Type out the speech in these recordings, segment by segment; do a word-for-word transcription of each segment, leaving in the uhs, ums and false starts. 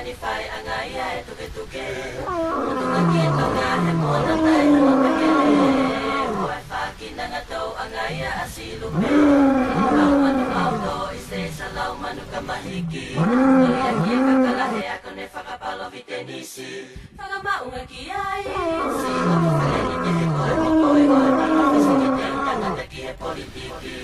Ni fai ʻanga ia e tuketuke. Tuketuke ki Tonga he mona tai hano takele. Ko e fākinanga tau ʻanga ia ʻa Silupe. Lau manu ʻauto ʻi se salau manu ka mahiki. Toli ʻaki e kakala he ako ne fakapalovitenisi. Fakamaʻunga ki ai. Si o tufeleni ke he koe mo koe koe. Fakamaʻunga ki he politiki.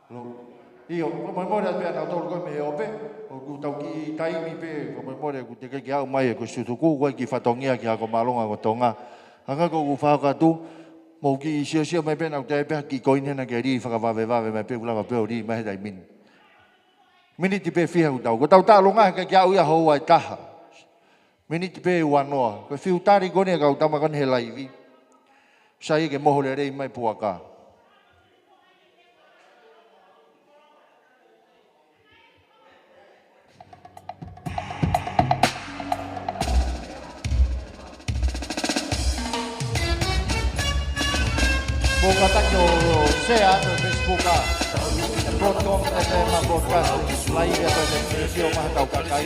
Lo. ʻIo, fakamolemole atu pē ʻa nautolu ko ē mei he ope, ʻoku tau kiʻi taimi pē, fakamolemole ʻoku teʻeki ke aʻu mai ʻeku sutuku, ko e kiʻi fatongia ki he ako māʻolunga ʻo Tonga. Hangē ko ʻeku fakahoko atu, mou kiʻi siosio mai pē, naʻa ku teʻeki pē ha kiʻi koini naʻa ke lī fakavavevave mai pē, ʻoku lava pē ʻo lī mai he taimi ni. Miniti pē fiha ʻoku tau. Ko ʻetau taʻaloga he ʻikai ke aʻu ia houa ʻe taha. Miniti pē ua noa. Ko e fiu tali ko eni ʻa e kau tama ko eni he laivi. Sai ke moho lelei mai puaka. Mou kātaki ʻo share atu he Facebook ʻa e Broadcom, ʻa e Broadcast, live ʻa e Broadcast, ʻo maha tau kakai.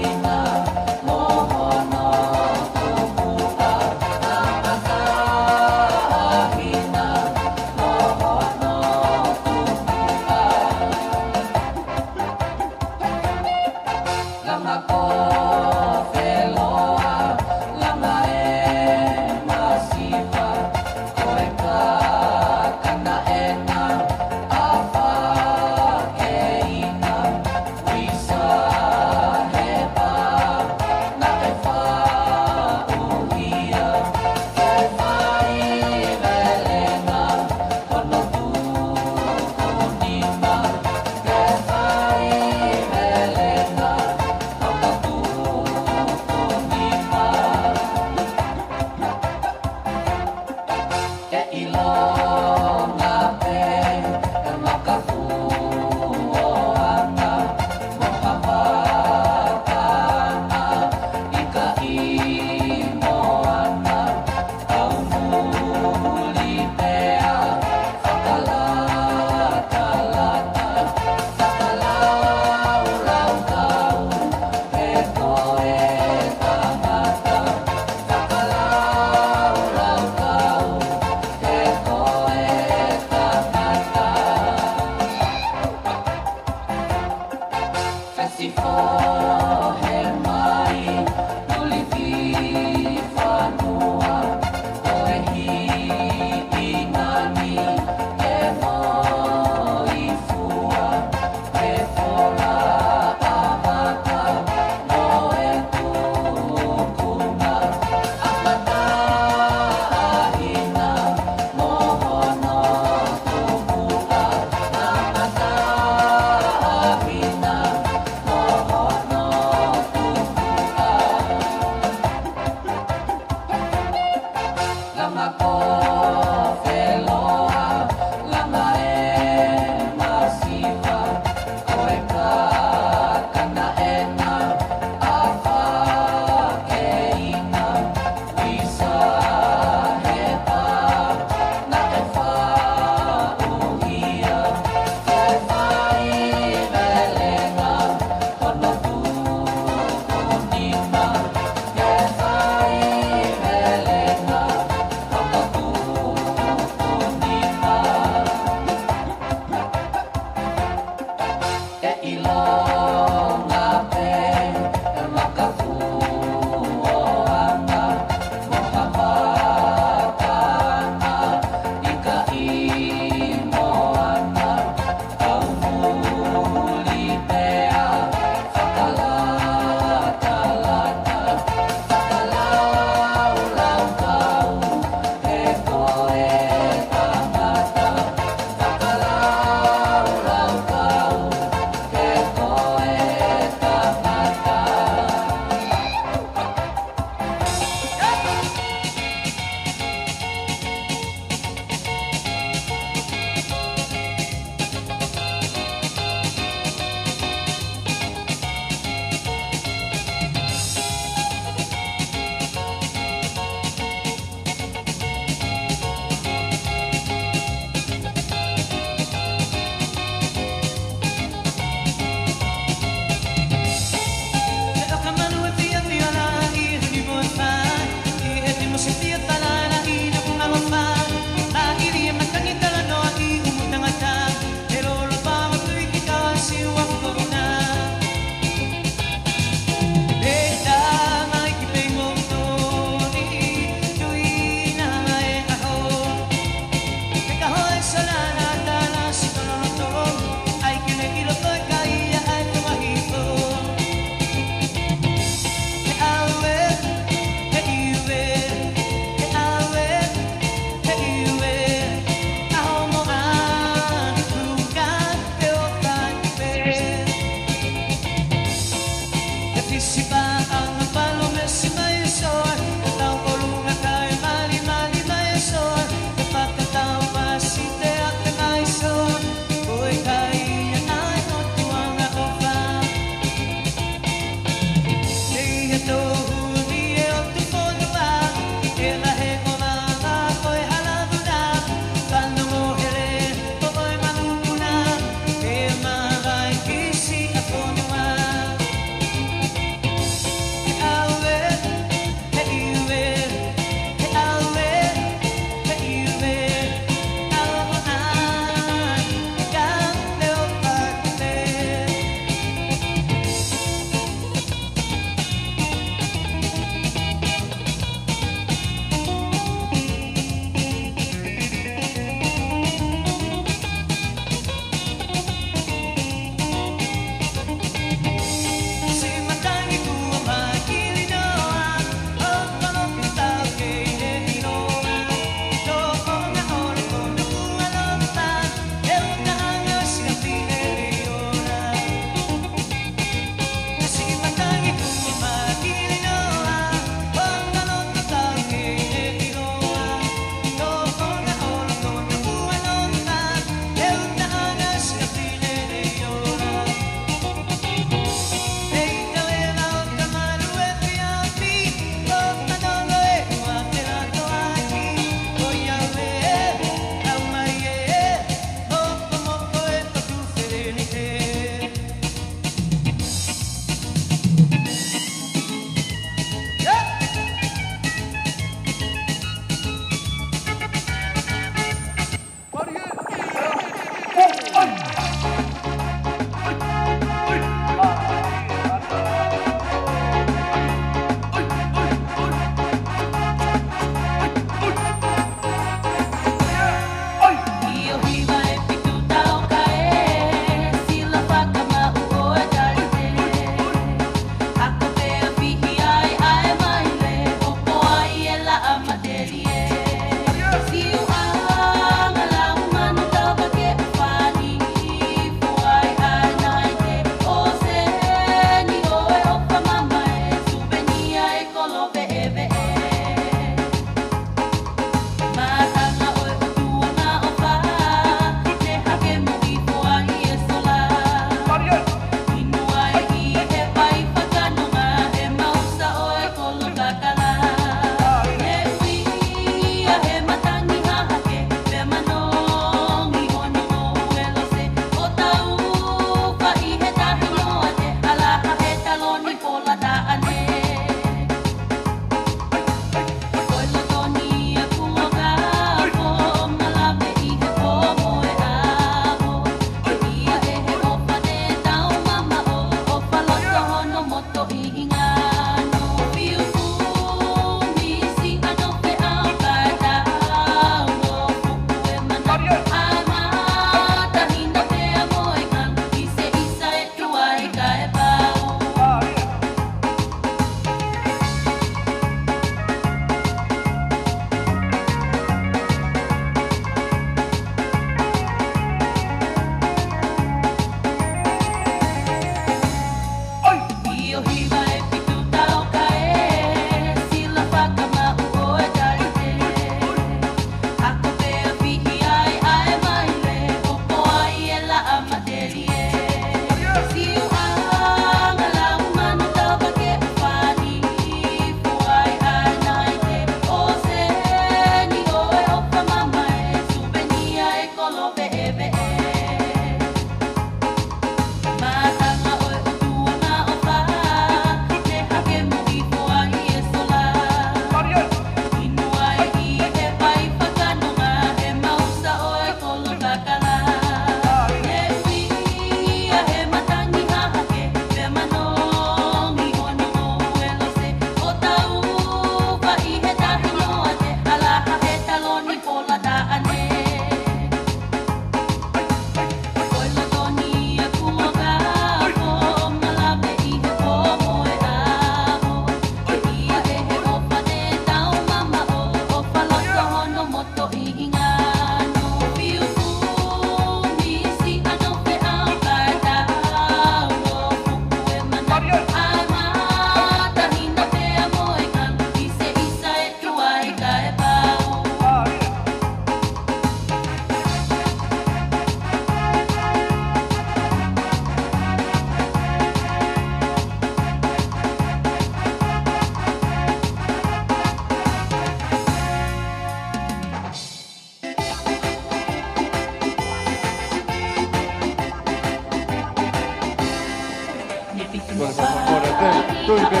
Fakamolemole atu, tui pē.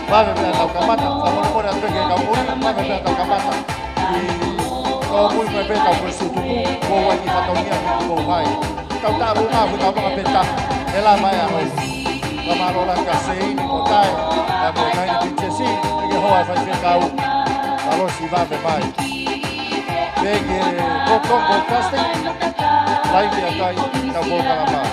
Vave pē ʻetau kamata, fakamolemole atu ki he kau muli, vave pē ʻetau kamata. ʻI, kau muli mai pē kau ko e sutuku, ko e ʻai ki he fatongia ki he ko hai. Kau tāpuna, fui kau maka peta, e la mai a hoi. Fakamālō lahi kia Seini mo Tae, ʻa mo Tae ni Pitsesi, ʻi he hoa faifekau. Mālō siʻi vave mai. Pea ki he Hong Kong Broadcasting, live ʻia kai, tau polokalama.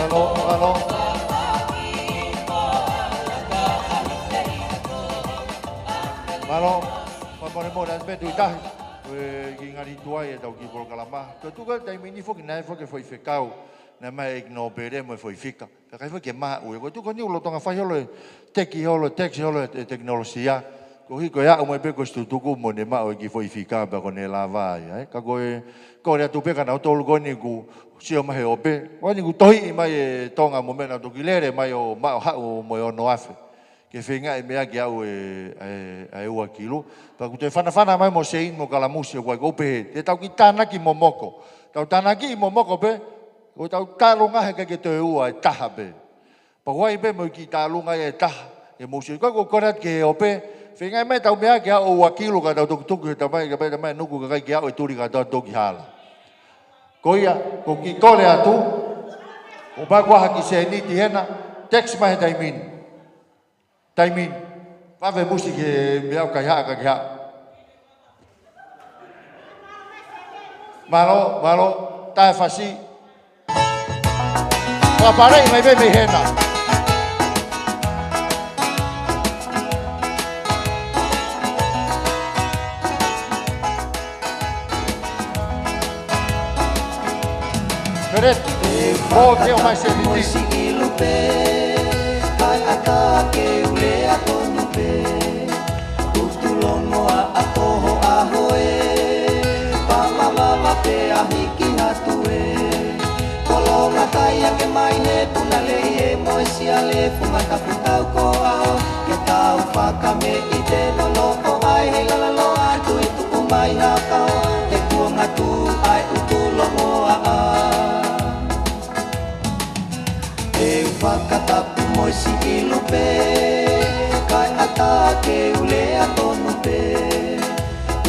Mālō, mālō. Mālō, fakamolemole atu pē tui tahi. ʻOku ngali tuai ʻetau kiʻi polokalama. Ko e tuʻu ko ē taimi ni foki naʻe foki e faifekau. Naʻe mai e ʻeiki nōpele mo e foʻi fika. Pea ʻikai foki ke maʻu ia. Ko e tuʻu ko eni ʻoku lolotonga fai holo e teki holo, tax holo e tekinolosia. Koeʻuhi ko e aʻu mai pē ko e situtuku mo ne maʻu e kiʻi foʻi fika pea ko ʻene lava ia, ē. Ka ko e, ko e kole atu pē kia nautolu ko eni ʻoku sio mai he ope. Ko eni ʻoku tohiʻi mai e Tonga mo meʻa naʻa toki lele mai ʻo maʻu haʻu mo e ono afe. Ke feingaʻi meʻa ke aʻu e, e, e ua kilu. Pea ʻoku toe fanafana mai mo Seini mo Kalamusi ʻoku ʻai ko ʻeku pehē. Te tau kiʻi tānaki momoko. Tau tānaki momoko pē. ʻOku tau tālunga he ʻikai ke toe ua e taha pē. Pea ʻoku ʻai pē mo e kiʻi tālunga e taha. ʻE mou sio. Ko e kole atu ki he ope. Feingaʻi mai tau meʻa ke aʻu ua kilu ka tau toki tuku he tamai, ka pea tamai nuku kakai ke aʻu e tuli ka tau toki hala. Ko ia, ko e kiʻi kole atu. ʻOku pau ke ʻai ha kiʻi sēniti hena. Tax mai he taimi ni. Taimi ni. Vave musi ke meʻa ʻoku ʻikai haʻa ka ke haʻa. Mālō, mālō, taʻefasi. Fakapaleʻi mai pē mei hena. Pele, ʻo ke ʻomai sēniti. Siʻi lupe, kae ʻatā ke u lea tonu pē. Utu longoaʻa ko ho ʻaho ē, pama mama pē ʻa hiki atu ē. Kolonga taia ke mai he puna lei ē mo e siale funga tapu tau ko ʻaho. Ke tau fakameʻite nonoʻo ai he lala loa atu i tuʻu mai ha kao. He kuonga tuʻu ai utu longoaʻa. Te u fakatapu mo e siʻi lupe, kae ʻatā ke u lea tonu pē.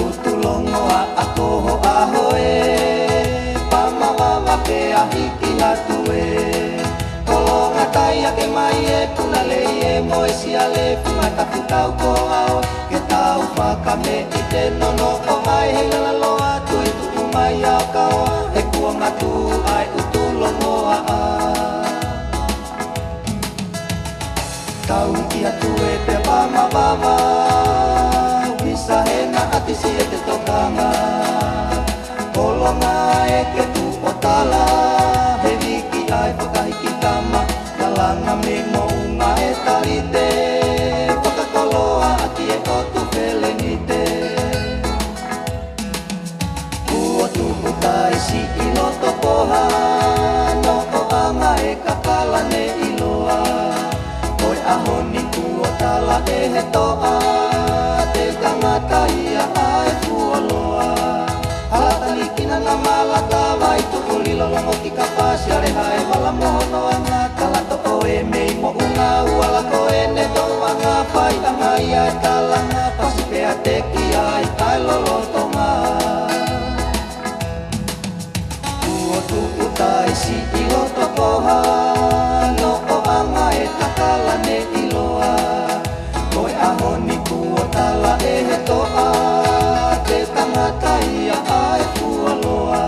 Utu longoaʻa ko ho ʻaho ē, pama mama pē ʻa hiki atu ē. Kolonga taia ke mai e puna lei ē mo e siale funga tapu tau ko ʻaho. Ke tau fakameʻite nonoʻo ai he lala loa atu i tuʻu mai ha kao. He kuonga tuʻu ai utu longoaʻa. Tau hiki atu ē pea pama vava. Visa hena ʻatisi e te tokanga. Kolonga ʻeke tuʻu ʻo tala. He viki ai fakahiki tama. Kalanga mei moʻunga e talite. Fakakoloa ʻaki e ʻotu felenite. Kuo tuku taʻe siʻi loto poha, noʻoanga e kakala ne ʻiloa. Ko e ʻaho ni kuo tala ʻe he toʻa, te tangata ia ʻa e fuoloa. Hala talikina na mala tava i tuku lilo longo ki kapasi ale hae vala mohonoanga. Tala toʻo e mei moʻunga uala ko ʻene toʻanga fai anga ia e talanga pasi pea teki ai kae lolotonga. Kuo tuku taʻe siʻi loto poha, noʻoanga e kakala ne ʻiloa. Ko e ʻaho ni kuo tala ʻe he toʻa, te tangata ia ʻa e fuoloa.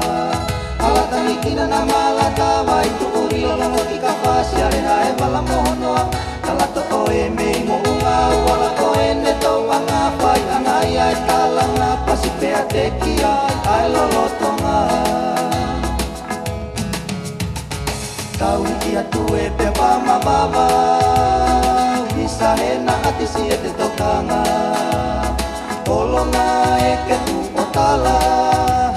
Hala talikina na mala tava i tuʻu lilo longo ki kapasi ale hae vala mohonoa. Tala toʻo e mei moʻunga uala ko ʻene toʻanga fai anga ia e talanga pasi pea teki ai kae lolotonga. Tau hiki atu ē pea pama vava, visa hena ʻatisi e te tokanga. Kolonga ʻeke tuʻu ʻo tala,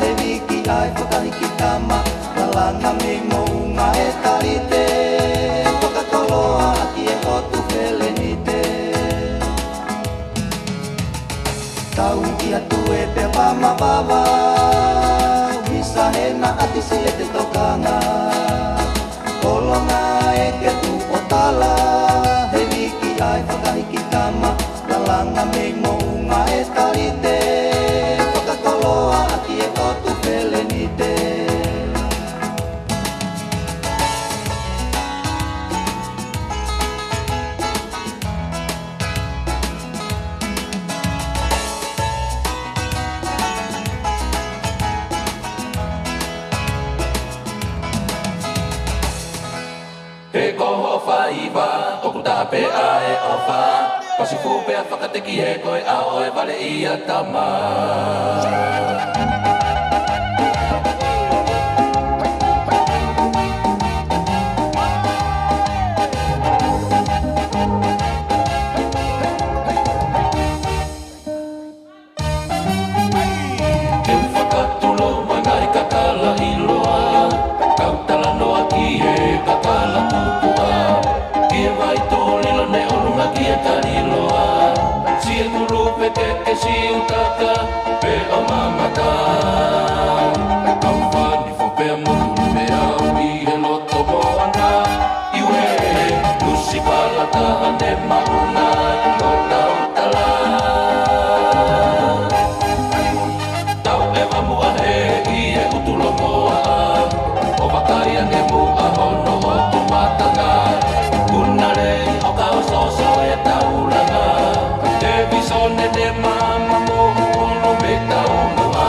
he viki ai fakahiki tama. Kalanga mei moʻunga e talite, fakakoloa ʻaki e ʻotu felenite. Tau hiki atu ē pea pama vava, visa hena ʻatisi e te tokanga. Kolonga ʻeke tuʻu ʻo tala, he viki ai fakahiki tama. Kalanga mei moʻunga e talite, fakakoloa ʻaki e ʻotu felenite. He ko ho faiva, ʻoku taha pē ʻa e ʻofa. Pasi fuʻu pea fakateki he ko e ʻao e vale ia tama. Kaliloa, siʻetulu pē ke ke siutaka, pea mamata. Kau fani fo pea motu pea ui he loto moana. Iuē, lusi pala taha ne mauna, ʻi ʻo tau tala. Tau ʻeva muʻa he ʻi he ʻutu longoaʻa, ʻo vakai ange muʻa hono ʻotu matanga. Kuna lei ʻo ka ʻosoʻoso e taulanga, te visone ne mama mo ulu mei taumuʻa.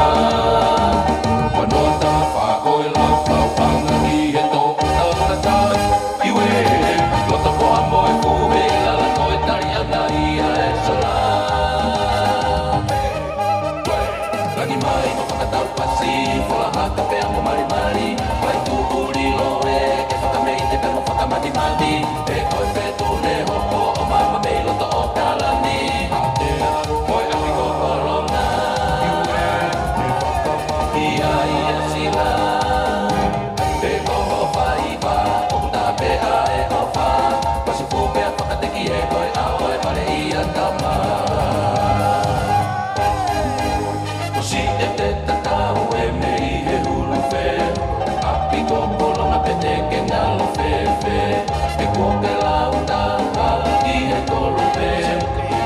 Kuo nota fa ko e lau fau anga ʻi he toʻu tau na tai. Iuē, loto koa mo e fuhe lala ko e tali anga ia e sola. Langi mai mo fakatau pasi, fola haka pea mo malimali, mai tuʻu lilo e ke fakameite pea mo fakamatimati, e ko e fetu ne hopo ʻo mama mei loto ʻo Kalani. Mo e ʻapi ko Kolonga, ia ia sila, e ko ho faiva, ʻoku tape ʻa e ʻofa, pasi fu pea fakateki e ko e ʻao e pale ia tama. Ko siʻete tatau e mei he hulu fe, ʻapi ko Kolonga pete ke ngalo fefe, e kuo ke lau taha ʻi he kolo pe,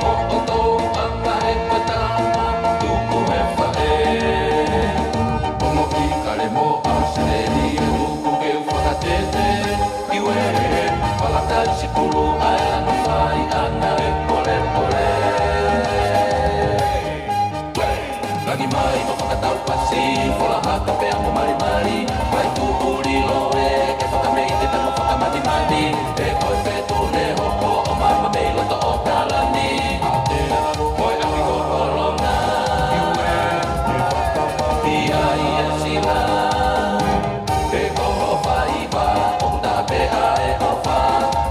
ʻo ʻoto anga he patama, tuku he faʻe. Ongo ʻi kale mo ʻAositelēlia, tuku ke u fakatete, Iuē, palataisi pulu ʻa e lanu fai anga e polepole. Langi mai mo fakatau pasi, fola haka pea mo malimali, mai tuʻu lilo e ke fakameite pea mo fakamatimati, e ko e fetu ne hopo ʻo mama mei loto ʻo Kalani. Mo e ʻapi ko Kolonga, ia ia sila, e ko ho faiva, ʻoku tape ʻa e ʻofa,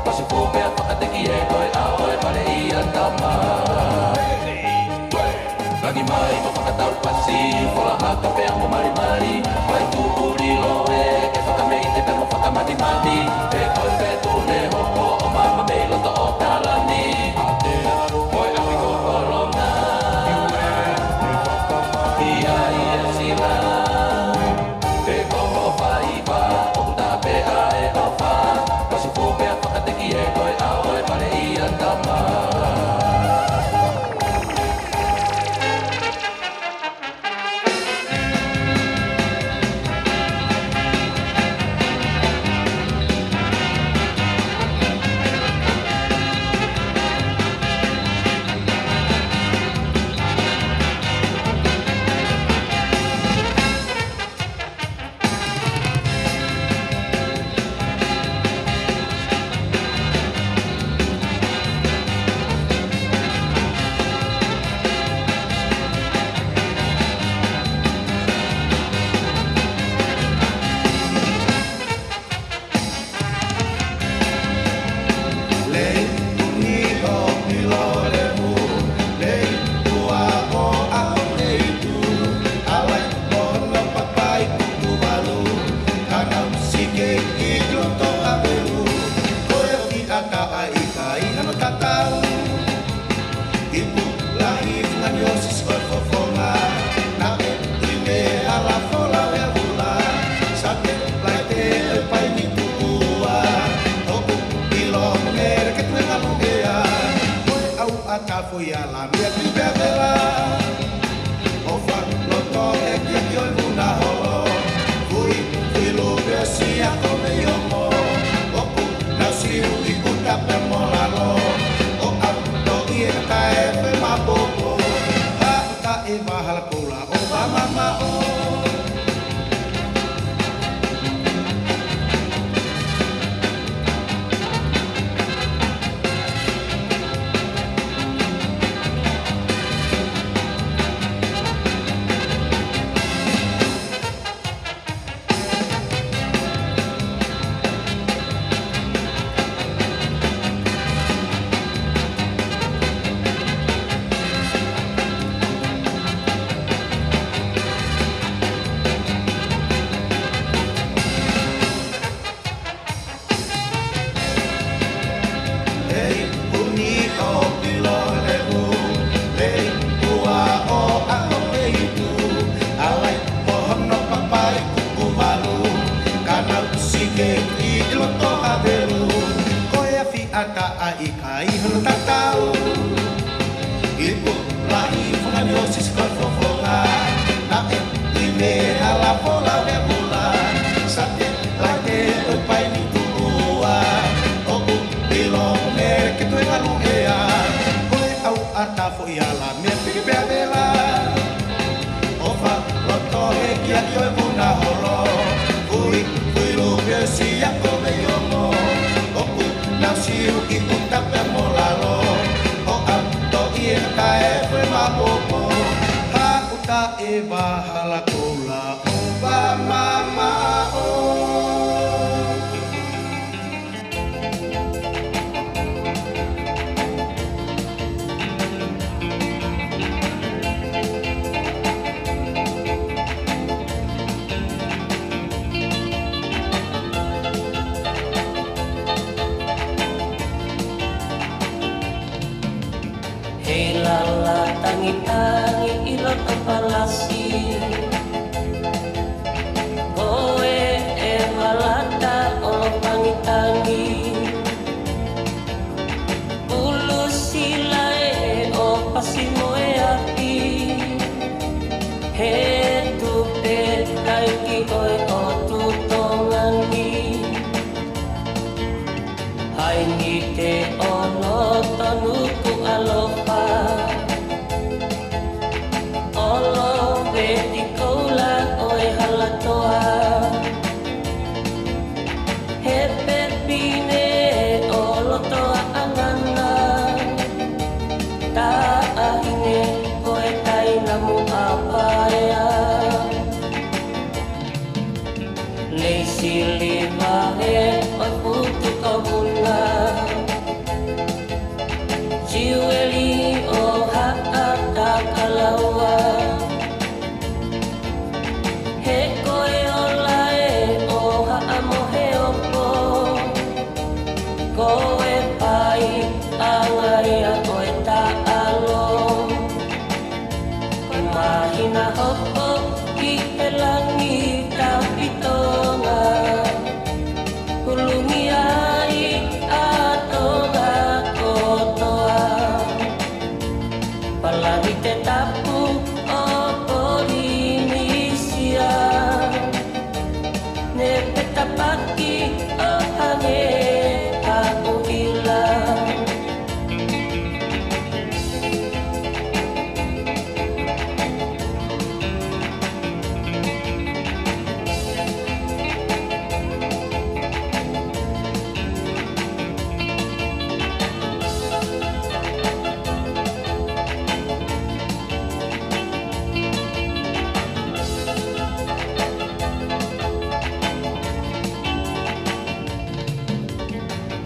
pasi fu pea fakateki e ko e ʻao e pale ia tama. Langi mai mo fakatau pasi, fola haka pea mo malimali, mai tuʻu lilo e ke fakameite pea mo fakamatimati, e ko e fetu ne hopo ʻo mama mei loto ʻo Kalani. Mo e ʻapi ko Kolonga, ia ia sila, e ko ho faiva, ʻoku tape ʻa e ʻofa, pasi fu pea fakateki e ko e ʻao e pale ia tama. Ipu lahi fungani ʻo Sisifo e fofonga, naʻe ui mei he hala folau ʻe Vula, Sate Laite ʻo e Paini Tuʻua, ʻoku ʻilo mele ke tuenga luʻea, ko e ʻau ʻa Tafoiala mei Pivevela. ʻO fāloto e kiaki ʻo e vuna holo, fui, fui lupe ʻo Siako mei Ongo, ʻoku nau siu ʻi ʻuta pea mo lalo, ʻo ʻauto ʻi he kakai e fe mapopo, ʻa ka e mahala koula ʻo Vamamaʻo. ʻIkai hano tatau, ipu lahi fanga ni ʻo Sisika Fofonga, naʻe ʻi mei he hala folau he pula, sate laite ʻo e paini tuʻua, ʻoku ʻilo mele ke toe ngalu ʻea, ko e ʻau ʻata foʻi ala mea piki pea vela. ʻOfa loto he kia ki ʻo e puna holo. Ui, ui lupe si a ko me iomo. ʻOku nau siu ki ʻuta pea mo lalo. ʻO ʻato ʻi he kae fue mapopo. Ha ʻuta e vahala koula ʻo va mamaʻo. Hei lala tangitangi ʻi loto palasi. Ko e ʻe malata ʻo tangitangi. Pulu sila e ʻo pasi mo e api. He tupe kai ki ʻo e ʻo tu Tonga ni. Hai ni te ono tonu ku alofa. Olo veti koula ʻo e halatoa. He pepine ʻo loto ʻa ʻangana. Taʻahine ko e taina muʻa paea. Lei sili vahe ʻo e putu ko Vuna. Siueli ʻo Haʻatakalaua. He ko e ola e ʻo Haʻa Moheopo. Ko e pai ʻa ngai a ko e taʻalo. Ko e māhina hopo ʻi he langi tapitonga. Hulungi ai ʻa Tonga kotoa. Palani te tapu ʻo Polinisia. Ne pe tapaki ʻo hangē ha ʻuhila.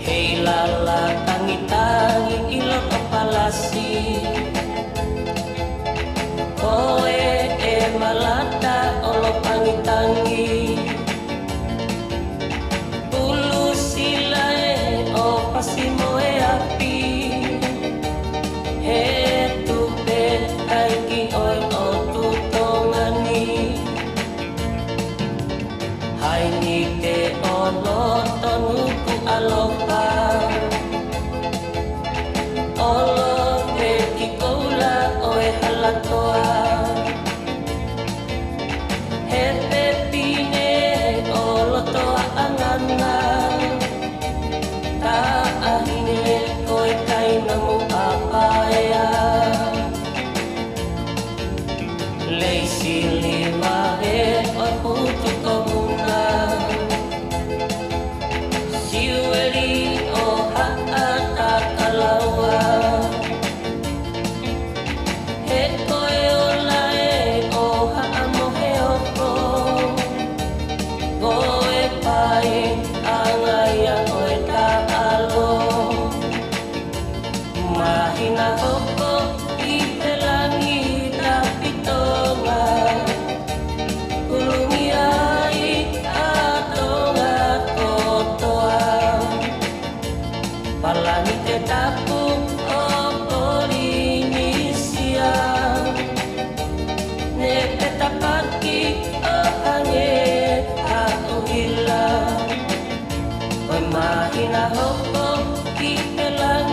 Hei lala tangitangi ʻi loto palasi. Ko e ʻe malata ʻo lo tangitangi. Pulu sila e ʻo pasi mo e api. He tupe kai ki ʻo e ʻo tu Tonga ni. Hai ni te ono tonu ku alofa. Olo veti koula ʻo e halatoa. He pepine ʻo loto ʻa ʻangana. Taʻahine ko e kaina muʻa paea. Lei sili vahe ʻo e putu ko Vuna. Siueli ʻo Haʻatakalaua. He ko e ola e ʻo Haʻa Moheopo. Ko e pai ʻa ngai a ko e taʻalo. Māhina hopo ʻi he langi tapitonga. Hulungi ai ʻa Tonga kotoa. Palani te tapu ʻo Polinisia. Ne pe tapaki ʻo hangē ha ʻuhila. Ko e māhina hopo ʻi he langi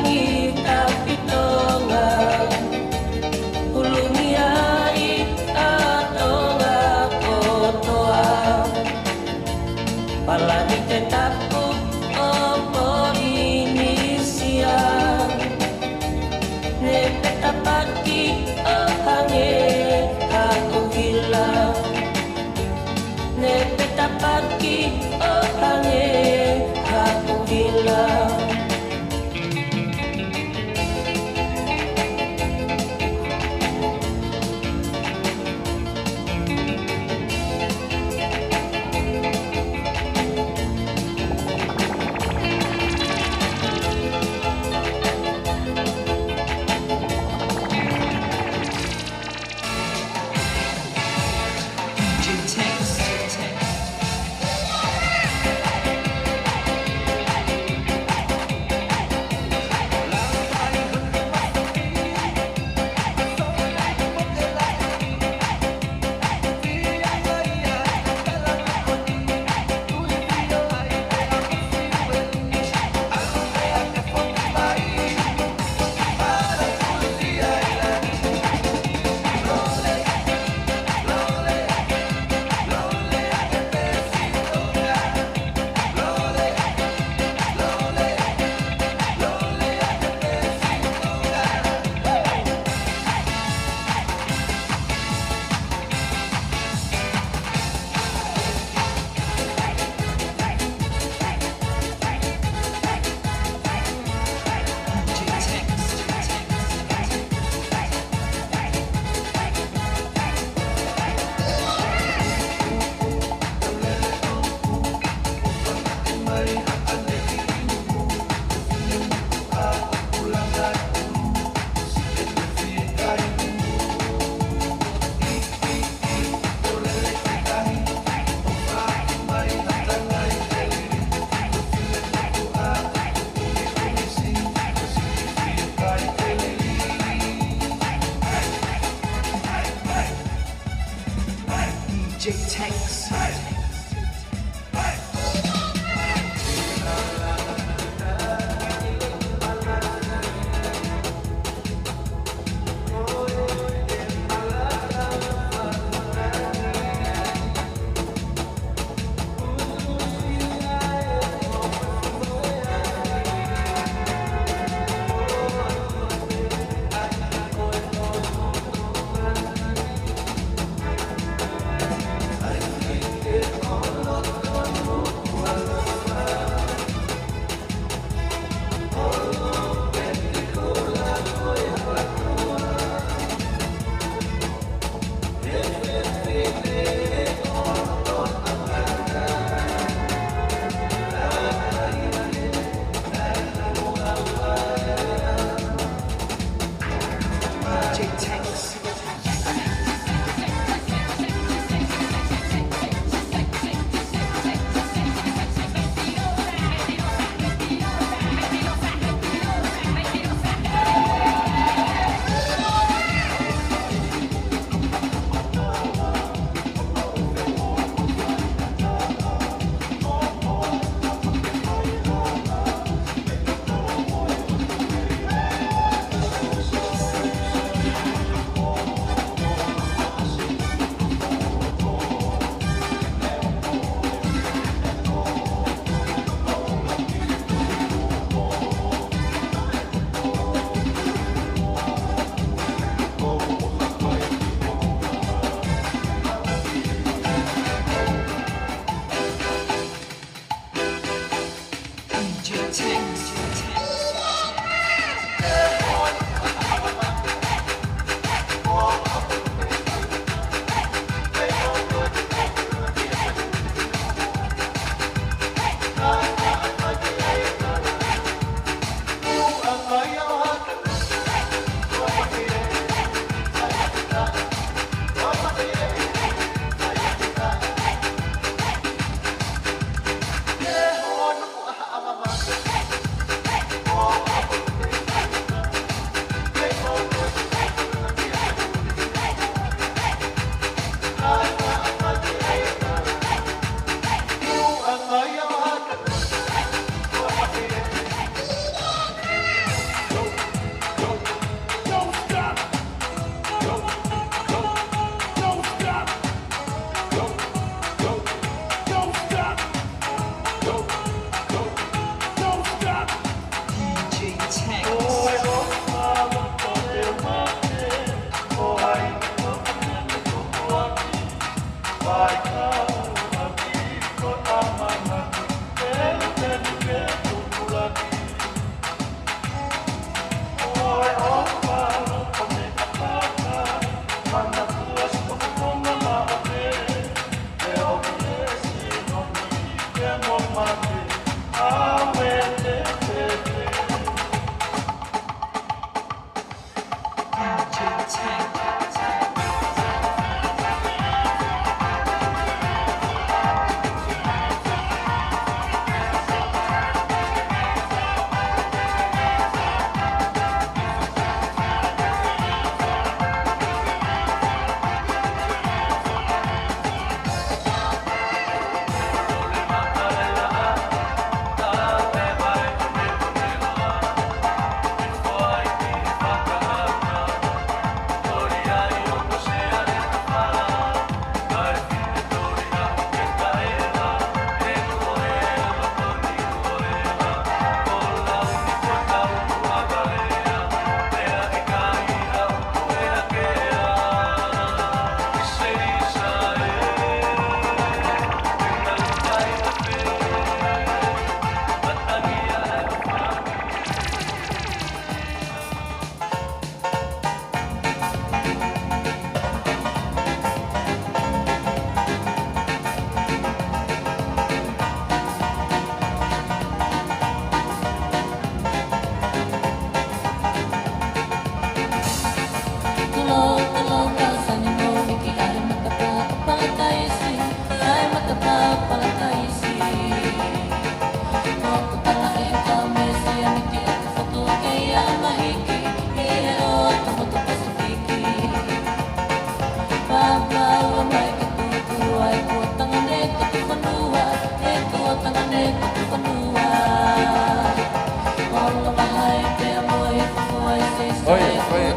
Ko ia, ko ia.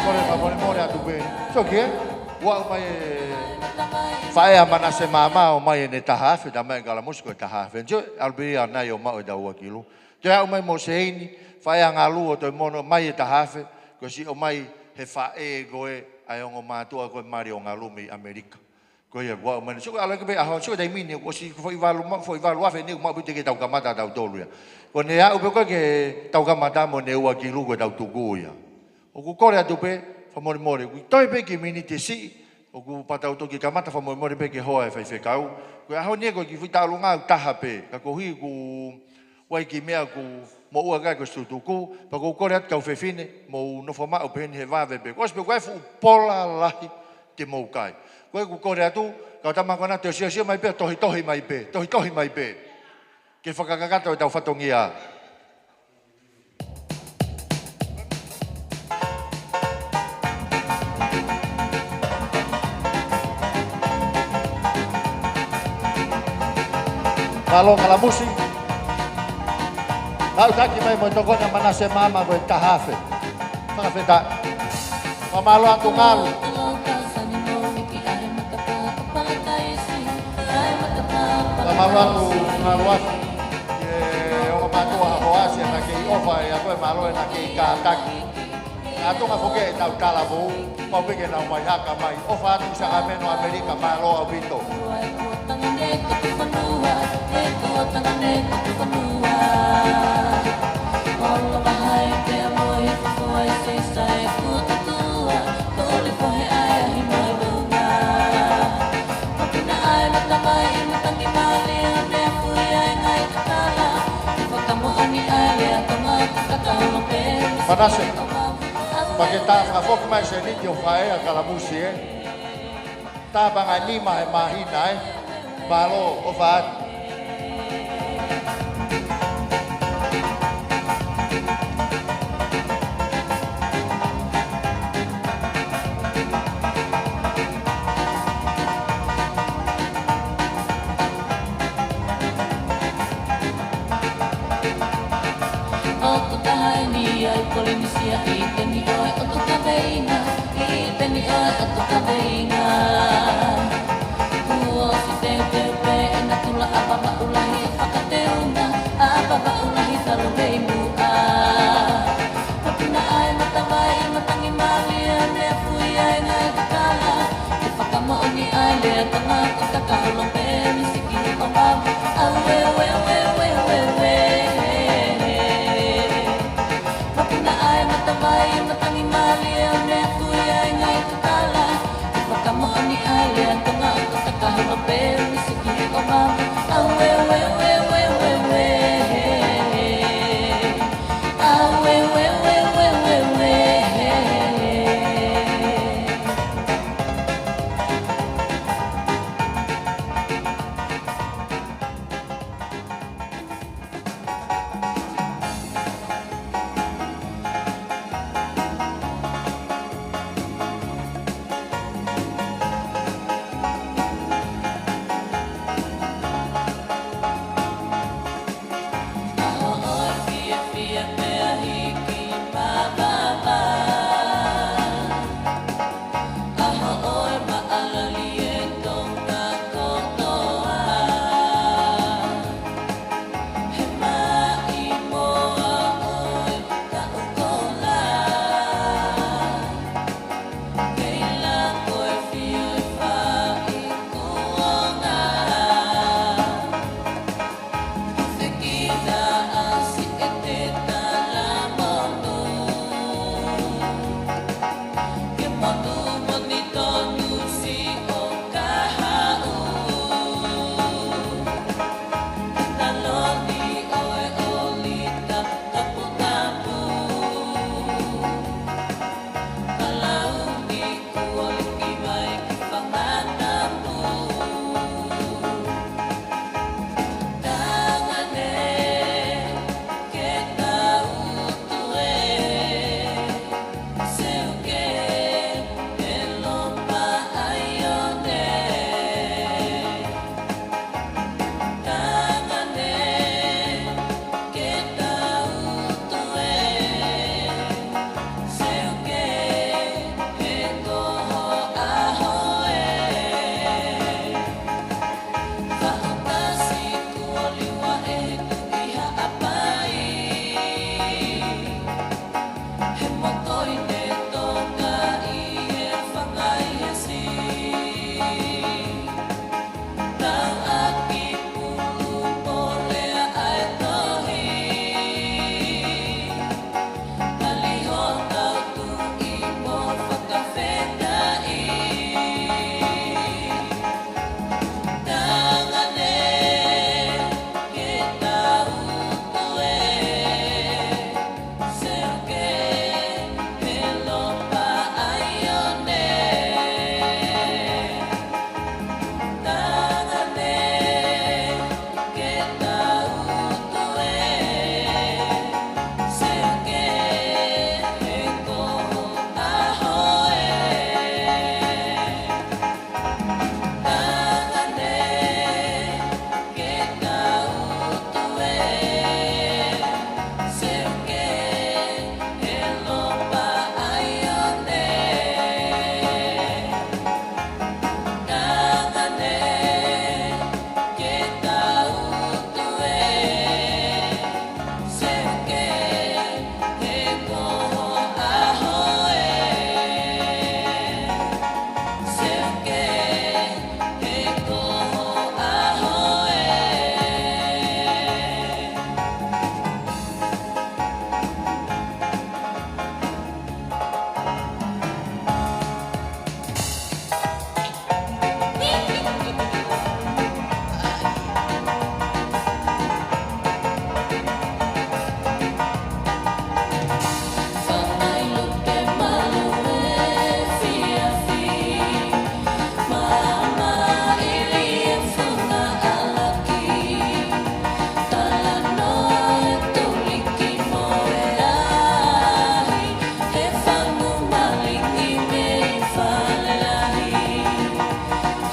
Kole fakamolemole atu pē. Sio ki ai. Ua ʻomai e faʻē ʻa Manase Maama, ʻomai ʻene taha afe, tamai Kalamusi ko e taha afe. Sio, ʻalu pē ia ʻanai ʻo maʻu ʻetau ua kilu. Toe aʻu mai mo Seini, faʻē ʻa Ngalu ʻo toe mono mai e taha afe, ko e siʻi ʻomai he faʻē ko ē ʻa e ongo mātuʻa ko ē Mali ʻo Ngalu mei ʻAmelika. Ko ia kuo aʻu mai, sio ko e ʻalu ki he pē ʻaho, sio ko e taimi ni, kuo ʻosi foʻi valu ma-, foʻi valu afe ni, kuo maʻu pē teʻeki ke tau kamata ʻa tautolu ia. Ko ʻene aʻu pē ko ē ke tau kamata mo ʻene ua kilu ko ʻetau tuku ia. ʻOku kole atu pē, fakamolemole, ʻoku toe pē kiʻi miniti siʻi, ʻoku pau tau toki kamata, fakamolemole pē ki he hoa ʻo e faifekau. Ko e ʻaho ni ko e kiʻi foʻi taʻalonga ʻoku taha pē, ka koeʻuhi ʻoku ʻi ai e kiʻi meʻa ʻoku moʻua ki ai ko e tutuku, pea ʻoku ou kole atu kau fefine, mou nofo maʻu pē heni he vave pē. Kuo ʻosi pē ko e fuʻu pola lahi te mou kai. Ko ia ʻoku kole atu, kau tama ko ena, toe siosio mai pē, tohitohi mai pē, tohitohi mai pē. Ke fakakakato ʻetau fatongia. Mālō Kalamusi. Kau taki mai mo e tokoni ʻa Manase Maama ko e taha afe. Fakafetaʻi. Fakamālō atu Ngalu. Fakamālō atu Ngalu atu. Ke ongo mātuʻa hoasi ʻena kei ʻofa ʻia koe, mālō ʻena kei kātaki. Naʻa tau ngā foke ʻetau talavou, pau pē ke nau mai haka mai. ʻOfa atu Sakameno ʻAmelika, mālō ʻaupito. Manase, pea ke tā fakafoki mai e sēniti ʻo fai ʻa Kalamusi ē. Tā pē ngaahi nima he māhina ē. Mālō, ʻofa atu. ʻOku taha eni ʻa e Polinisia ʻi he temi ʻo e ʻOtu Kaveinga, ʻi he temi ʻo e ʻOtu Kaveinga. Kuo ʻosi teuteu pē ʻena tula ʻapavaʻu lahi fakateunga, ʻapavaʻu lahi talu mei muʻa. Mapuna ʻa e Matavai, Matangi Mālie, Meʻafui ʻa e ngaahi kakala. Ke fakamoʻoni ʻa e lea Tonga, ko e kakaholo pē misiki he papa. Auē, auē, auē. Mapuna ʻa e Matavai, Matangi Mālie, Meʻafui ʻa e ngaahi kakala. Ke fakamoʻoni He mokoʻi ne toka ʻi he fanga iesi. Tau ʻaki pulu pole ʻa e tohi. Tali hotau tuʻi mo fakafetaʻi. Tangane ke tau tue. Seuke, he lopa ʻaione. Tangane ke tau tue. Seuke, he ko ho ʻaho ē. Tangane ke tau tue, seuke, he lopa ʻaione. Tangane ke tau tue, seuke, he ko ho ʻaho ē. Seuke, he ko ho ʻaho ē.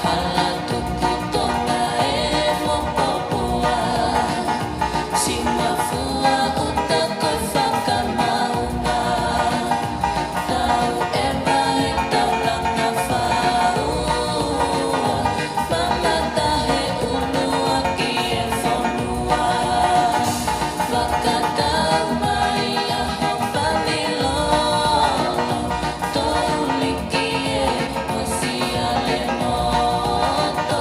Hala tuku Tonga e mopopua, si mafua ʻuta ko e fakamaunga. Tau ʻeva e taulanga faua, mamata he ʻuluaki e fonua. Fakatau mai ʻa Hopanilolo, Toliki e Mosiale Moto,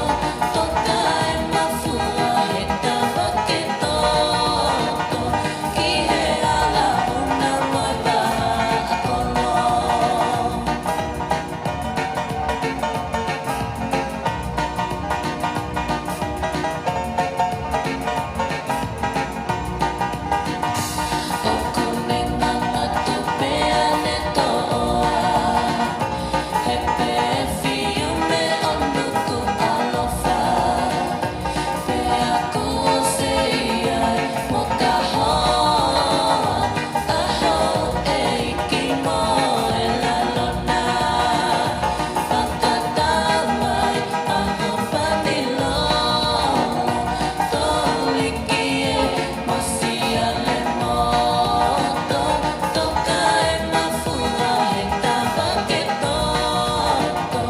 toka e mafua he tavake toto, ki he hala una mo e vahaʻa kolo. ʻOku ne ngangatu pea ne toʻoa, he pefiume ʻo Nukuʻalofa. Pea kuo ʻosi ia mo ka hoa, ʻa houʻeiki mo e lalo na. Fakatau mai ʻa Hopanilolo, Toliki e Mosiale Moto, toka e mafua he tavake toto,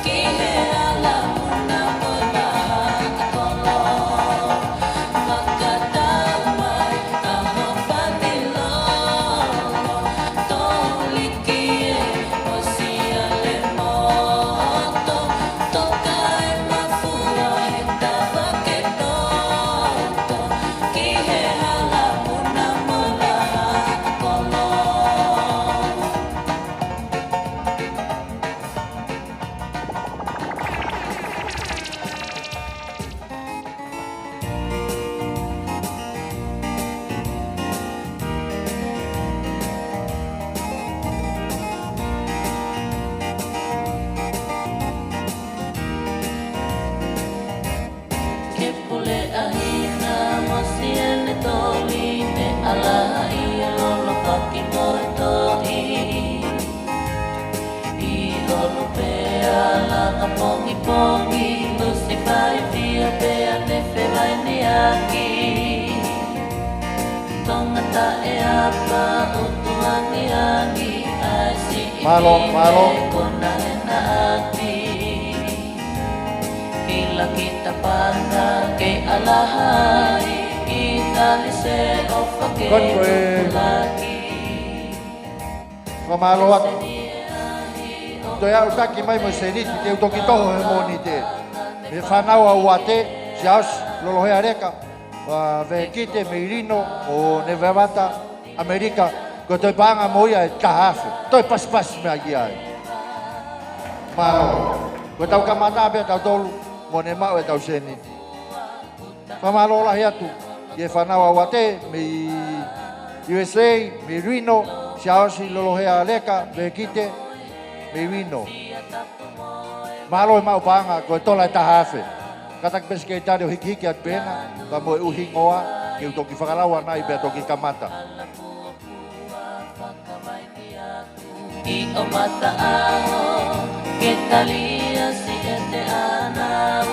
ki he hala una mo e vahaʻa kolo. Fakatau mai ʻa Hopanilolo, Toliki e Mosiale Moto, toka e mafua he tavake toto, ki he hala una mo e vahaʻa kolo. Ke pule ʻa Hina mo Sienetoli, ne ʻalaha ʻi he lolo paki mo e tohi. ʻI ʻolunga pea langa pongipongi, ʻosi fai fia pea ne fevai ni angi. Tonga taʻeapa, ʻutu angiangi, ʻa e siʻi Mālō, mālō. Kona e naʻati. Hila ki Tapana ke ʻalaha ai, ʻi Ko eni ko e fakamālō atu. Toe aʻu taki mai mo e sēniti, te u toki toho he Mōnite. Mei he fānau ʻa Uate, Siaosi Lolohea Leka, ʻa Vekite mei Lino, ʻo Nevada, ʻAmelika, ko e toe paʻanga mo ia ʻe taha afe. Toe pasipasi mai ki ai. Mālō. Ko ʻetau kamata pē ʻa tautolu, mo ne maʻu ʻetau sēniti. Fakamālō lahi atu ki he fānau ʻa Uate mei U S A, mei Lino, Siaosi Lolohea Leka, Vekite, mei Lino. Mālō e maʻu paʻanga ko e tola ʻe taha afe. Kātaki pē Sekelitali ʻo hikihiki atu pē ena, pea mo e ʻuhinga ke u toki fakalau ʻanai pea toki kamata. ʻI ʻo mata ʻaho, ke talia siʻete ʻanau.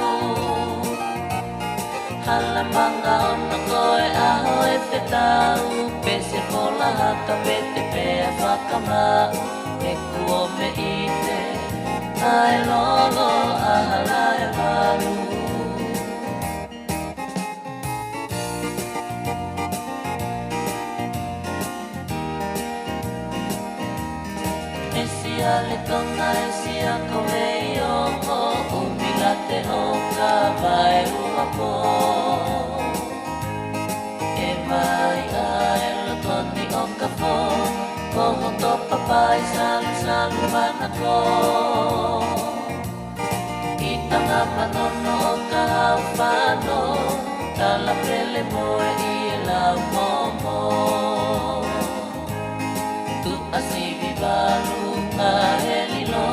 Hala manga ono ko e ʻaho ʻe fetau, pese fola haka pete pea fakamaʻu, he kuo meʻite, ʻa e lolo ʻa Hala ʻe Valu. ʻEsia le Tonga, ʻEsia ko Veio, ko ʻUmilate ʻo Kavaeʻuapo. ʻE mai ʻa e loto ni ʻo Kafo, ko hoto papai Salusalu Manako. ʻI Tanga Manono ʻo Kahau Fano, tala pele mo e ʻi e lau momo. Tuʻa sivi valu ka he lilo,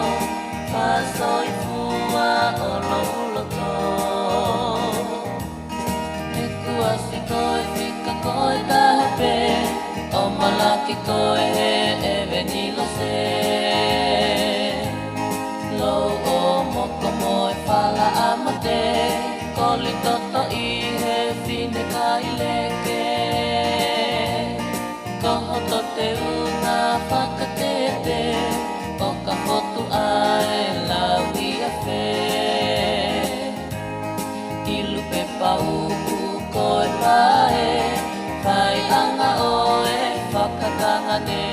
fasoifua ʻo Louloto. He kuasi ko e fika ko e taha pē, ʻo Malaki ko e hē ʻEveni Lose. Lou ʻo Moko mo e Fala ʻa Mate, Koli Toto ʻi he Fine Kaileke. Ko hoto teunga fakatete, ʻo ka fotu ʻa e lau ia fē. ʻIlu pē pau ko e pae, faiʻanga ʻo e fakatangane.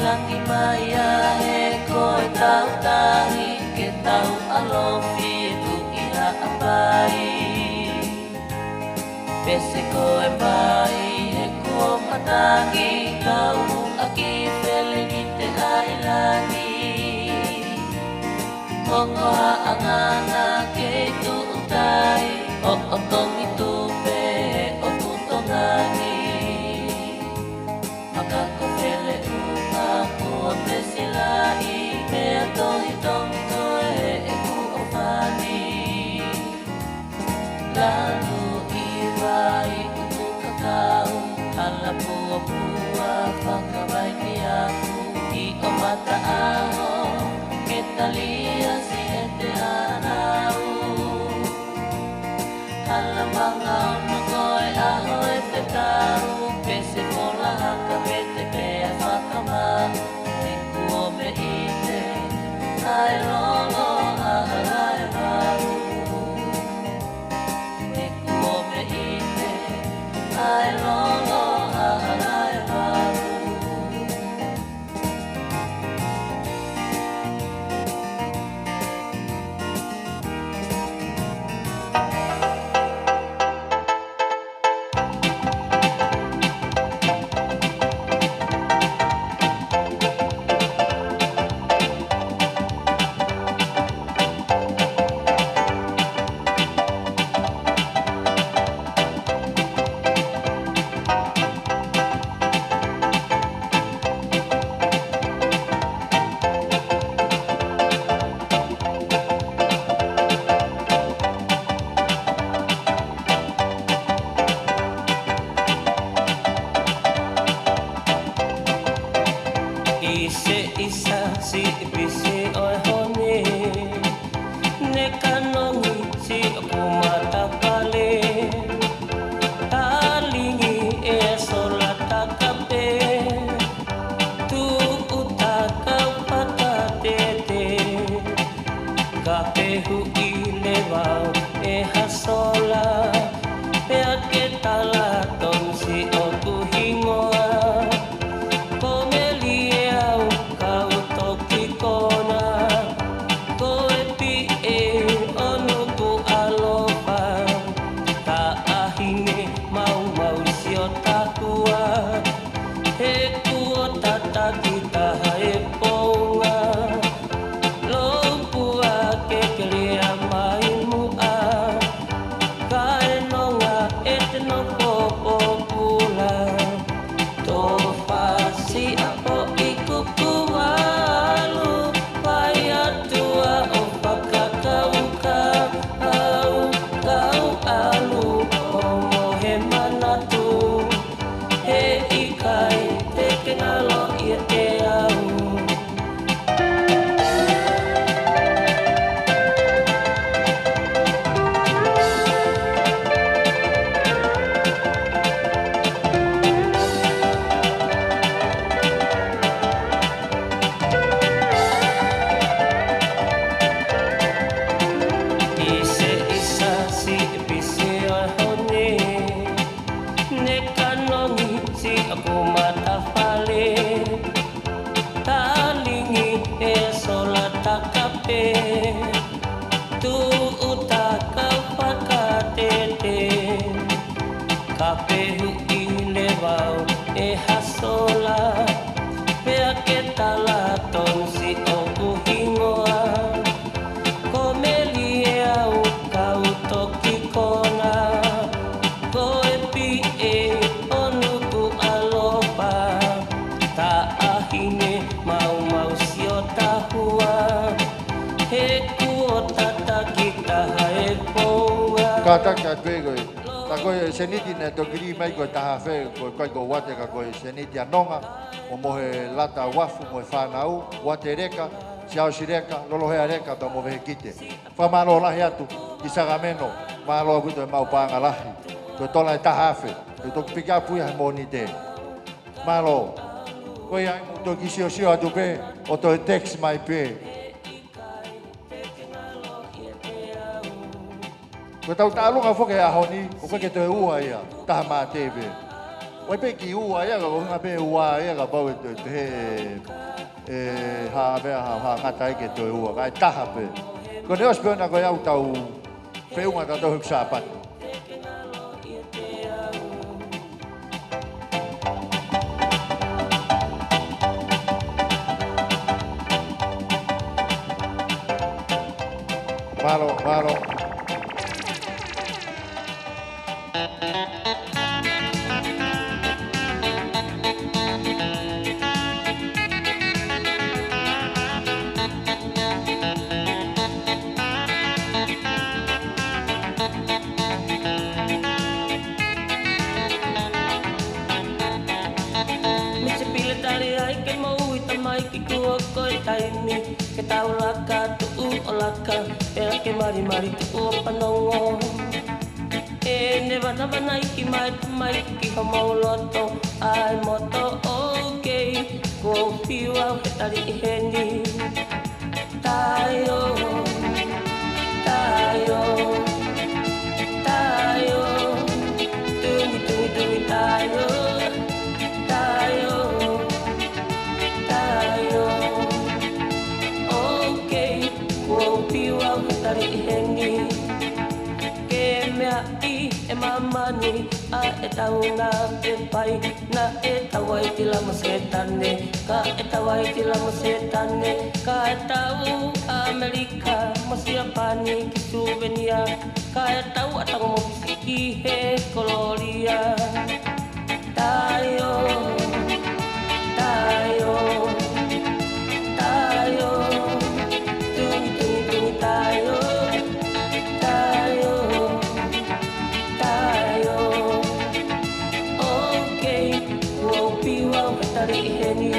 Langi mai ʻa e ko e tautahi, ke tau ʻalofi e Tuʻi Haʻapai. Pese ko e mai he kuo matangi, kau ʻaki Felengite ʻAilani. Ongo haʻangana kei tuʻutai, ʻo ʻotongi tupe he ʻoku Tonga ni. Makako Feleʻuha kuo te silaʻi, pea tohi Tongi ko e heʻeku ʻofani. Lanu ʻi vai ʻutu kakau, hala puapua fakavaiki aku, ʻi ʻo mata ʻaho, ke talia siʻete ʻanau. He kuo tataki taha e pounga, lopua ke kelea mai muʻa, kae nonga ʻete nofo pōpula. Tō fasi ʻapo i kuku alu, fai atu ʻo fakakau ka au, kau alu ʻo mohe manatu. He ʻikai te ke ngalo ʻiate au. ʻIsa, ʻisa, siʻi pisi ʻo e ʻaho ni. Ne kanongi siʻoku matafale, talingi e sola takape, tūʻuta kau fakatete, kape huʻi leva au ʻe ha sola, pea ke tala tonu siʻoku hingoa. Ko Meli ʻe au kau toki konga, ko e P A ʻo Nukuʻalofa, taʻahine maumau sio tahua, he kuo tataki taha e pounga. Kātaki atu pē ko e, tā ko e sēniti naʻe toki lī mai ko e taha afe, ko e kai ko Uate ka ko e sēniti ʻa Nonga, mo mohe lata uafu mo e fānau, Uate Leka, Siaosi Leka, Lolohea Leka, pea mo Vehekite. Fakamālō lahi atu ki Sakameno, mālō ʻaupito e maʻu paʻanga lahi. Ko e tola ʻe taha afe, ʻe toki piki ʻapu ia he Mōnite. Mālō. Ko ia ai mou toki siosio atu pē, ʻo toe text mai pē. Ko ʻetau taʻalunga foki he ʻaho ni, ʻoku ʻikai ke toe ua ia, taha mā teve. ʻOku ʻikai pē ke ua ia, ka ko e ʻuhinga pē ua ia, kapau ʻe toe pehē ʻe ha meʻa ha, ha ngata ai ke toe ua, ka ʻe taha pē. Ko ʻene ʻosi pē ʻona ko e ʻetau feʻunga tautolu he Sāpate. Mālō, mālō. Misi Pile, tali ai ke moʻui tamaiki, kuo ko e taimi ke tau laka, tuʻu ʻo laka, pea ke malimali, tuʻu ʻo fanongo. ʻE ne vanavanaiki mai tamaiki ki homou loto, ʻa e moto, okay, kuo u fiu au he tali ʻi heni. Taio, taio, taio, tumi, tumi, tumi, taio, taio, taio. Okay, kuo u fiu au he tali ʻi heni. Ke meaʻi e māmani ʻa e taunga ke fai, naʻe tau ai Tila mo Sētane, ka ʻe tau ai Tila mo Sētane, ka ʻe tau ʻAmelika mo Siapani ki Suvenia, ka ʻe tau ʻa Tonga mo Fisi ki he Kolōlia. Taio, taio, taio, tumi, tumi, tumi, taio, taio, taio. Okay, kuo u fiu au he tali ʻi heni.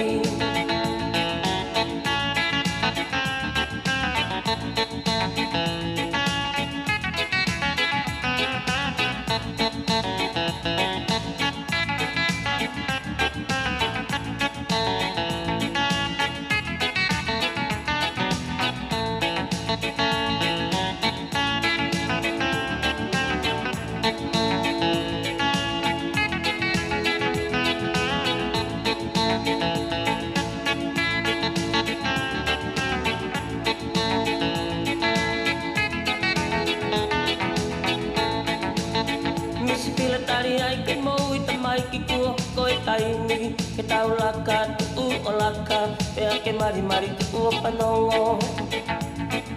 Ko e taimi ke tau laka, tuʻu ʻo laka, pea ke malimali, tuʻu ʻo fanongo.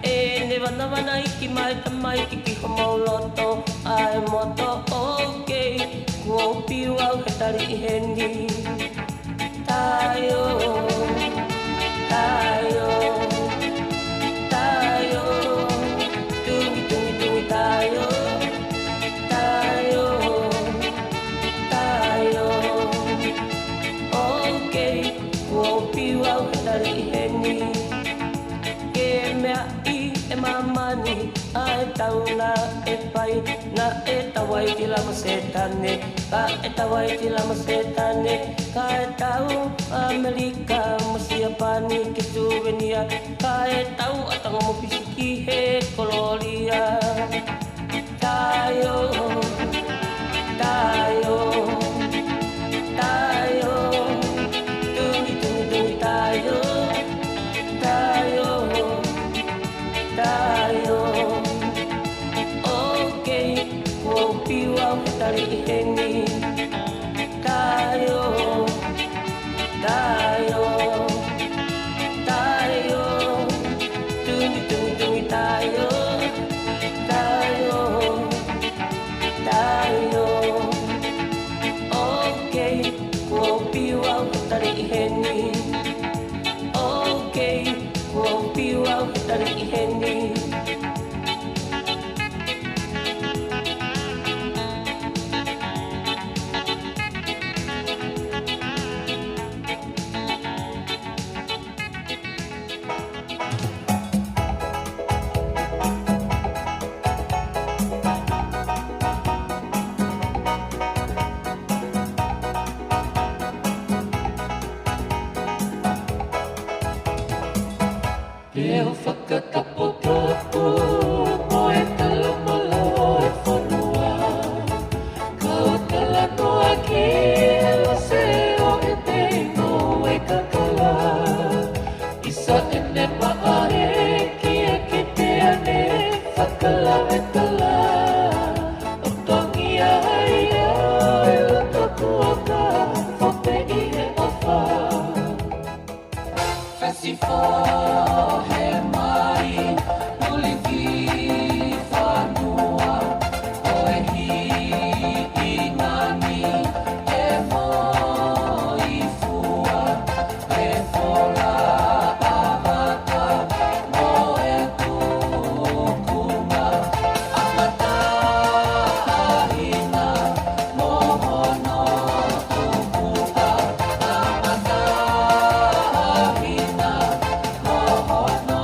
ʻE ne vanavanaiki mai e tamaiki ki homou loto ʻa e moto, OK, kuo u piu au he tali ʻi heni. Taio, taio, taio, tungi, tungi, tungi, taio, taio, taio. OK, kuo u piu au he tali ʻi heni. Ke meaʻi e māmani ʻa e tau naʻe fai, naʻe tau ai tila mo Sētane, kae tau ai tila mo Sētane, kae tau ʻAmelika mo Siapani ke suvenia, kae tau ʻa Tonga mo Fisi ki he kolōlia. Taio, taio, taio, tungi, tungi, tungi, taio, taio, taio. OK, kuo u piu au he tali ʻi heni. Taio, taio, taio, tungi, tungi, tungi, taio, taio, taio. OK, kuo u piu au he tali ʻi heni. OK, kuo u piu au he tali ʻi heni. Ke u fakatapu atu mo e tala mālō e fonua. Kau talanoa ki he lose ʻo e teino e kakala. ʻI Saʻene maʻa he kiʻi kiʻi teane fakalave tala. ʻO tongi ai ʻa e loto kuata, fope ʻi he ʻofa. Fesifohe mai, Nulifi fanua, ʻo e hiʻi ngani, e moifua, e fola ʻamata, mo e tukunga, ʻamata ʻa hina, mo hono tukuka, ʻamata ʻa hina, mo hono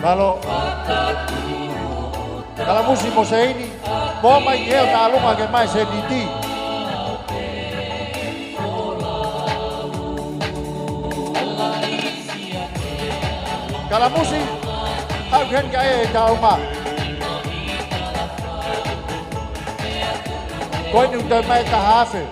Mālō. Kalamusi mo Seini, mou ō mai ki hē ʻo tālunga ke mai Seniti. Kalamusi, haʻu heni kae tālunga. Ko eni ʻoku toe mai taha afe.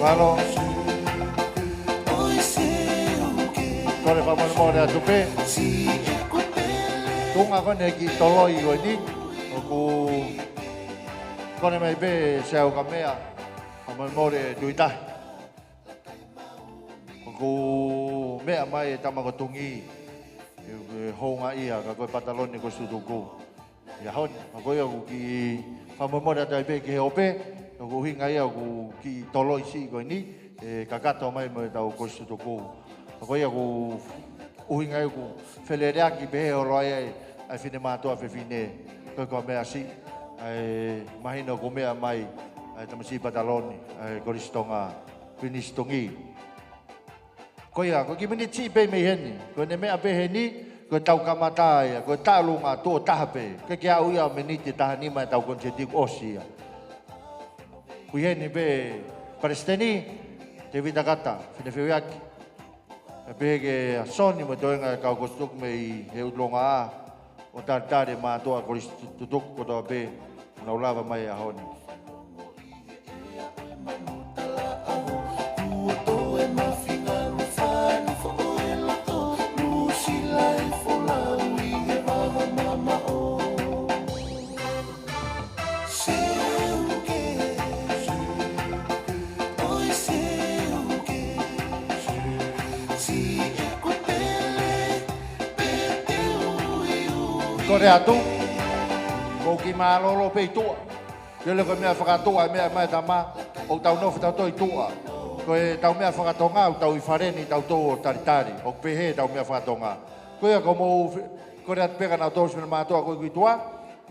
Mālō. Kole fakamolemole atu pē. Tuʻunga ko eni ki toloi ko eni. ʻOku kole mai pē Seau Kamea. Fakamolemole Tuitahi. ʻOku meʻa mai e tama ko Tungi. ʻE, ʻe houngaʻia ka ko e pataloni ko Situku. ʻI he ʻaho ni, ʻa ko ia ʻoku kiʻi fakamolemole atu ai pē ki he ope, ʻoku ʻuhinga ia ʻoku kiʻi toloi siʻi ko eni, ʻe kakato mai mo e tau ko Situku. ʻA ko ia ʻoku ʻuhinga ia ʻoku feleleaki pē he holo ai ai, ʻa e finemātuʻa fefine, ko e ko e meʻa siʻi, ʻa e mahino ʻoku meʻa mai, ʻa e tamasiʻi pataloni, ʻa e Kolisi Tonga, Pilinisi Tungi. Ko ia, ko e kiʻi miniti pē mei heni, ko ʻene meʻa pē heni, ko e tau kamata ia, ko e taʻalunga tuʻo taha pē, ke ke aʻu ia ʻo miniti taha nima e tau konisēti kuo ʻosi ia. Ko ʻi heni pē Palesiteni, Tēvita Kata, Fine Feuiaki. ʻE pehē ki he ʻAsoni mo e toenga e kau Kolisi Tutuku mei he ʻUtulonga ʻa ʻo talitali e mātuʻa Kolisi Tutuku kotoa pē, ʻoku nau lava mai he ʻaho ni. Kole atu, ʻoku ou kiʻi mālōlō pē ʻi tuʻa. Ke le ko e meʻa fakatuʻa, e meʻa mai tama, ʻoku tau nofo tautolu ʻi tuʻa. Ko e tau meʻa fakatonga, ʻoku tau ʻi fale ni tautolu ʻo talitali. ʻOku pehē tau meʻa fakatonga. Ko ia ko mou fe-, kole atu pē kia nautolu siʻi mātuʻa ko ē ʻi tuʻa,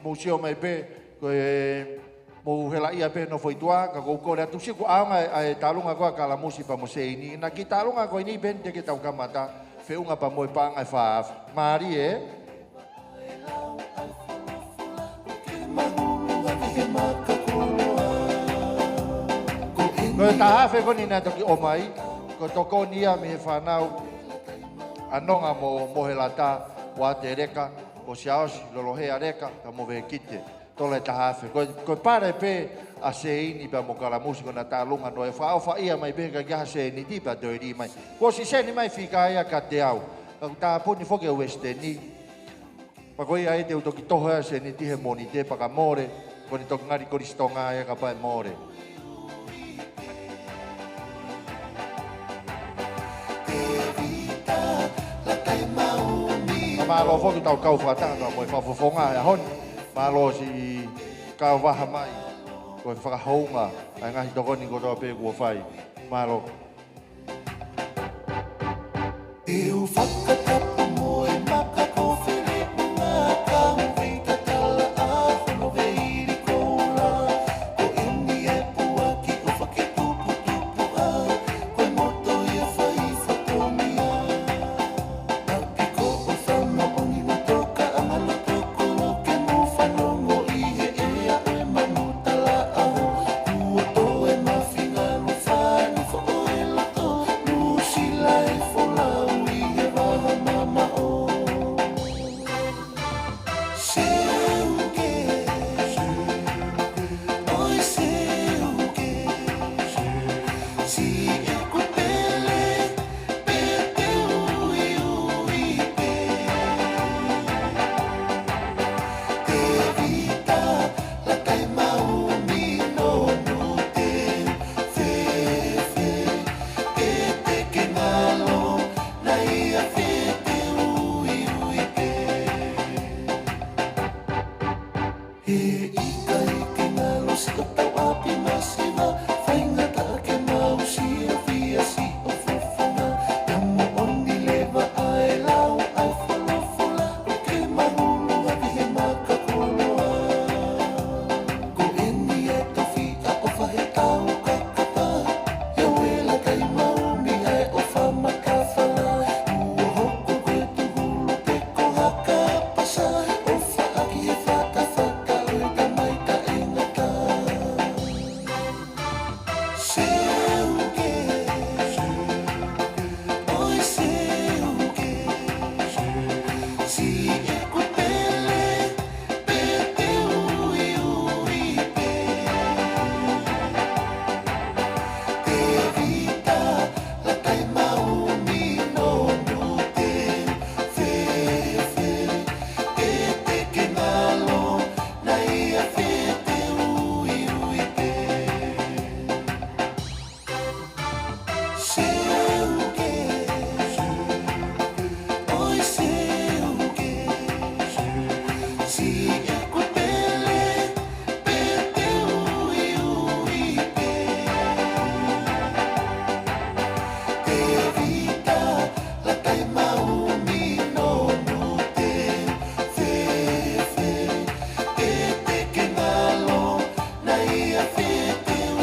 mou sio mai pē, ko e mou helaʻia pē nofo ʻi tuʻa, ka ʻoku ou kole atu siʻi ko e ʻaonga ʻa e, ʻa e taʻalunga ko ē ʻa Kalamusi pea mo Seini. Naʻa kiʻi taʻalunga ko eni pē eni te ke tau kamata, feʻunga pea mo e paʻanga ʻe fā afe. Mālie, ē? Ko e taha afe ko eni naʻe toki ʻomai, ko e tokoni ia mei he fānau ʻa Nonga mo, mo Helata, ʻUate Leka, ko Siaosi, Lolohea Leka, ka mo Vekite. Tola e taha afe. Ko, ko e pale pē ʻa Seini pea mo Kalamusi ko ʻena taʻalunga noa ʻe fakaʻofaʻia mai pē ka ʻikai ha sēniti pea toe lī mai. Kuo ʻosi seni mai fika ia kiate au. Ka ʻoku tāpuni foki e Western. Pea ko ia ai te u toki toho ʻa e sēniti he Mōnite pea ka mole, ko ʻene toki ngali Kolisi Tonga ia kapau ʻe mole. Ka mālō foki tau kau fakataha mo e fakafofonga he ʻaho ni. Mālō siʻi kau vaha mai. Ko e fakahounga ʻa e ngaahi tokoni kotoa pē kuo fai. Mālō.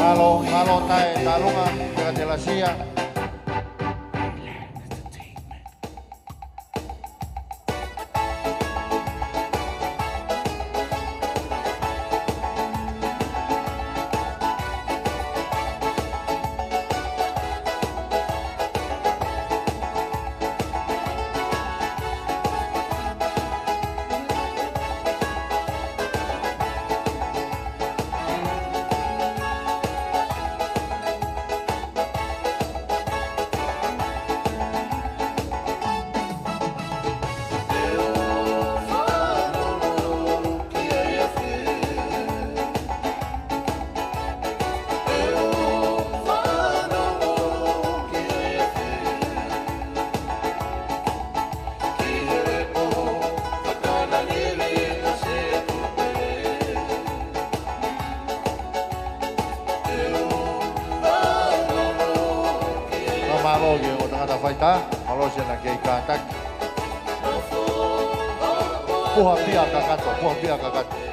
Mālō, mālō Tae Talunga, Peka Telasia. Ka mālō ki he ongo tangata faitā, mālō siʻana kei kātaki. Puha pia kakato, puha pia kakato.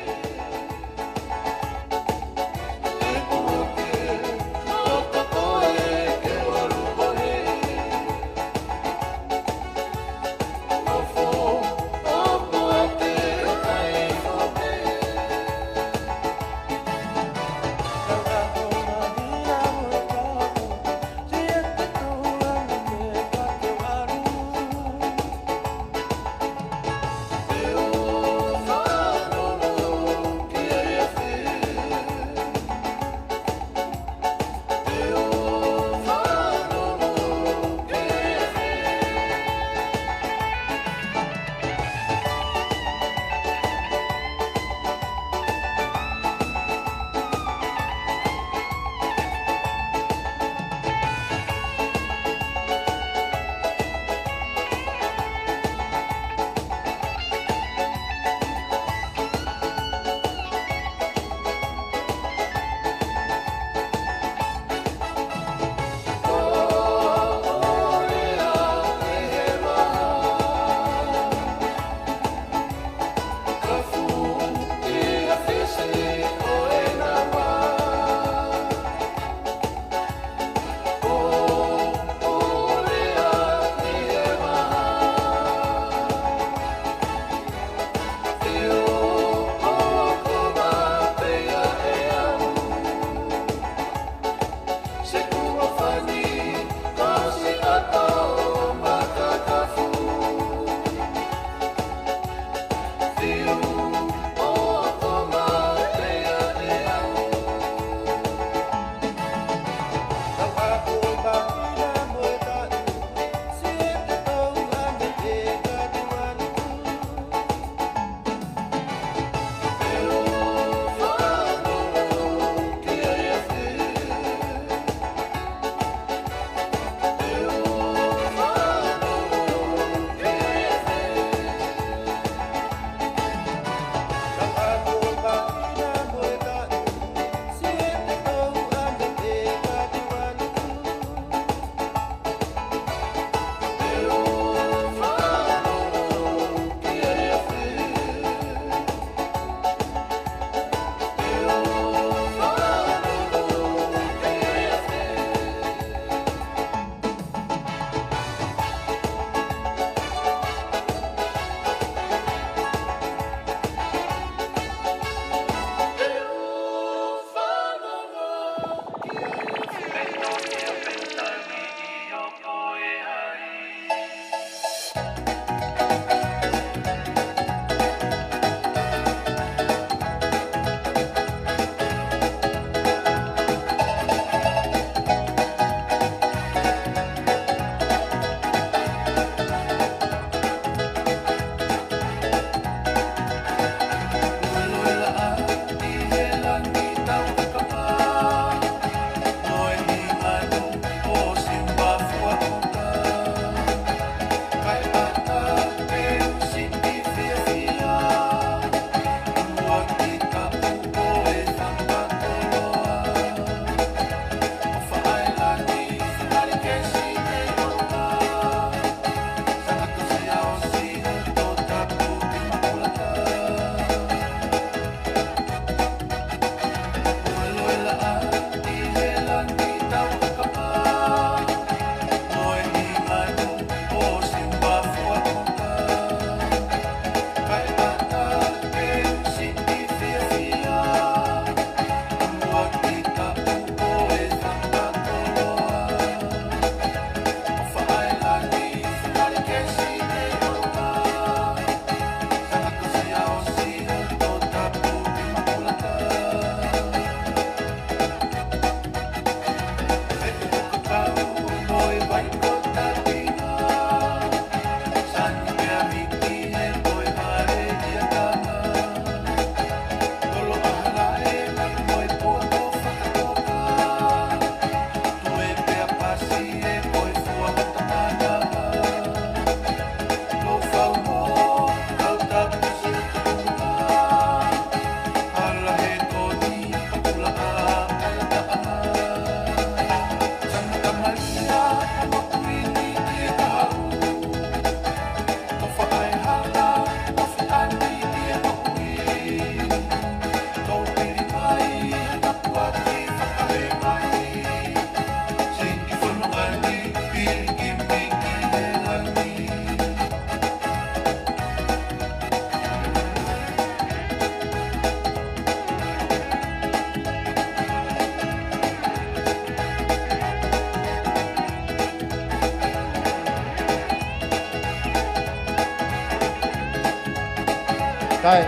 ʻAi.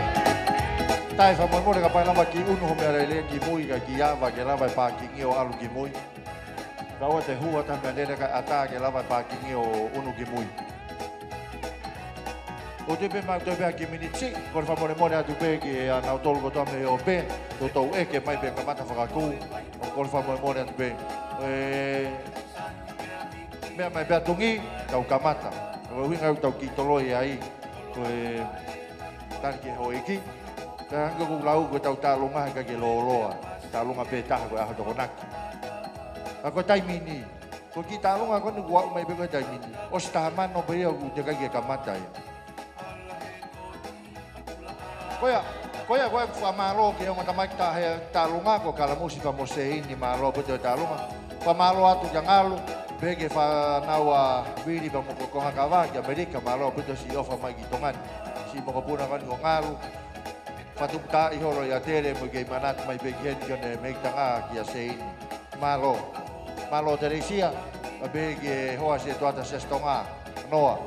Taʻe fakamolemole, kapau lava ke ʻunu ho meʻalele ki mui, kae kiʻi ava ke lava e pākingi ʻo ʻalu ki mui. Kae ʻoua te hua ha meʻalele kae ʻatā ke lava e pākingi ʻo ʻunu ki mui. ʻOku toe pē maʻu toe pē ha kiʻi miniti, kole fakamolemole atu pē kia nautolu kotoa mei he ope, toutou ʻeke mai pē kamata fakakū, ʻo kole fakamolemole atu pē. ʻE, meʻa mai pē ʻa Tungi, tau kamata. Ko e ʻuhinga ʻoku tau kiʻi toloi ai, ko e tali ki he houʻeiki. Ka hangē ko ʻeku lau ko ʻetau taʻalonga he ʻikai ke lōloa. Taʻalonga pē taha ko e ʻaho Tokonaki. Ka ko e taimi ni, ko e kiʻi taʻalonga ko eni kuo aʻu mai pē ko e taimi ni. ʻOsi taha mano pē ia ʻoku teʻeki ai ke kamata ia. Ko ia, ko ia, ko ia, fakamālō ki he ongo tamaiki taha he taʻalonga ko Kalamusi Famoseini, mālō ʻaupito e taʻalonga. Fakamālō atu kia Ngalu, pehē ki he fānau ʻa Vili pea mo Kokonga Kava ki ʻAmelika, mālō ʻaupito siʻi ʻofa mai ki Tonga ni. Siʻi mokopuna ko eni ko Ngalu, fakatuputaaʻi holo ʻia Tele mo e kei manatu mai pē ki heni ki hono mehikitanga kia Seini. Mālō. Mālō Telesia, pea pehē ki he hoa siʻi tuʻa ʻa Siasi Tonga, Noa.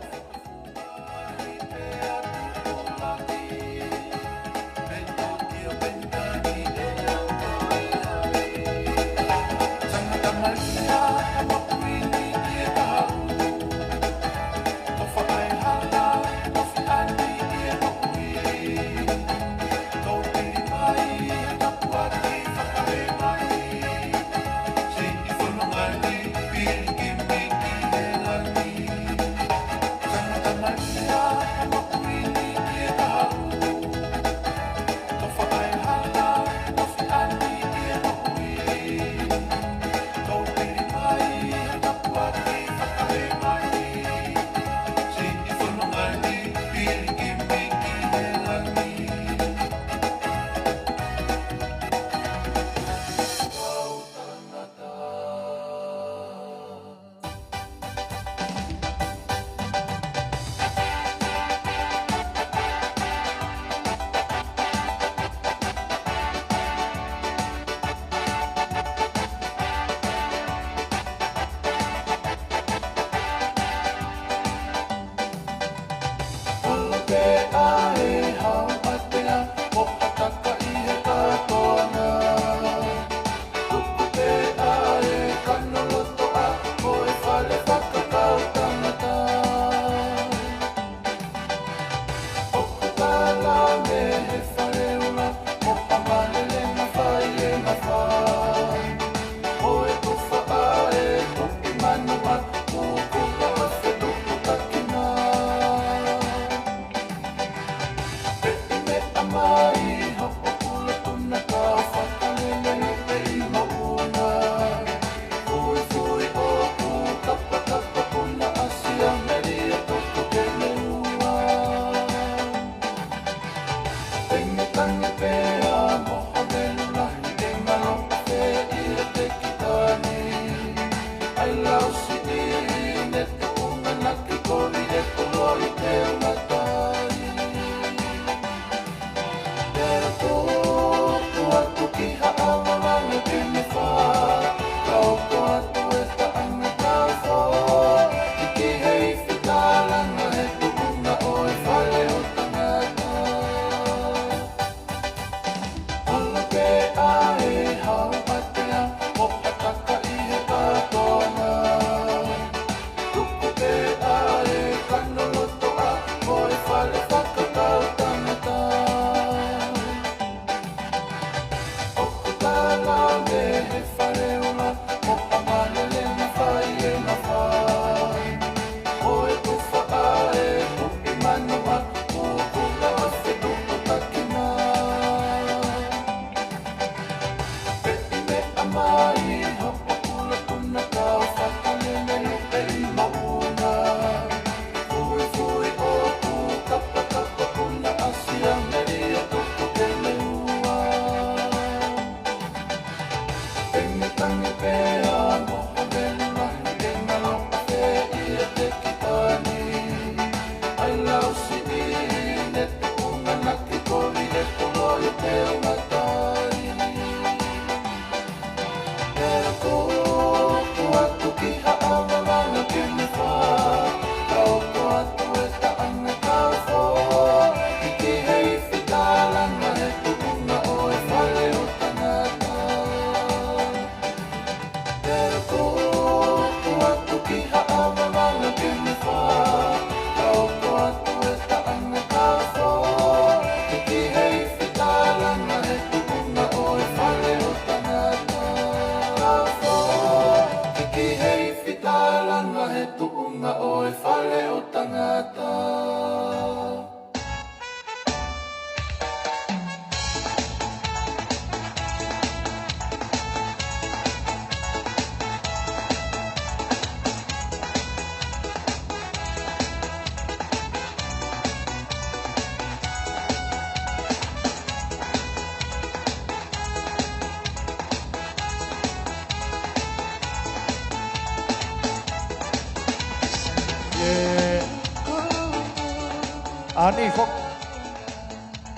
ʻAho ni foki,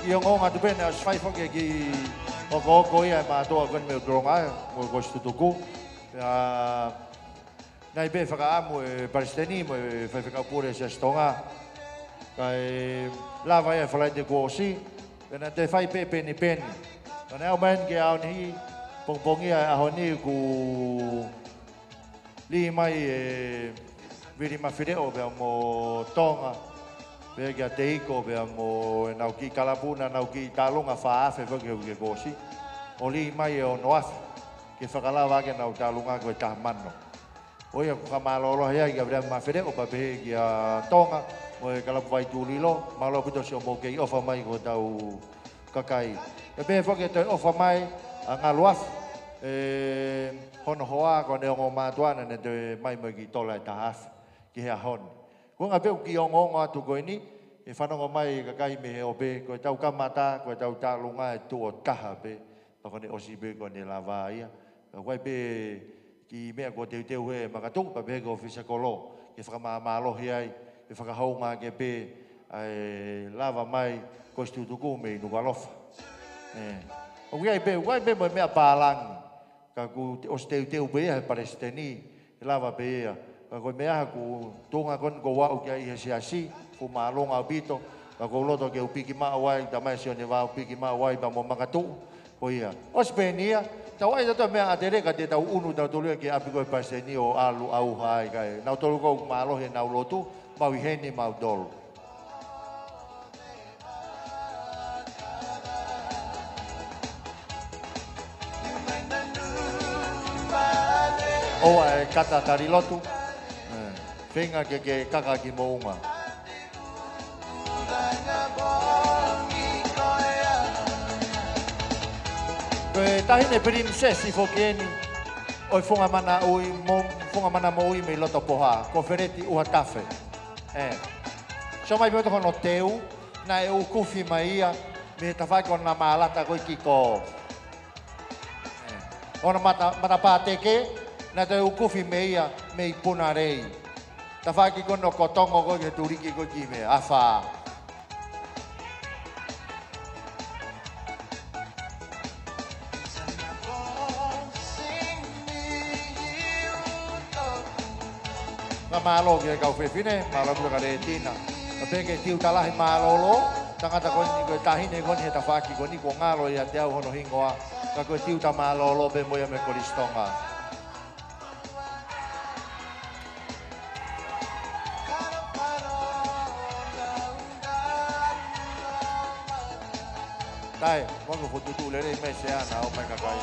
ʻi he ongoongo atu pē naʻe ʻosi fai foki e kiʻi okooko ia ʻa e mātuʻa ko eni mei ʻUtulongaʻa, mo e Kosi Tutuku. Pea naʻe ʻi ai pē e fakaʻamu ʻa e Palesiteni mo e Faifekau Pule ʻo e Siasi Tonga, kae lava ia he Falaite kuo ʻosi, pea naʻe toe fai pē penipeni. Pea naʻe aʻu mai eni ki he ʻaho ni, pongipongia e ʻaho ni, kuo lī mai ʻa Vili Mafileʻo pea mo Tonga, pea kia Teiko pea mo ʻenau kiʻi kalapu naʻa nau kiʻi taʻalunga, fā afe foki he uike kuo ʻosi, ʻo lī mai e ono afe ke fakalava ʻaki ʻenau taʻalunga ko e taha mano. ʻO ia ʻoku fakamālō lahi ai kia Vili Mafileʻo pea pehē kia Tonga mo e kalapu Vaitūlilo, mālō ʻaupito siʻomou kei ʻofa mai ki hotau kakai. Pea pehē foki e toe ʻofa mai ʻa Ngaluafi, ʻa hono hoa ko ʻene ongo mātuʻa naʻa ne toe mai mo e kiʻi tola ʻe taha afe ki he ʻaho ni. Ko e ʻuhinga pē ʻeku kiʻi ongoongo atu ko eni, ʻe fanongo mai e kakai mei he ʻope, ko ʻetau kamata, ko ʻetau taʻalunga ʻe tuʻo taha pē, pea ko ʻene ʻosi pē ko ʻene lava ia. Pea ʻoku ʻi ai pē kiʻi meʻa kuo teuteu he makatuʻu, pea pehē ki he ʻōfisa kolo ke fakamāmālohi ai, ke fakahoungaʻaki pē ʻa e lava mai Kosi Tutuku mei Nukuʻalofa. ʻE, ʻoku ʻi ai pē, ʻoku ʻi ai pē mo e meʻa pālangi, ka kuo te-, ʻosi teuteu pē ia he Palesiteni, ʻe lava pē ia. Ka ko e meʻa ʻoku tuʻunga ko eni ʻoku ou aʻu ki ai he siasi, fuʻu māʻolunga ʻaupito, ka ʻoku ou loto ke u piki maʻu ai, Tamai Sione Vao, piki maʻu ai pea mo makatuʻu. Ko ia, ʻosi pē eni ia, tau ʻai tautolu e meʻa ʻa Teleka, te tau ʻunu tautolu ia ki he ʻapi ko ē Palesiteni ʻo ʻalu ʻauha ai kae. Nautolu ʻoku mālohi ʻenau lotu, mau ʻi heni mautolu. ʻOua ʻe kata tali lotu. ʻE, feinga ke ke kaka ki moʻunga. Ko e taʻahine pilinisesi foki eni ʻo e Funga Mana Ui mo-, Funga Mana Moʻui mei Lotopoha, ko Feleti ʻUhatafe. ʻE. Sio mai pē ki hono teu, naʻe ukufi mai ia mei he tafaʻaki ko Namalata ko ē ki ko. ʻE. Hono mata, matapā teke, naʻe toe ukufi mei ia mei Punalei. Tafaʻaki ko ē ʻo Kotongo ko ē ki he tuliki ko ē ki he meʻa, afā. Ka mālō ki he kau fefine, mālō pē kia Letina. Ka pehē ki he tiuta lahi mālōlō, tangata ko eni ko e taʻahine ko eni he tafaʻaki ko eni kuo ngalo ʻiate au hono hingoa, ka ko e tiuta mālōlō pē mo ia mei Kolisi Tonga. Tae, mo ke fokotuʻu lelei mai Sea, ʻomai kakai.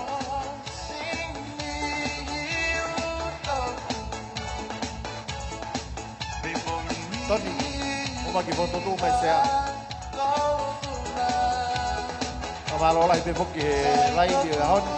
Toni, ʻomai ke fokotuʻu mai Sea. Ka mālō lahi pē foki he laivi ʻo e ʻaho ni.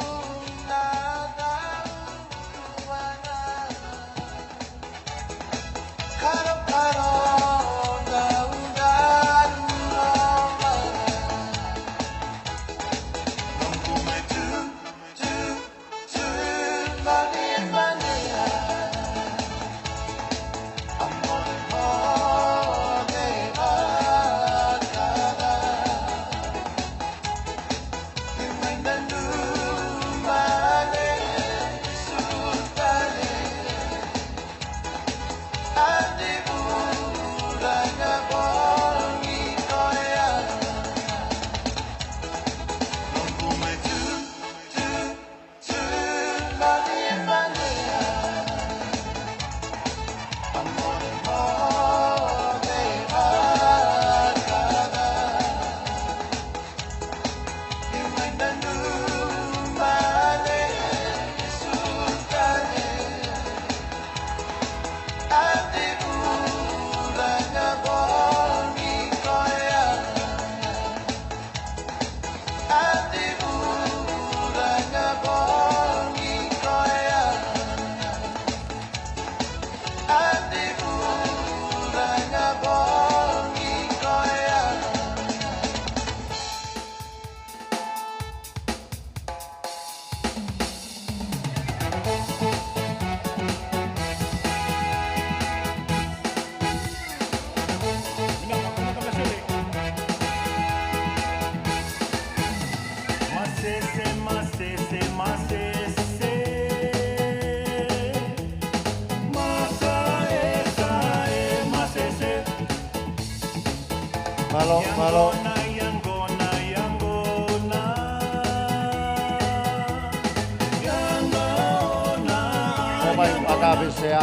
Mālō, mālō. ʻO mai, ʻakapesea.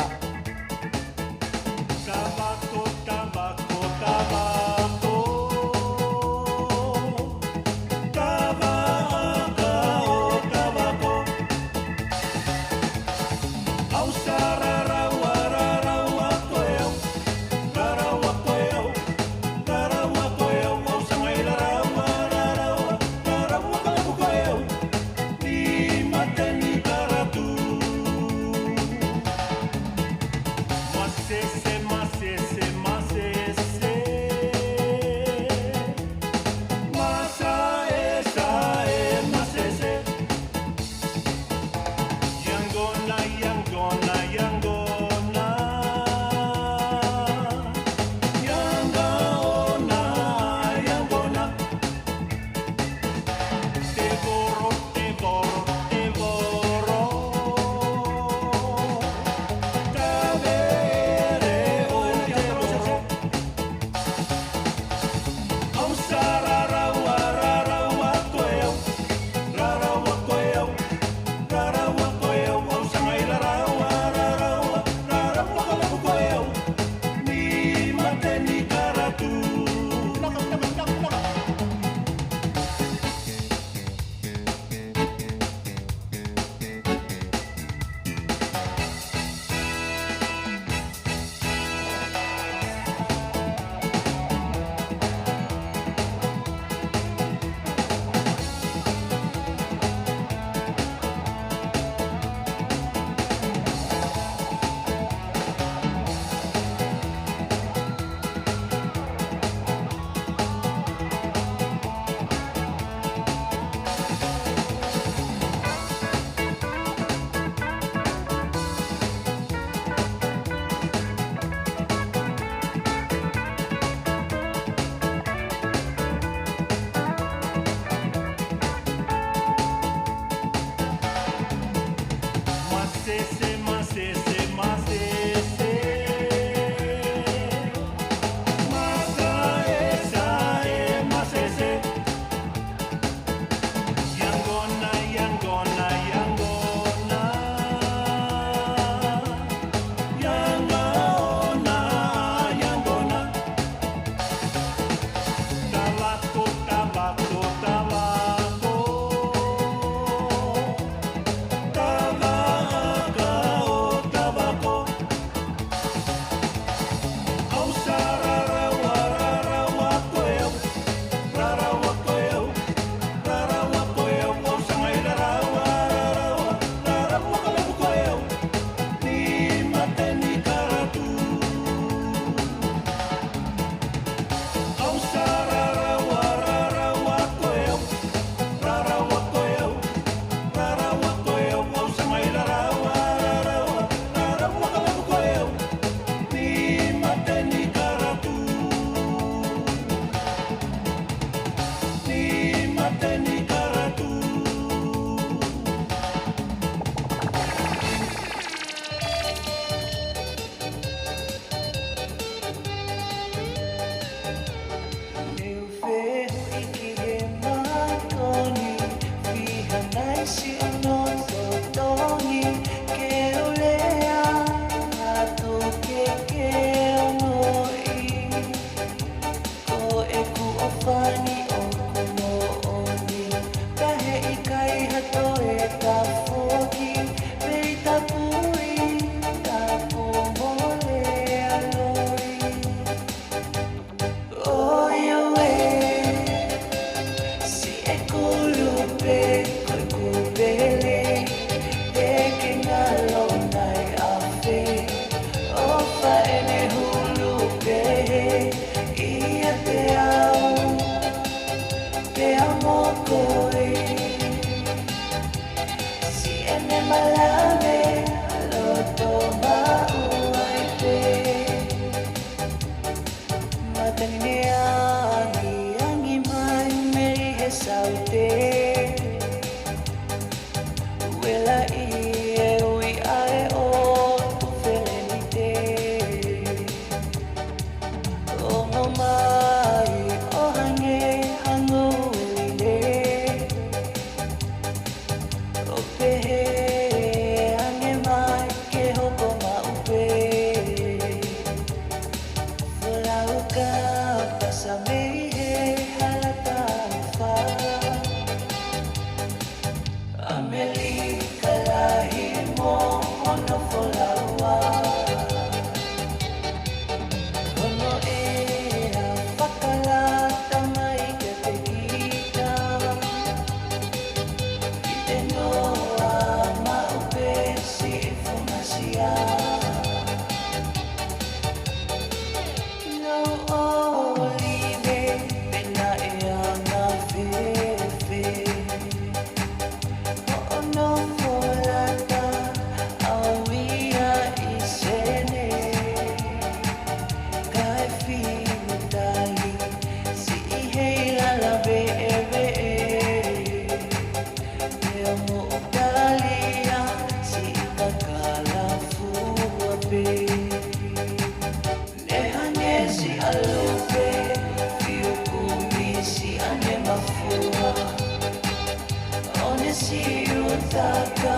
Siutaka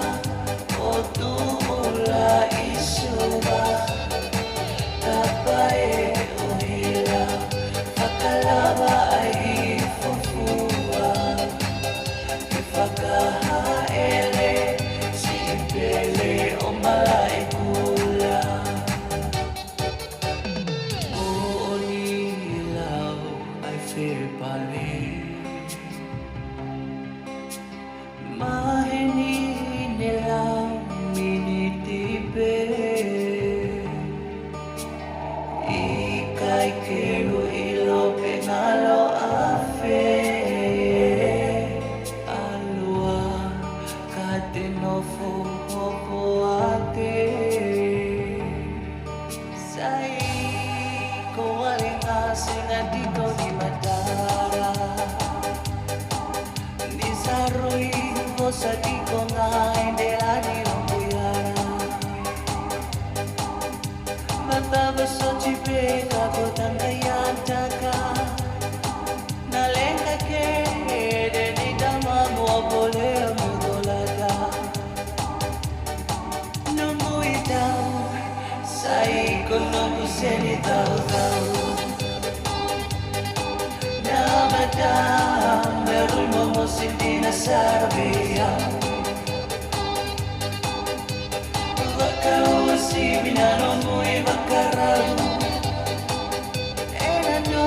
ʻo Tula ʻi Suva, Tapa ʻe ʻUhila, Fakalava ʻa Hifofua, Fakahāʻele, Siʻi Pele ʻo Malaʻekula. Moʻoni lau ʻa e fepale. Maheni ne lau miniti pē. ʻIkai ke u ʻilo pe ngalo ʻafē. ʻAlua ka te nofo hopo ake. Sai ko wale ngase nga dito ni matara. Ni sarui ko sa diko nga ende ani lombuyara. Matava soti pe ka ko tanga i ataka. Na lenga ke ede ni tama mo pole mo tolata. Numu i tau, sai ko numu seni tau tau. Namata, meru momo sindina sarabia. Vakaua sivina numu i vakarau. Ena no,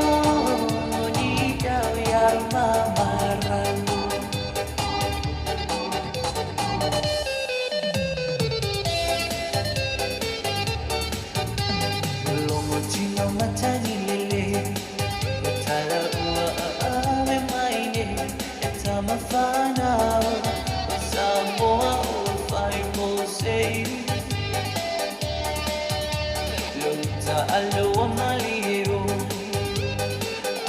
ni tau i aru mamarau. Lomo tino matangi lele, tala ua a ave mai ne, e tama fanau, Samoa o fai mo sei. Lunta alo a mali e o,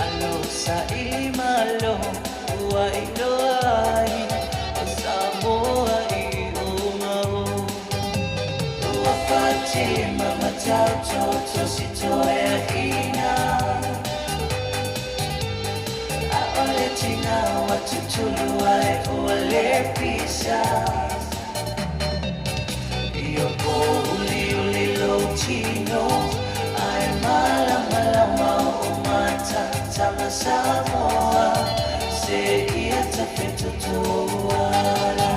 alo sa i malo, ua i loa ai, o Samoa i o ngao. Ua pati mama tau to, to si to e a ina. A ole tina ua tutulu ai, ua le pisa. Ia ko uli uli lo tino, ai malamalama o mata, tama Samoa, se ia ta fetotoala.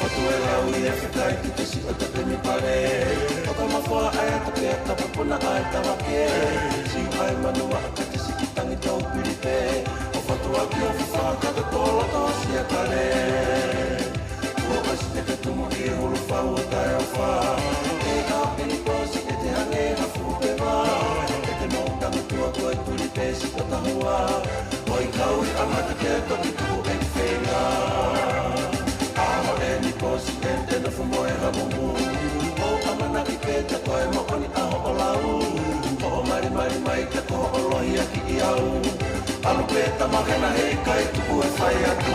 Otu e lau ia fekai ki te si o te peni pale. O ka mafoa ai a te pea ka papuna ai tavake. Si ai manua a ka te si ki tangi tau pili pe. O fatu aki o fafaka te tolo to si a kale. Ua kasi te te tumu i e hulu fau o tae o fa. E ka pini posi e te hange ha fu pe va. E te mau tangu tua koe tuli pe si o tahua. Oi kau i amata ke toki tuku e fenga. Aho e ni posi e te na fumo e ha mumu. O amana ki pe te koe mo oni aho o lau. Ko o mari mari mai te ko o lohi a ki i au. Alu pe tama hena he kai tuku e fai atu.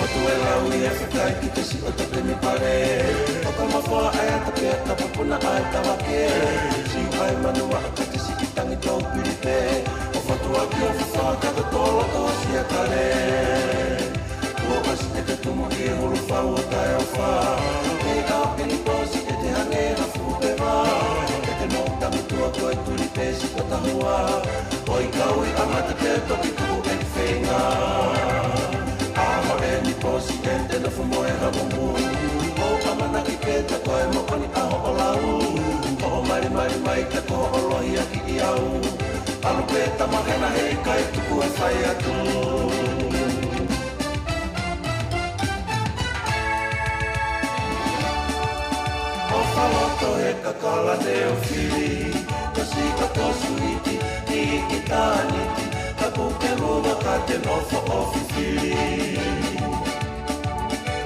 Otu e lau ia fekai ki te si o te peni pale. O ka mafoa ai a te pea ka papuna ai tavake. Si ai manua a ka te si ki tangi tau pili pe. O fatu aki o fafaka te tolo to si a kale. Ua kasi e te tumu i e hulu fau o tae o fa. E ka pini posi e te hange ha fu pe va. E te mau tangu tua koe tuli pe si o tahua. Oi kau i amata ke toki tuku e fenga. Aho e ni posi e te na fumo e ha mumu. O amana ki pe te koe mo oni aho o lau. Ko o mari mari mai te ko o lohi a ki i au. Alu pe tama hena he kai tuku e fai atu. Kala te u fili, ka sika ko suiti, ki ki tāniti, ka puke luma ka te nofo ʻo fifili.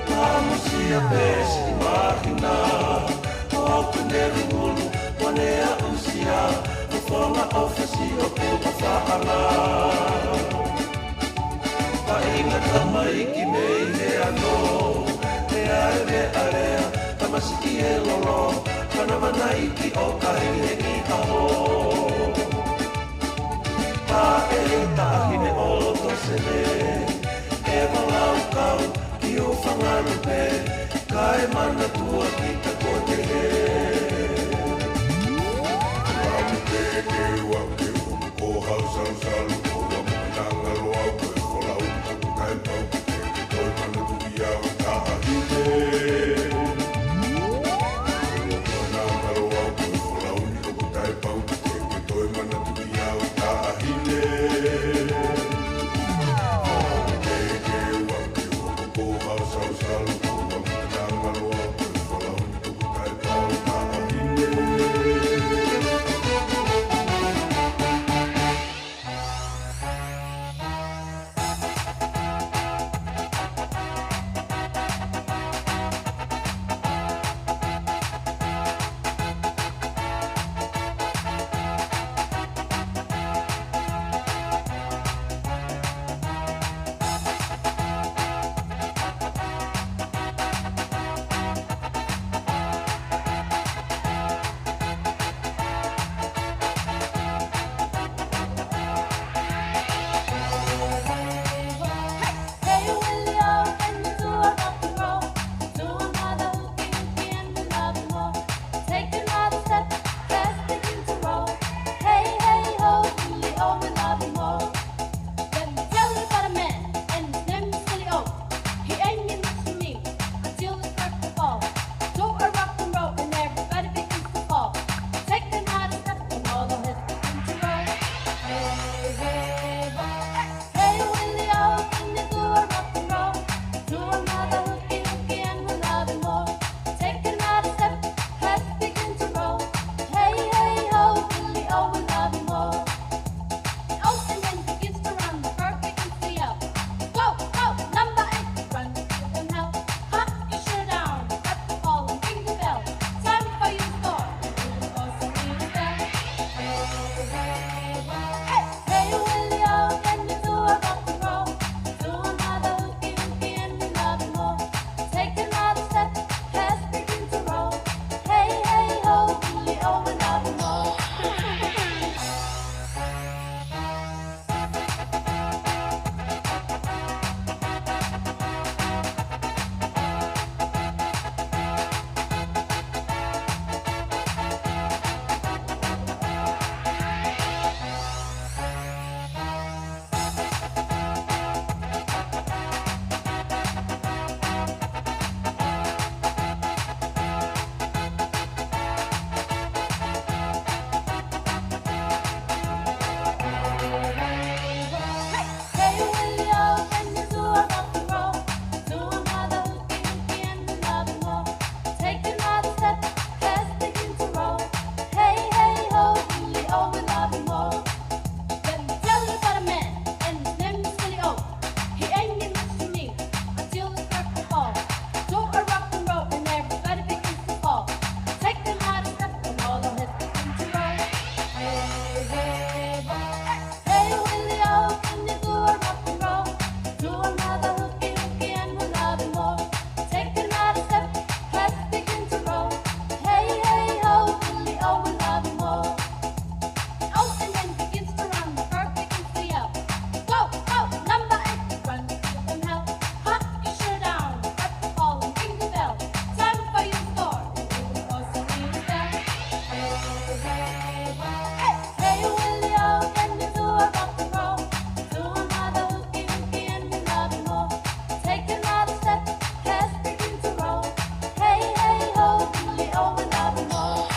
Ka musia pē siʻi māhina, ko au ke ne lungulu, ko ne aʻusia, ko fonga ʻo fesi ʻo puta faʻana. Paʻinga tamaiki mei he ano, he ʻa e meʻa lea, tamasiʻi e lolo, kana manaiki ʻo kahi he ki aho. Taʻe taʻahine ʻo loto sene, ʻe valaukau ki ʻo fangalu pē, kae manatua kita ko te he. Ua mu te ke ua ke ua. Ko hau salusalu, ko ua mo nanga loa, ko e folau, ko e kae pau, ke ke toi mana tu ia o taʻahine. Ko ua mo nanga loa, ko e folau, ko e kae pau, ke ke toi mana tu ia o taʻahine. Ke ke ua, ke ua, ko hau salusalu, ko ua mo nanga loa, ko e folau, Let me tell you about a man, and his name is Billy O. He ain't in much for me until he struck the ball. Do a rock and roll and everybody begins to fall. Take another step and all the heads begin to roll. Hey, hey, ho. Hey, Willie O, can you do a rock and roll? Do another hooky, hooky and we'll love you more. Take another step, heads begin to roll. Hey, hey, ho, Willie O, we'll love you more. The old man begins to run, the bird begins to yell. Go, go, number eight, run, you can help. Hop your shirt down, grab the ball and ring the bell. Time for you to score, and you will also ring the bell. Hey, hey, hey, hey, Willie O, can you do a rock and roll? Do another hooky, hooky and we'll love you more. Take another step, heads begin to roll. Hey, hey, ho, Willie O, we'll love you more. Hey, Willie O, can you do a rock and roll? Do another hooky, hooky and we'll love you more. Take another step, heads begin to roll. Hey, hey, ho, Willie O, we'll love you more. Let me tell you about a man, and his name is Billy O. He ain't in much for me until he struck the ball. Do a rock and roll and everybody begins to fall. Take another step and all the heads begin to roll. Hey, hey, ho. Hey, Willie O, can you do a rock and roll? Do another hooky, hooky and we'll love you more. Take another step, heads begin to roll. Hey, hey, ho, Willie O, we'll love you more. The old man begins to run, the bird begins to yell. Go, go, number eight, run, you can help. Hop your shirt down, grab the ball and ring the bell. Time for you to score, and you will also ring the bell. Hey, hey, hey, hey. Hey, Willie O, can you do a rock and roll? Do another hooky, hooky and we'll love you more. Take another step, heads begin to roll. Hey, hey, ho, Willie O, we'll love you more.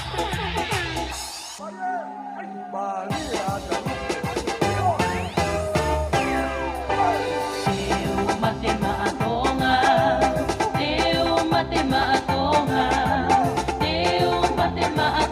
Te u mate maʻa Tonga, te u mate maʻa Tonga, te u mate maʻa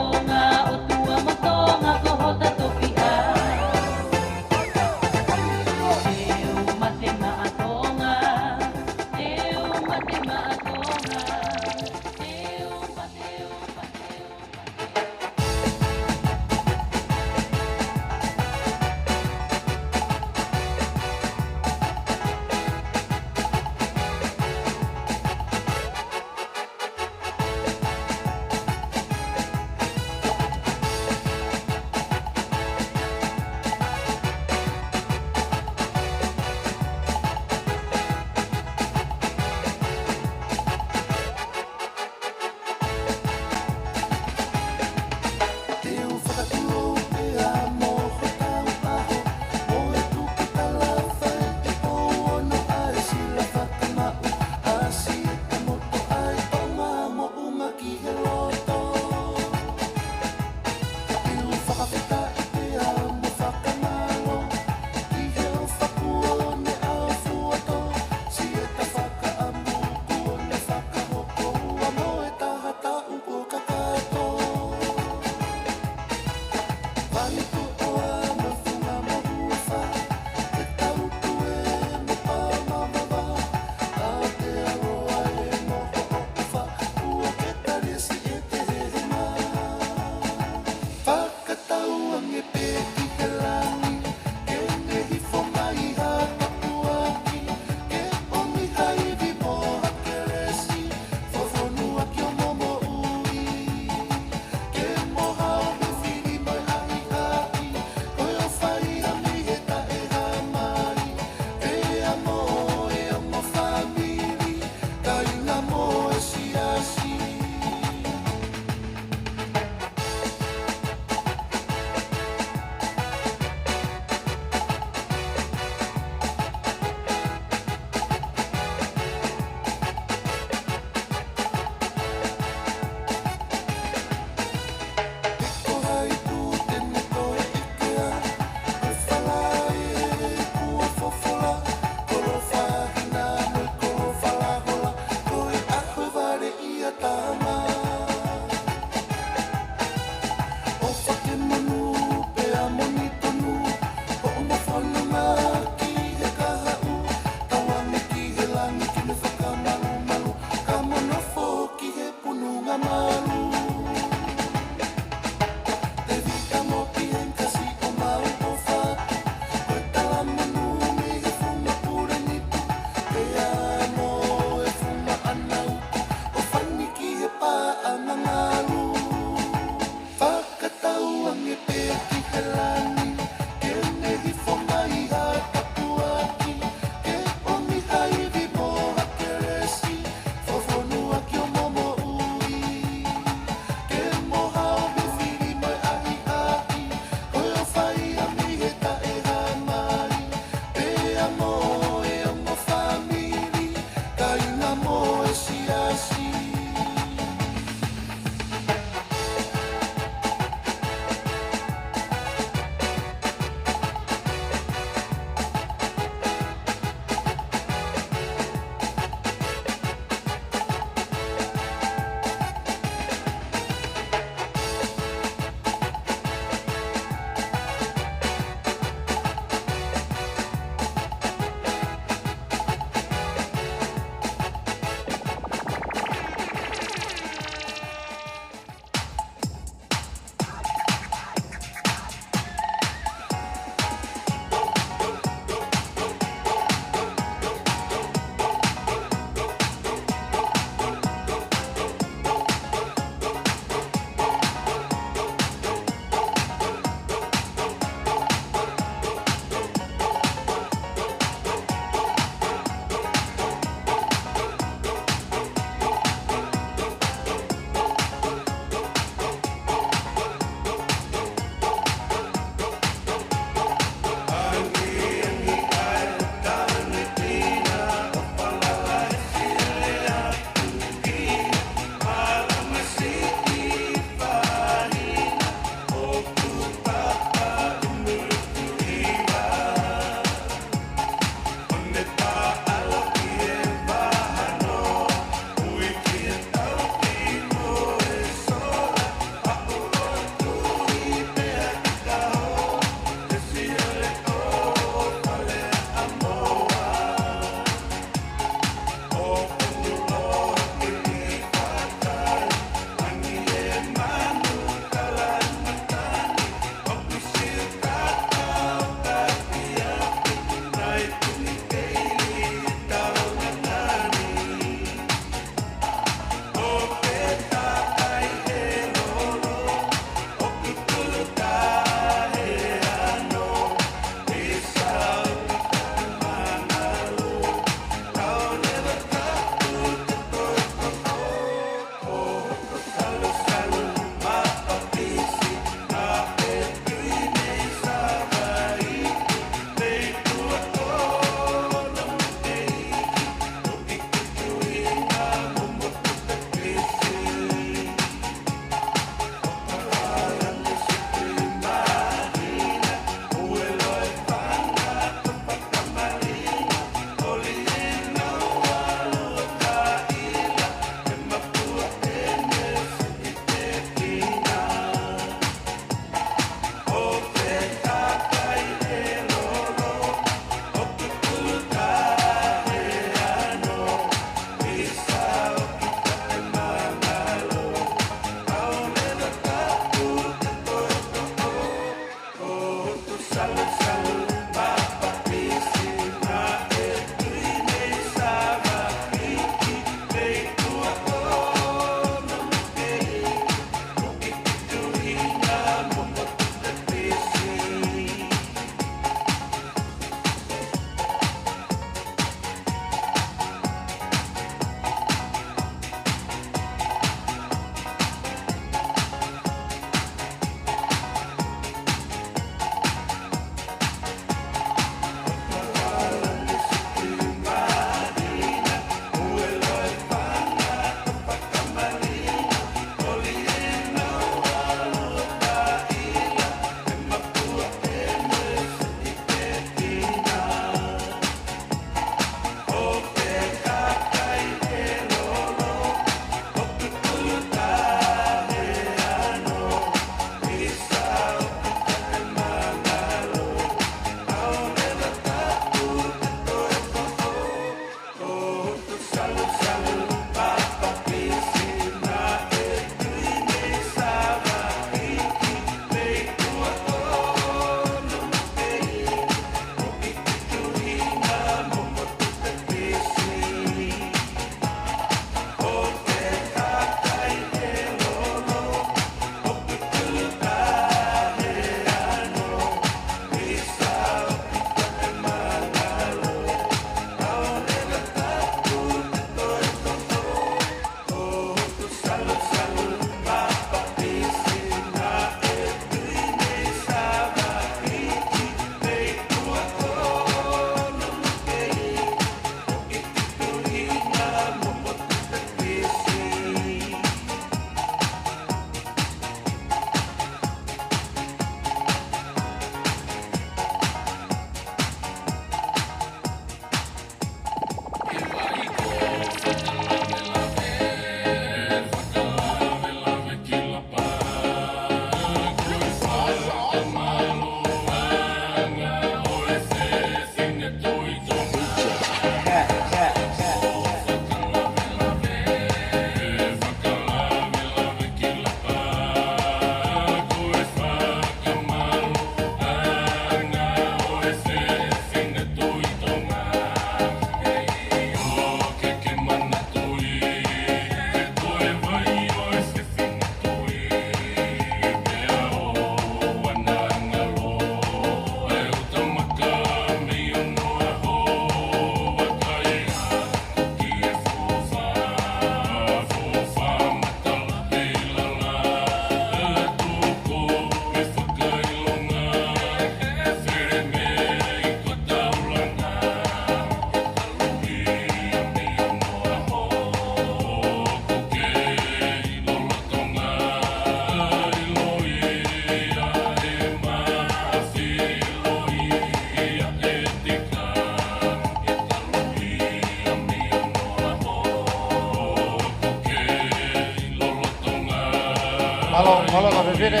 Mālō, mālō ka fefine.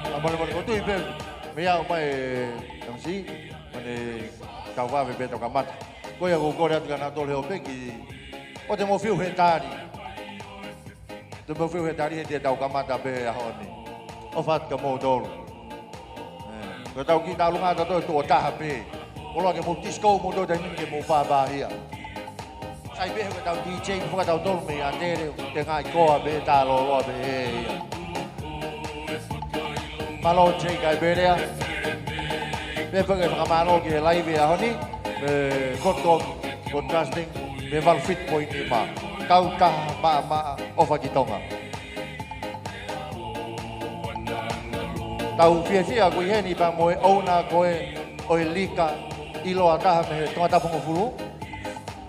A mole mole ko tui pē. Mea o mai, M C, mane kau vave pē to kamata. Ko ia ko kole atu ka na tole ho peki. O te mo fiu he tali. Te mo fiu he tali he te tau kamata pē ʻaho ni. ʻOfa atu kia moutolu. Ko tau ki tau lunga tatou tuʻo taha pē. Koloa ke mou disco moutolu taimi ke mou pāpāhia. Sai pē ko tau D J, ko tau tolu mei ʻatele, te ngai koa pē, tā loloa pē, ē ia. Mālō Jake Kaipelea. Pea pē ke fakamālō ki he laivi ʻaho ni, mei Kotko Broadcasting, mei valu fitu poini nima. Kautaha maʻamaʻa ʻofa ki Tonga. Tau fiefia ko eni pea mo e ʻouna ko ē ʻo e lika ʻiloa taha mei he Tongatapu Hongofulu.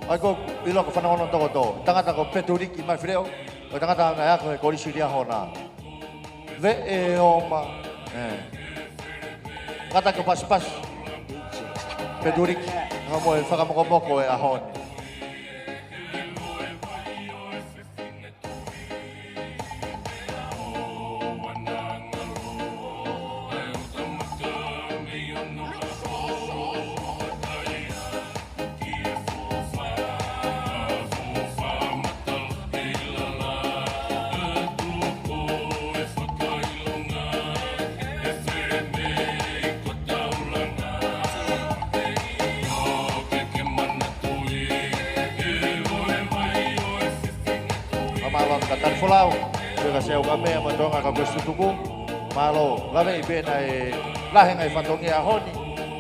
ʻA ia ko e ʻiloa ko Fanongono Tokoto. Tangata ko Petuliki Mafileo. Ko e tangata naʻe ako he Kolisi Liahona. Veʻe ʻo ma. Ē. Tangata ko Pasipasi. Petuliki. Ka mo e fakamokomoko e ʻaho ni. Ka mālō ka tali folau, pea ka Seau Kamea mo Tonga ka Kuesi Tutuku. Mālō, laveʻi pē naʻe lahi e ngaahi fatongia ʻaho ni.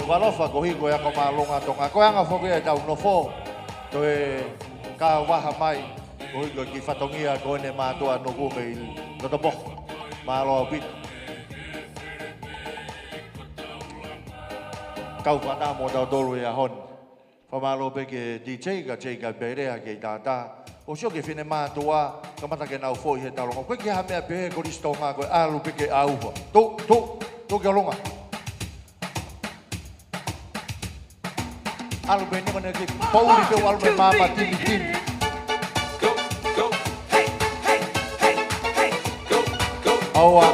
Ko e ʻaloʻofa ko hiko e ako māʻolunga Tonga. Ko e anga foki e tau nofo. Toe kau vaha mai, ko hiko ki fatongia ko eni mātuʻa nuku mei Lotopoho. Mālō ʻaupito. Kau fana mo tautolu e ʻaho ni. Fakamālō pē ki he D J ka Jake Kaipelea ke tātā. ʻOsi ʻoku ke fine mātuʻa, kamata ke nau foʻi he taulonga. Ko e ke ha meʻa pē he Kolisi Tonga ko e ʻalu pē ke ʻauha. Tu, tu, tu ki ʻolunga. ʻAlu pē ni mane ki pouli pē ʻalu pē māma timi timi. ʻAua.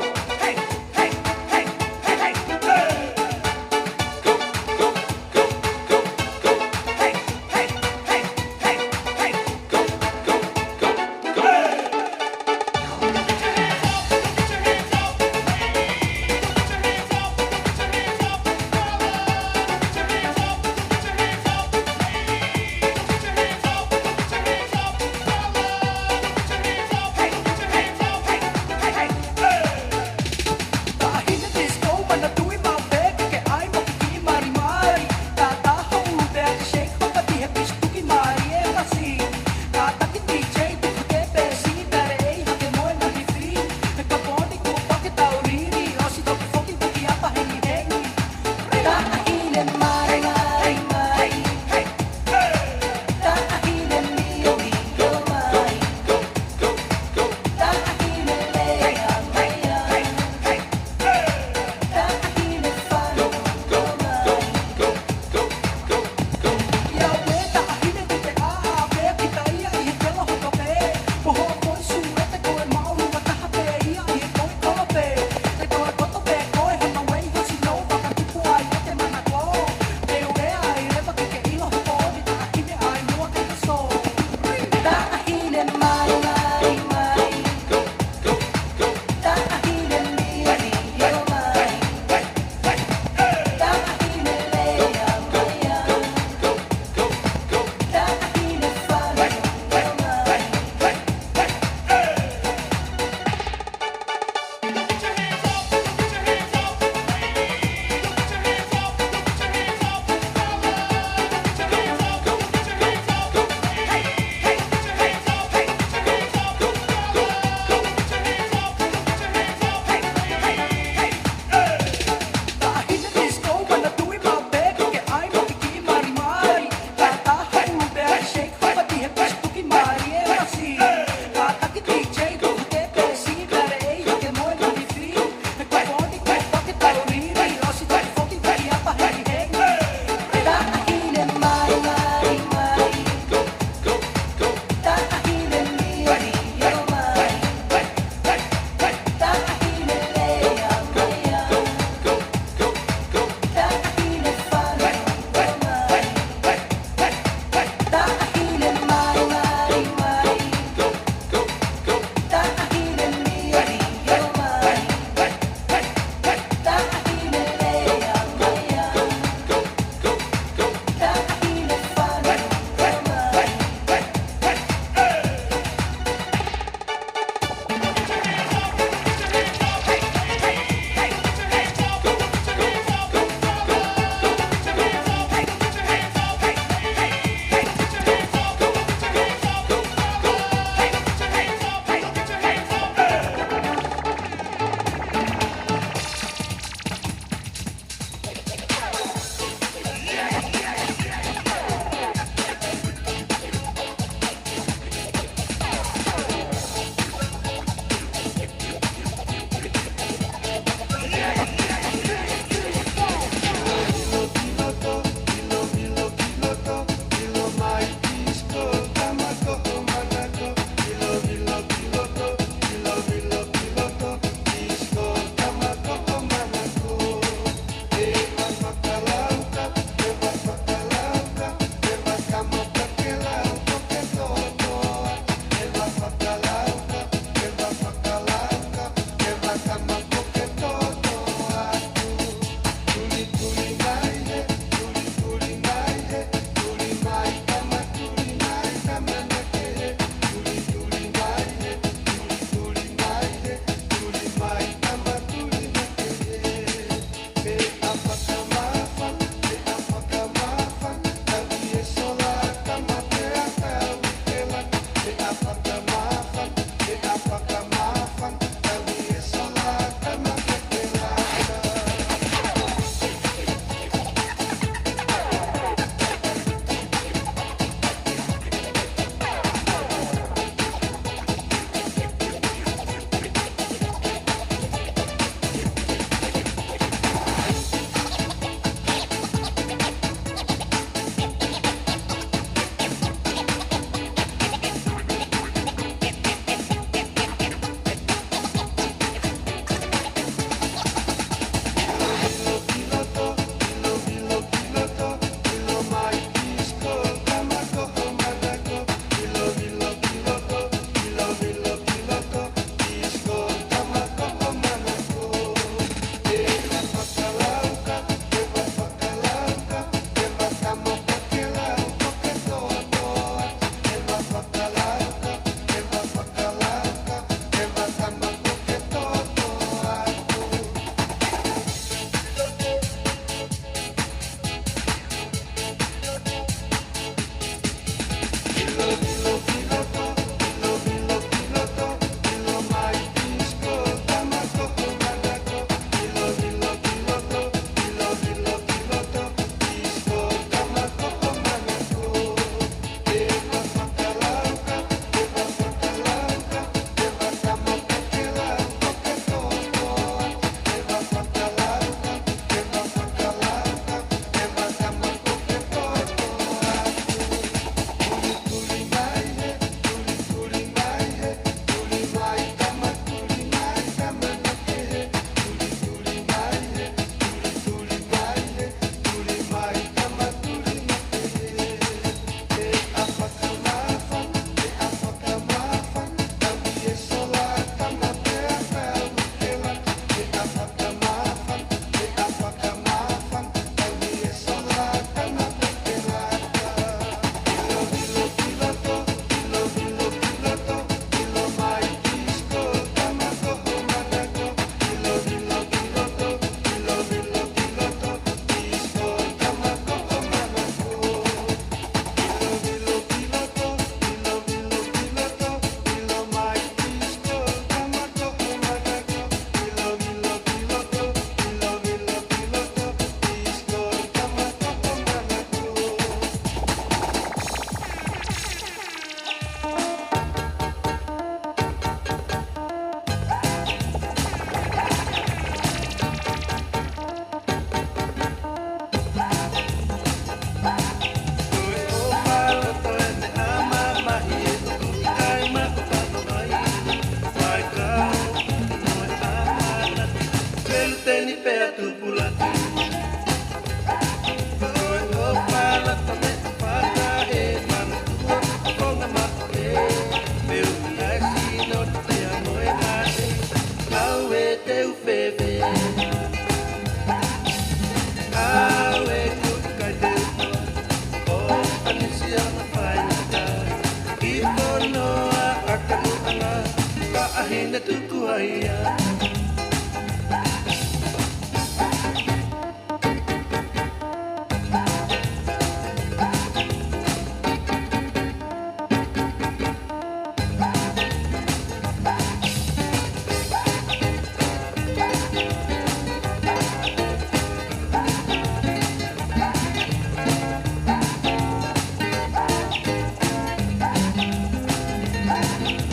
Ne tuku ai ia.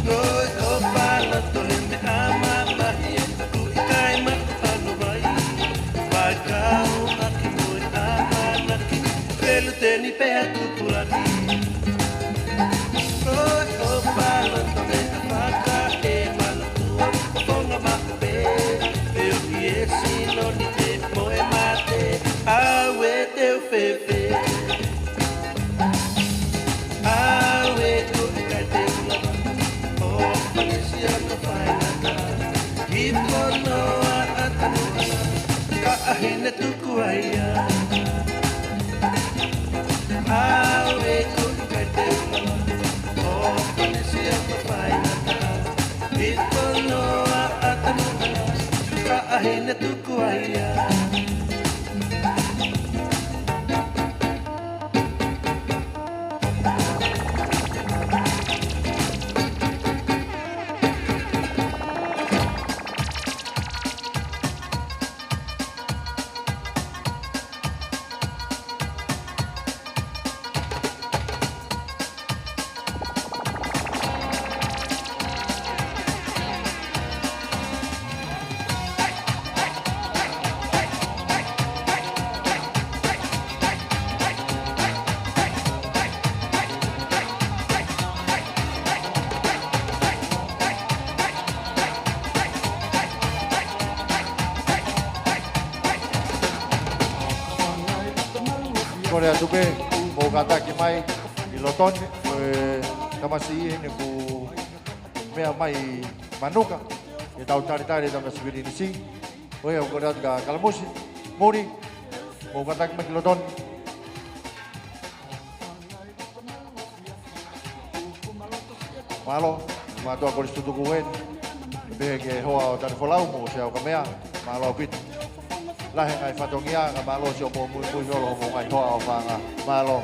Ko e ʻofa loto he meʻa mamahi ē, ʻoku ʻikai maʻu hano vai. Fai kau ʻaki mo e ʻamanaki, pelu teni pea tukulani. Ko e ʻofa loto he ʻafaka e manatua, ʻo fonga maʻu pē, feohi e sino ni te mo e mate, ʻauē te u fēfē. ʻAuē ʻoku ʻikai te u lava ʻo fakasia mo faingataʻa. Ki pono a ʻata mo ala, ka ʻahi ne tuku ai ia. ʻAuē ʻoku ʻikai te u lava ʻo fakasia mo faingataʻa. Ki pono a ʻata mo ala, ka ʻahi ne tuku ai ia. Kole atu pē, mou kātaki mai ʻi loto ni, ʻe, tamasiʻi eni ʻoku meʻa mai Manuka, ʻe tau talitali e tamasiʻi Pilinisi. ʻOi, ʻoku kole atu kia Kalamusi, Muli, mou kātaki mai ki loto ni. Mālō, mātuʻa Kolisi Tutuku eni. Pehē ki he hoa ʻo Talifolau mo Sea ʻUkamea, mālō ʻaupito. Lahi e ngaahi fatongia, ka mālō siʻomou muimui holo homou ngaahi hoa ʻofaʻanga. Mālō.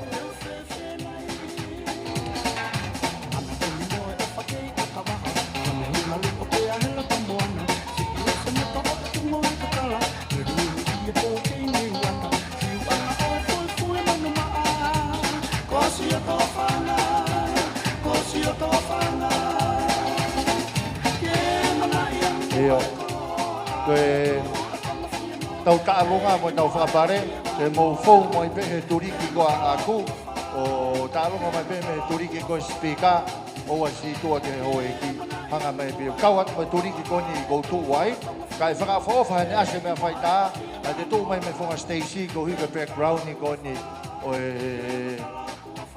ʻIo. Ko e tau taʻalonga mo e tau fakapale, te mou fou mai pē he tuliki ko ʻaʻaku, ʻo taʻalonga mai pē mei he tuliki ko e sipika, ʻoua sītuʻa ki he houʻeiki, hanga mai pē kau atu mo e tuliki ko eni ʻoku ou tuʻu ai, kae fakaʻofoʻofa heʻene ʻasi e meʻafaitā, kae te tuʻu mai mei he fofonga siteisi, koeʻuhi ko e background ko eni ʻo e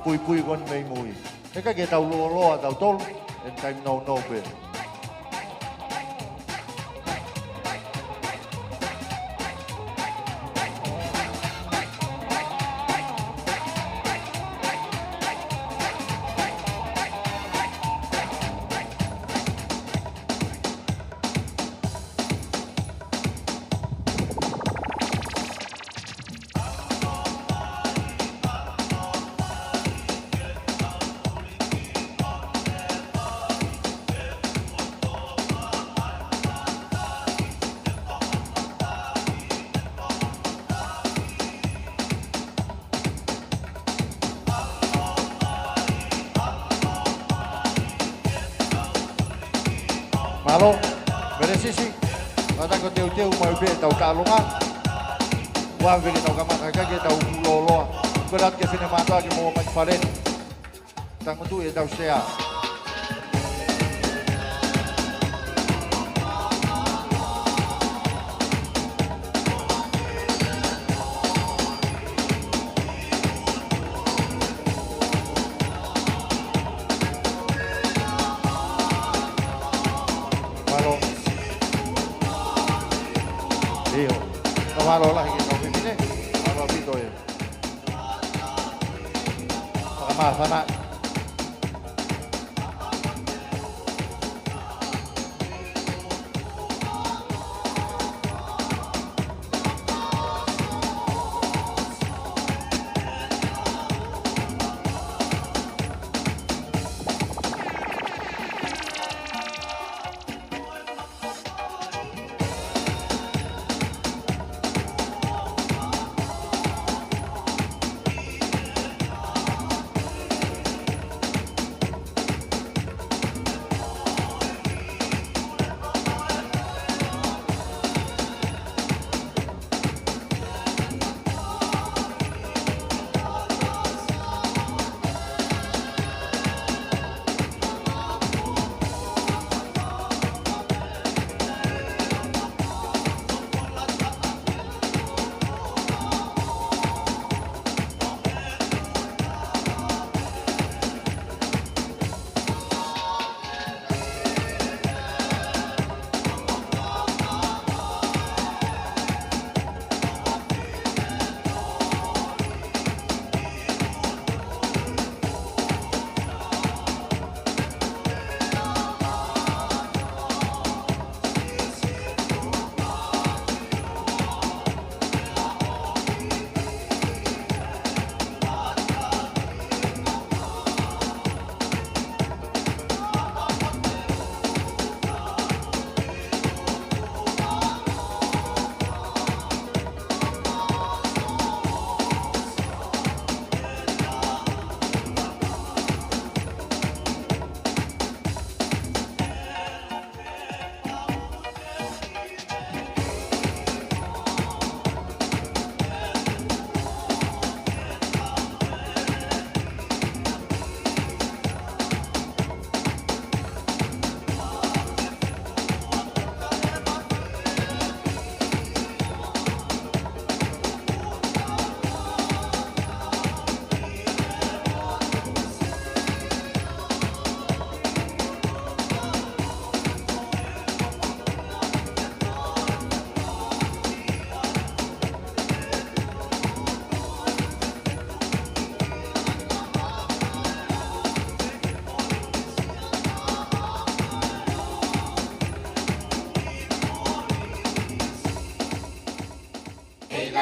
puipui ko eni mei mui. Heʻikai ke tau lōloa tautolu, ʻe taimi nounou pē. Mālō, Melesisi, mātā ko e teuteu mai pē ʻetau taʻalonga. Ua vele tau kamata, ʻikai ke tau lōloa. Ko e lata ke finemātuʻa ke mou ō mai ki fale. Tangutu ʻetau sea. Mālō. ʻIo. Ka mālō lahi ki he kau fefine. Mālō ʻaupito e fakamāfana.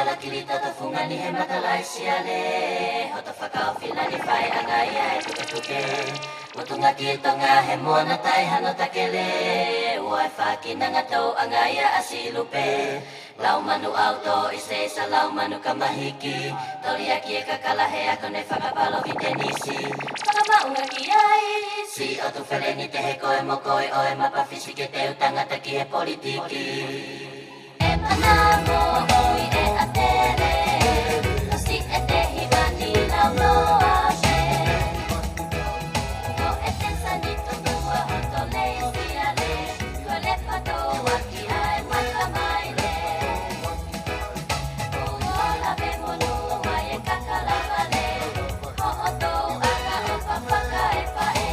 Lakili toto fungani he matalaʻi siale, hoto fakaofilani fai ʻanga ia e tuketuke. Motunga ki Tonga he moana tai hano takele, ua e fākinanga tau ʻanga ia ʻa Silupe. Laumanu ʻauto i seisa laumanu kamahiki, toliaki e kakala he ako ne fakapalōvitenisi. Fakamaʻunga ki ai, si otu feleni te he koe mo koe ʻo e mapafisi ke teu tangata ki he politiki. E mana mo ʻoi e atele, no si e te hivani lau loa pe. No e te sani to tua hoto lei siale, ko le pato waki ai mata maile. Ko ua la pe mo no wai e kakala vale, ko oto aka o papaka e pae.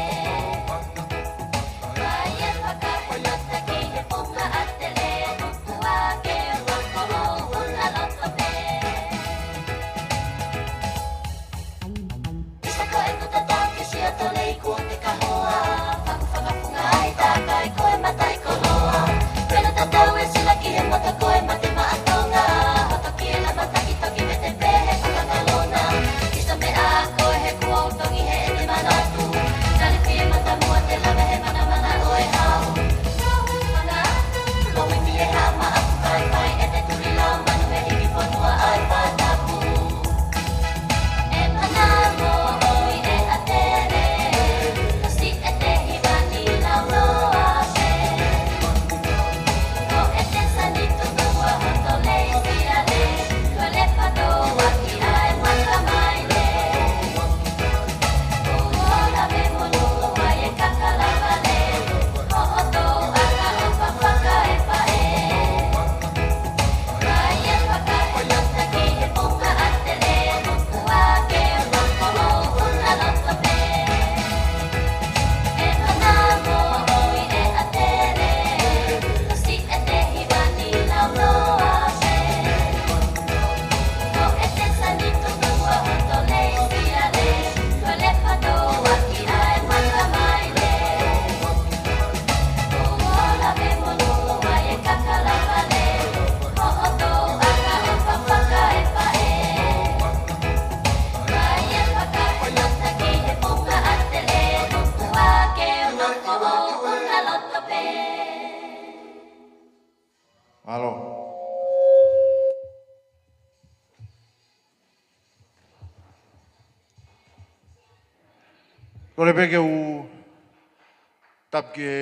Mālō. Kole pē ke u tapu ki he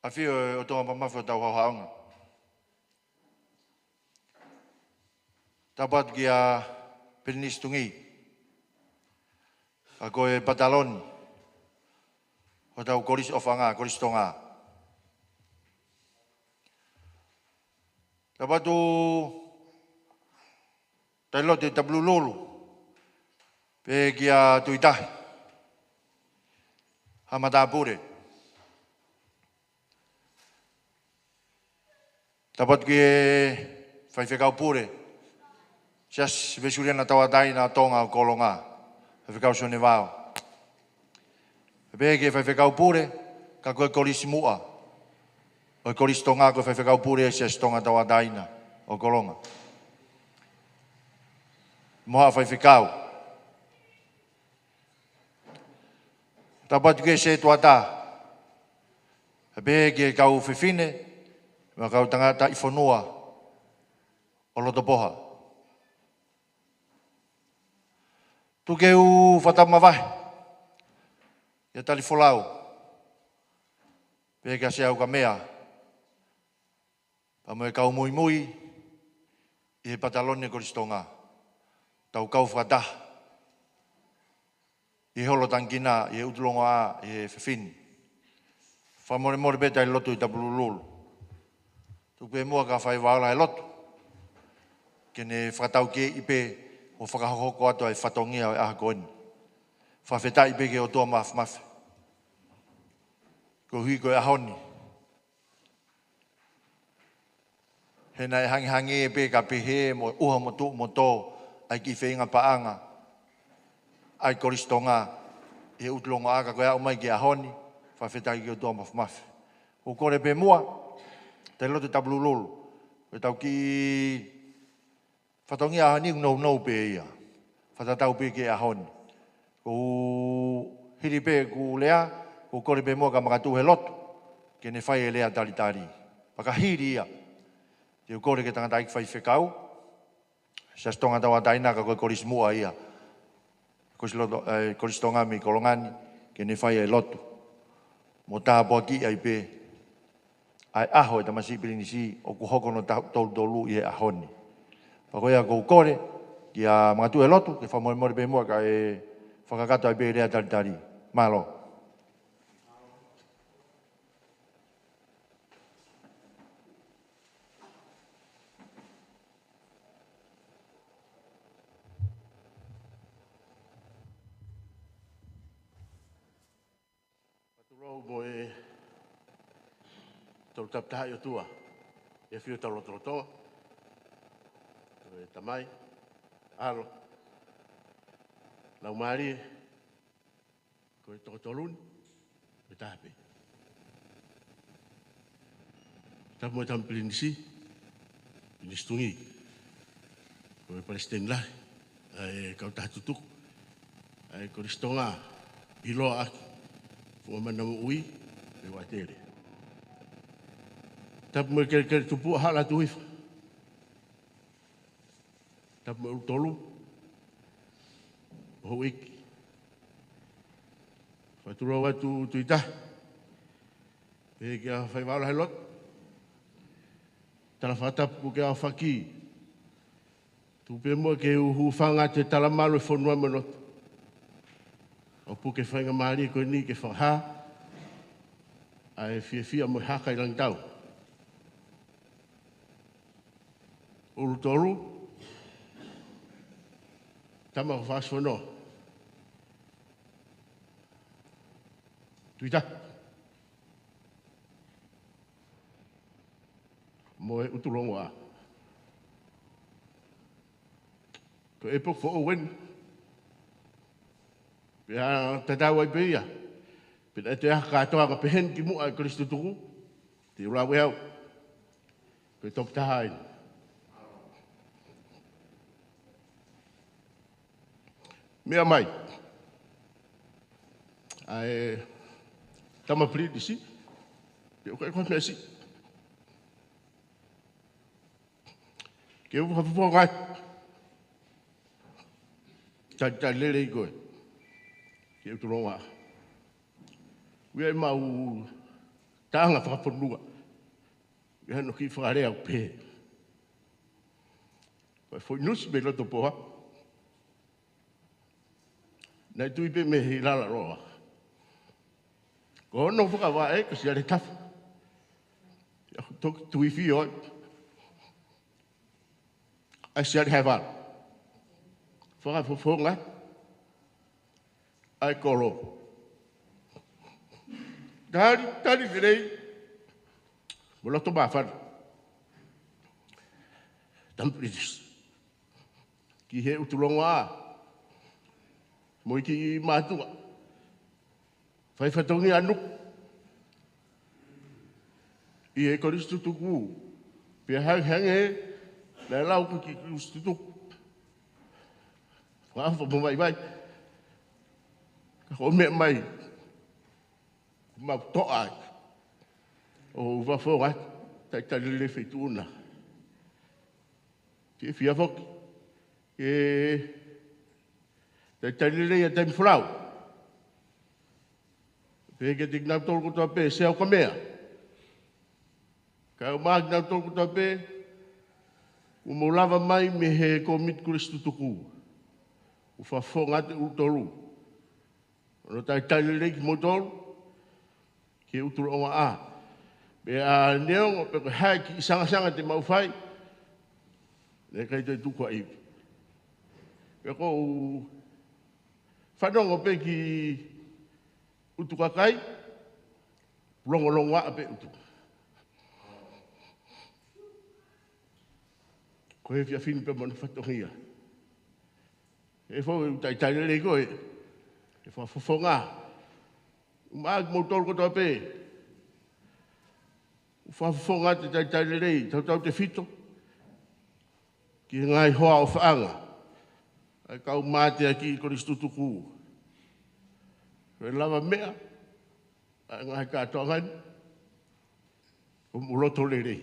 ʻafio ʻo e ʻOtua Mafimafi ʻo tau haohaonga. Tapu atu kia Pilinisi Tungī, ka ko e pataloni hotau Kolisi ʻOfaʻanga, Kolisi Tonga. Tapu atu Taliloto ʻi Tapulululu, pehē kia Tuitahi, ha matāpule. Tapu atu ki he faifekau pule, Siasi Uēsiliana Tauʻatāina ʻo Tonga ʻo Kolonga, Faifekau Sione Vao. Pehē ki he faifekau pule, ka ko e kolisi muʻa ʻo e Kolisi Tonga, ko e faifekau pule ʻo e Siasi Tonga Tauʻatāina ʻo Kolonga. Mo haʻa faifekau. Tapu atu ki he setuata. Pehē ki he kau fefine, mo e kau tangataʻi fonua ʻo Lotopoha. Tuku ke u fakatapu mavahe kia Talifolau, pehē kia Sea Ukamea, pea mo e kau muimui ʻi he pataloni ʻo e Kolisi Tonga. Tau kau fakataha ʻi he holo tangikina, ʻi he ʻutu longoaʻa, ʻi he fefine. Fakamolemole pē Taliloto ʻi Tapulululu. Tuku pē muʻa ka fai valoʻi e lotu, ke ne fakatau ke ʻi pē ʻo fakahoko atu ʻa e fatongia ʻo e ʻaho ko eni. Fakafetaʻi pē ki he ʻOtua Mafimafi koeʻuhi ko e ʻaho ni. He naʻe hangehangē pē ka pehē mo ʻuha mo tuʻu mo tō ʻa e kiʻi feinga paʻanga ʻa e Kolisi Tonga ʻi he ʻutu longoaʻa, ka ko e aʻu mai ki he ʻaho ni, fakafetaʻi ki he ʻOtua Mafimafi. ʻOku kole pē muʻa, Taliloto ʻi Tapulululu, ko ʻetau kiʻi fatongia ʻaho ni ʻoku nounou pē ia. Fakatatau pē ki he ʻaho ni. Ko e hili pē ʻeku lea, ʻoku ou kole pē muʻa kia Makatuʻu he lotu, ke ne fai e lea talitali. Pea ka hili ia, te u kole ki he tangataʻeiki faifekau, Siaosi Tonga Tauʻatāina, ka ko e Kolisi Muʻa ia, Kolisi Loto, eh, Kolisi Tonga mei Kolongani, ke ne fai e lotu mo tāpuakiʻi ai pē ʻa e ʻaho ʻo e tamasiʻi pilinisi ʻoku hoko hono taʻu tolu tolu ʻi he ʻaho ni. Pea ko ia ʻoku ou kole kia Makatuʻu he lotu ke fakamolemole pē muʻa kae fakakakato ai pē e lea talitali. Mālō. Tulou mo e Tolu Tapa Tahaʻi ʻOtua, ʻi he ʻafio ʻo hotau lotolotonga, ko e Tamai, ʻAlo, Laumālie, ko e toko tolu ni, ko e taha pē. Tapu mo e tama pilinisi, pilinisi tuʻi, ko e palesiteni lahi ʻa e kautaha tutuku ʻa e Kolisi Tonga, ʻiloa ʻaki Funga Mana Moʻui, pe Uatele. Tapu mo e kelekele tupuʻa ʻa Hala Tuʻi Hiva. Tapu mo e ʻulu tolu ʻo e houʻeiki. Fakatulou atu Tuʻitahi, pehē kia Faivaola he lotu. Tala fakatapu ki he ʻaofaki. Tuku pē muʻa ke u hūfanga atu he talamalu ʻo e fonua mo e lotu, ʻo puke e faingamālie ko eni ke fakahā ʻa e fiefia mo e haka ʻi Langitau. ʻUlu tolu, tama ko Fakasono. Tuʻitahi mo e ʻUtulongoaʻa. Ko e ʻepoki foʻou eni. Pea tatau ai pē ia pe naʻe toe ʻi ai ha kātoanga pehē ni kimuʻa ʻi he Kolisi Tutuku, te u lau ʻe au. Ko e Tapa Tahaʻi. Meʻa mai ʻa e tama pilinisi, pe ʻoku ʻikai ko ha meʻa siʻi, ke u fakafofonga atu e talitali lelei ko ē ki he ʻUtulongoaʻa. ʻOku ʻi ai ʻemau taʻanga fakafonua, ʻi ai hono kiʻi fakalea ʻoku pehē, ko e foʻi nusi mei loto poa, naʻe tui pē mei he lala loa. Ko hono fakavaʻe ko Siale Tafa. ʻIo, toki tui fio ai ʻa Siale Haevalu. Fakafofonga ʻa e kolo. Talitali lelei mo loto māfana, tama pilinisi, ki he ʻUtulongoaʻa mo e kiʻi mātuʻa fai fatongia nuku ʻi he Kolisi Tutuku. Pea hangehangē naʻe lau ko e kiʻi Kolisi Tutuku, fakaʻofa mo vaivai. Ka ko e meʻa mai, mau toʻa ai ʻo fakafofonga atu e talitali lelei feituʻu na. Fiefia foki ke talitali lelei ʻa e taimi folau. Pehē kiate kinautolu kotoa pē, Sea Ukamea, kaeʻumaʻā kinautolu kotoa pē ʻoku mou lava mai mei he Kōmiti Kolisi Tutuku, ʻoku fakafofonga atu e ʻUlu Tolu, hono talitali lelei kimoutolu ki he ʻUtulongoaʻa. Pea neongo pe ko e hā e kiʻi sangasanga te mau fai, naʻe ʻikai toe tuku ha ivi. Pea ʻoku ou fanongo pē ki he ʻutu kakai, longolongoaʻa pē ʻutu. Ko e efiafi ni pē mo hono fatongia. ʻE fou e talitali lelei ko ē, ʻe fakafofonga. ʻUmaʻā kimoutolu kotoa pē, ʻoku fakafofonga atu e talitali lelei, tautautefito ki he ngaahi hoa ʻofaʻanga ʻa e kau mateaki ʻi Kolisi Tutuku. Ko e lavameʻa ʻa e ngaahi kātoanga ni, ko hoʻomou loto lelei.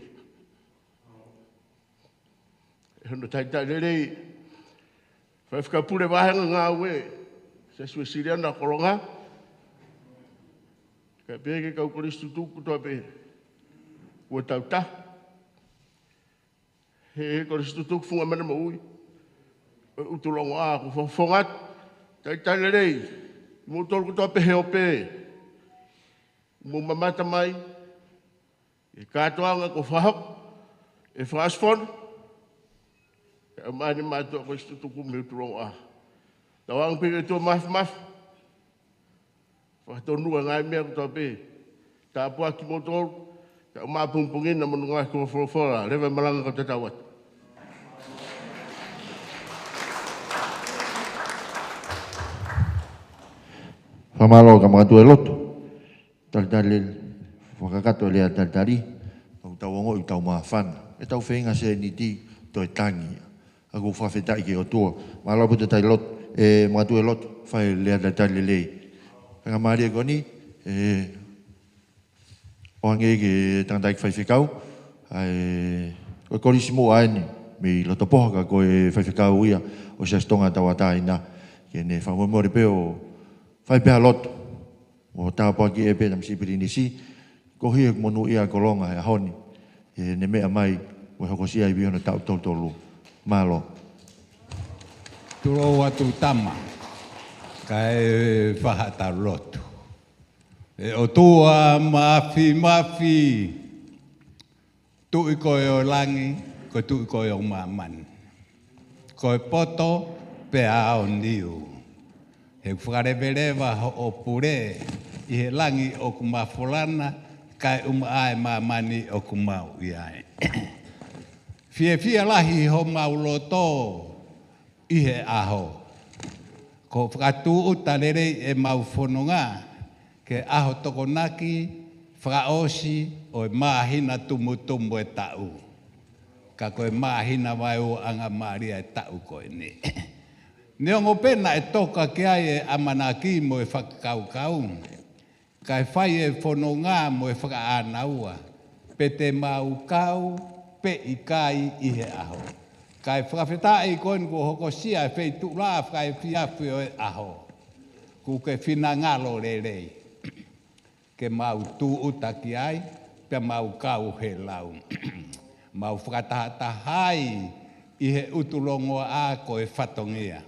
ʻE hono talitali lelei, Faifekau Pule Vāhenga Ngāue, Siasi Uēsiliana Kolonga, kae pehē ki he kau Kolisi Tutuku kotoa pē kuo tau taha. He Kolisi Tutuku Funga Mana Moʻui, ʻo e ʻUtulongoaʻa, ʻoku ou fakafofonga atu e talitali lelei kimoutolu kotoa pē he ope, mou mamata mai ki he kātoanga kuo fakahoko ʻe he Fakaʻosi Fono, kae ʻumaʻā ʻa e mātuʻa Kolisi Tutuku mei he ʻUtulongoaʻa. Tauange pē ki he ʻOtua Māfimafi, fakatonu ʻa e ngaahi meʻa kotoa pē. Tāpuaki kimoutolu, kae ʻumaʻā pongipongi ni mo hono ngaahi kiʻi folofola. Leva e malanga kae tatau atu. Fakamālō, ka makatuʻu e lotu. Talitali, fakakakato e lea talitali, ʻoku tau ongoʻi ʻoku tau māfana. ʻEtau feinga sēniti toe tangi. ʻOku ou fakafetaʻi ki he ʻOtua. Mālō ʻaupito e talitali lotu, ē, makatuʻu e lotu, fai e lea talitali lelei. Faingamālie ko eni, ē, ʻoange ki he tangataʻeiki faifekau, ʻa e, ʻo e Kolisi Muʻa eni, mei Lotopoha, ka ko e faifekau ia ʻo e Siasi Tonga Tauʻatāina, ke ne fakamolemole pē ʻo fai pē ha lotu. ʻO tāpuakiʻi pē ʻa e tamasiʻi pilinisi, koeʻuhi ko e monūʻia ʻa Kolonga he ʻaho ni, ʻi heʻene meʻa mai, ʻo hokosia ʻi he ʻaho ni hono taʻu tolu tolu. Mālō. Tulou atu tama, kae fai haʻatau lotu. ʻE ʻOtua Māfimafi, Tuʻi koe ʻo e langi, ko e Tuʻi koe ʻo māmani. Ko e poto pea ʻaoniu. He ʻoku fakaleveleva hoʻo pule ʻi he langi ʻoku mafola na, kae ʻumaʻā e māmani ʻoku mau ʻi ai. Fiefia lahi homau loto ʻi he ʻaho. Ko e fakatūʻuta lelei ʻemau fononga ki he ʻaho Tokonaki fakaʻosi ʻo e māhina tumutumu e taʻu. Ka ko e māhina vaeuaʻanga mālie e taʻu ko eni. Neongo pē naʻe toka ki ai e ʻamanaki mo e fakakaukau, kae fai e fononga mo e fakaʻānaua, pe te mau kau pe ʻikai ʻi he ʻaho. Kae fakafetaʻi ko eni kuo hokosia e feituʻulaʻā fakaefiafi ʻo e ʻaho. Kuo ke finangalo lelei ke mau tūʻuta ki ai, pea mau kau he lau. Mau fakatahatahaʻi ʻi he ʻUtulongoaʻa ko e fatongia.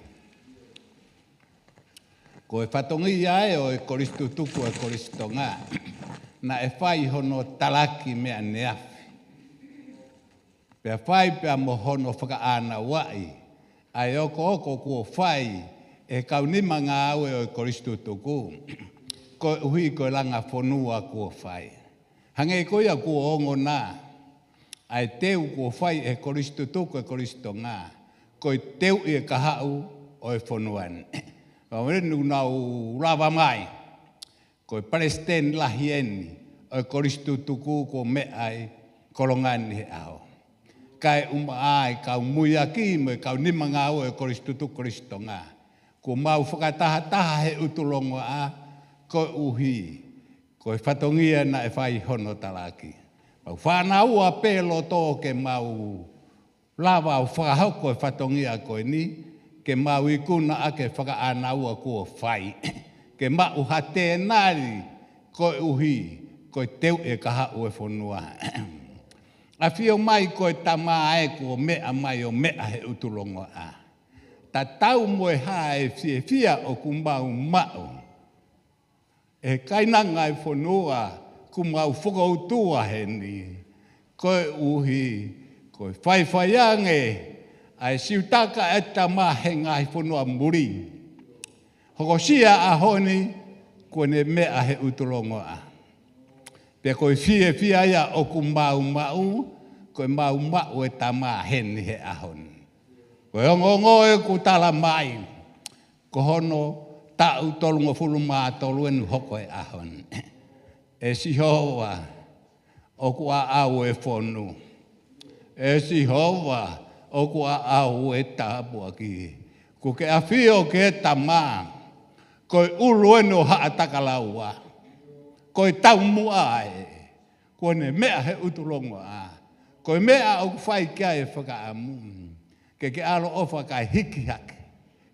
Ko e fatongia ē ʻo e Kolisi Tutuku ʻo e Kolisi Tonga, naʻe fai hono talaki meʻa neafi. Pea fai pea mo hono fakaʻānauaʻi ʻa e okooko kuo fai ʻe he kau nima ngāue ʻo e Kolisi Tutuku, koeʻuhi ko e langa fonua kuo fai. Hangē ko ia kuo ongo na, ʻa e teu kuo fai ʻe he Kolisi Tutuku ʻo e Kolisi Tonga, ko e teuʻi e kahaʻu ʻo e fonua ni. Pea mo eni ʻoku nau lava mai, ko e palesiteni lahi eni ʻo e Kolisi Tutuku kuo meʻa ʻi Kolonga ni he ʻaho. Kae ʻumaʻā e kau muiaki mo e kau nima ngāue ʻo e Kolisi Tutuku Kolisi Tonga, kuo mau fakatahataha he ʻUtulongoaʻa koeʻuhi ko e fatongia naʻe fai hono talaki. Mau fānaua pē loto ke mau lava ʻo fakahoko e fatongia ko eni, ke mau ikuna ʻaki e fakaʻānaua kuo fai. Ke maʻu ha tēnali koeʻuhi ko e teuʻi e kahaʻu e fonua. ʻAfio mai ko e tama ē kuo meʻa mai ʻo meʻa he ʻUtulongoaʻa. Tatau mo e hā e fiefia ʻoku mau maʻu ʻe he kainanga e fonua kuo mau fokoutua heni, koeʻuhi ko e faifai ange ʻa e siutaka e tama he ngaahi fonua muli. Hokosia ʻaho ni kuo ne meʻa he ʻUtulongoaʻa. Pea ko e fiefia ia ʻoku mau maʻu, ko e mau maʻu e tama heni he ʻaho ni. Ko e ongoongo ē kuo tala mai, ko hono taʻu tolungofulu mā tolu eni ʻoku hoko e ʻaho ni. ʻE Sihova, ʻoku ʻaʻau e fonu. ʻE Sihova, ʻOku ʻaʻau e tāpuaki. Kuo ke ʻafio ki he Tama. Ko e ʻulu eni ʻo Haʻatakalaua. Ko e taumuʻa ē. Kuo ne meʻa he ʻutu longoaʻa. Ko e meʻa ʻoku fai ki ai e fakaʻamu. Ke ke ʻaloʻofa kae hiki hake.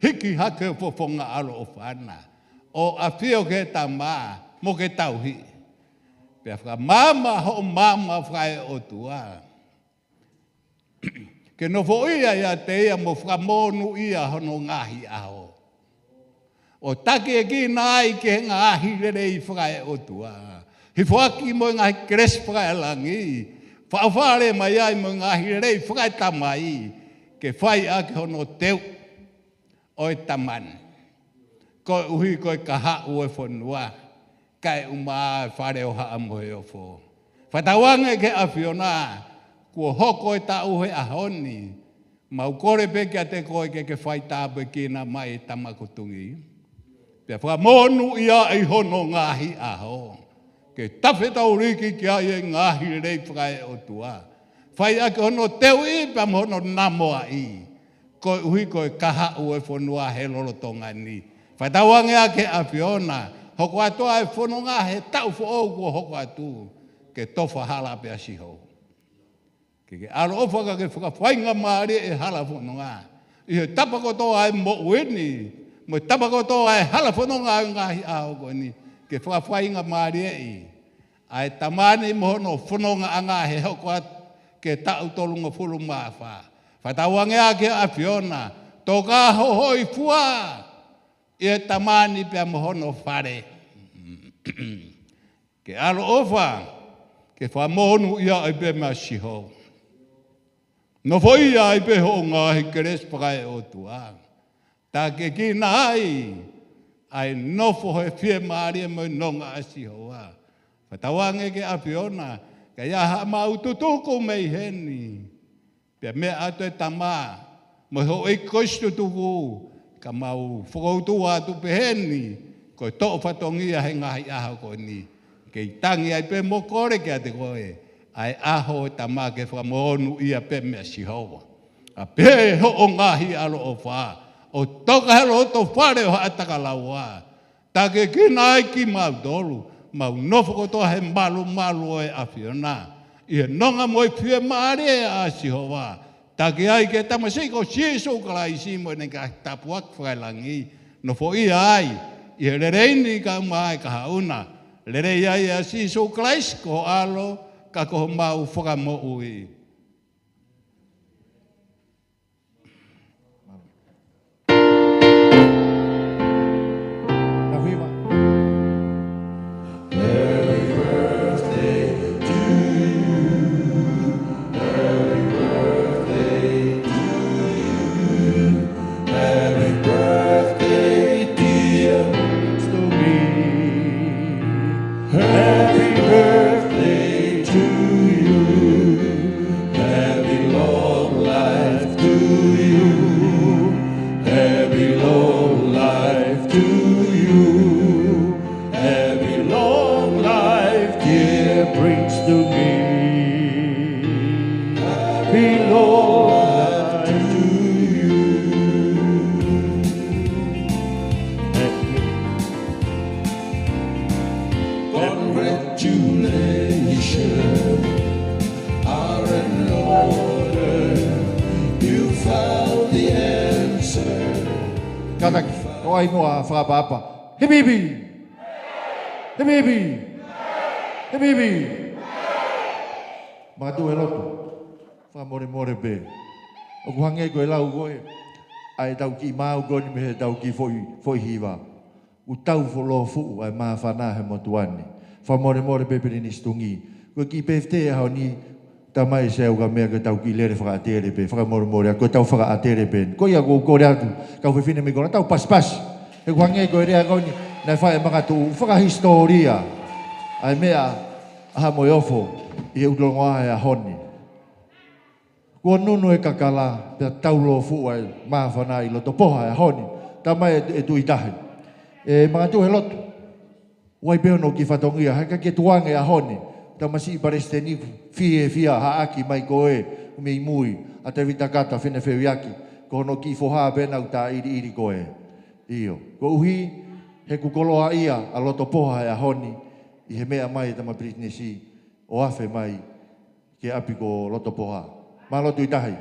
Hiki hake fofonga ʻaloʻofa na. ʻO ʻafio ki he Tama mo ke tauhi. Pea fakamaama hoʻo maama fakaeʻotua. Ke nofoʻia ʻiate ia mo fakamonūʻia hono ngaahi ʻaho. ʻO takiekina ai ki he ngaahi lelei fakaeʻotua. Hifoaki mo e ngaahi kelesi fakaelangi. Faʻofale mai ai mo e ngaahi lelei fakaetamai. Ke fai ʻaki hono teu ʻo e Tama ni. Koeʻuhi ko e kahaʻu e fonua, kae ʻumaʻā e fale ʻo Haʻa Moheofo. Fakatauange ki he ʻAfiona, kuo hoko e taʻu he ʻaho ni, mau kole pē kiate koe ke ke fai tāpuekina mai e Tama Kutungi. Pea fakamonūʻia ʻi hono ngaahi ʻaho. Ke tafetauliki ki ai e ngaahi lelei fakaeʻotua. Fai ʻaki hono teuʻi pea mo hono namoaʻi. Koeʻuhi ko e kahaʻu e fonua he lolotonga ni. Fakatauange ʻa e ʻAfiona, hoko atu ʻa e fononga he taʻu foʻou kuo hoko atu, ke tofa hala pea siho. Ke ke ʻaloʻofa ka ke fakafaingamālie e hala fononga. ʻI he tapa kotoa e moʻui ni, mo e tapa kotoa e hala fononga ʻo e ngaahi ʻaho ko eni, ke fakafaingamālieʻi ʻa e Tama ni mo hono fonongaʻanga he hoko atu ki he taʻu tolungofulu mā fā. Fakatauange ʻa e ʻAfiona, tokā ho hōifua ʻi he Tama ni pea mo hono fale. Ke ʻaloʻofa, ke fakamonūʻia ai pē meia Sihova. Nofoʻia ai pē hoʻo ngaahi kelesi fakaeʻotua. Takiekina ai, ʻa e nofo he fiemālie mo e nonga ʻa Sihova. Fakatauange ki he ʻAfiona, ka ʻi ai haʻamau tutuku mei heni. Pea meʻa atu e Tama, mo e houʻeiki ko ē ʻosi tutuku, ka mau fokoutua atu pē heni, ko e toʻo fatongia he ngaahi ʻaho ko eni. Kei tangi ai pē mo kole kiate koe, ʻa e ʻaho e Tama ke fakamonūʻia pē meia Sihova. ʻA pehē hoʻo ngaahi ʻaloʻofa, ʻo toka he loto fale ʻo Haʻatakalaua. Takiekina ai kimautolu, mau nofo kotoa he malumalu ʻo e ʻAfiona. ʻI he nonga mo e fiemālie ʻa Sihova. Taki ai ki he tamasiʻi ko Sīsū Kalaisi mo ʻene ngaahi tāpuaki fakaelangi. Nofoʻia ai, ʻi he lelei ni kae ʻumaʻā e kahaʻu na. Lelei ai ʻa Sīsū Kalaisi ko ho ʻAlo, ka ko homau Fakamoʻui. Happy birthday to you. Happy birthday to you. Happy birthday, dear Mister Lee. Happy birthday to you. Happy long life to you. Happy long life to you. Happy long life, dear Prince to me. Happy long life to you. Congratulations are in order. You found the answer. Kātaki, ʻoua ʻe muʻa fakaʻapaʻapa. Hipi hipi! Hipi hipi! Hipi hipi! Makatuʻu he lotu. Fakamolemole pē. ʻOku hangē ko e lau ko ē ʻa ʻetau kiʻi maau ko eni mei heʻetau kiʻi foʻi, foʻi hiva. ʻOku tau fuoloa fuʻu ʻa e māfana he motuʻa ni. Fakamolemole pē Pilinisi Tuʻi. Ko e kiʻi pefite ʻaho ni, Tamai, se au ka meʻa ke tau kiʻi lele fakaʻatele pē, fakamolemole, ʻa ko ʻetau fakaʻatele pē. Ko ia ʻoku ou kole atu, kau fefine mei Koloa, tau pasipasi. He ʻoku hangē ko e lea ko eni, naʻe fai ʻe Makatuʻu, fakahisitōlia ʻa e meʻa ʻa Haʻa Moheofo ʻi he ʻutu longoaʻa he ʻaho ni. Kuo nunu e kakala, pea tau lōfuʻu ʻa e māfana ʻi loto Poha he ʻaho ni. Tamai ʻe, ʻe Tuʻi Tahi. ʻE Makatuʻu he lotu. ʻOku ʻi ai pē hono kiʻi fatongia, he ka ke tuʻu ange he ʻaho ni. Tamasiʻi Palesiteni fiefia haʻaki mai ko ē. mei mui, ʻa Tevita Kata Fenefeuiaki, ko hono kiʻi foha pē naʻa ku taʻiliʻili ko ē. ʻIo, koeʻuhi he kuo koloaʻia ʻa Lotopoha he ʻaho ni, ʻi he meʻa mai ʻa e tama pilinisi ʻo afe mai ki he ʻapi ko Lotopoha. Mālō Tuʻi Tahi.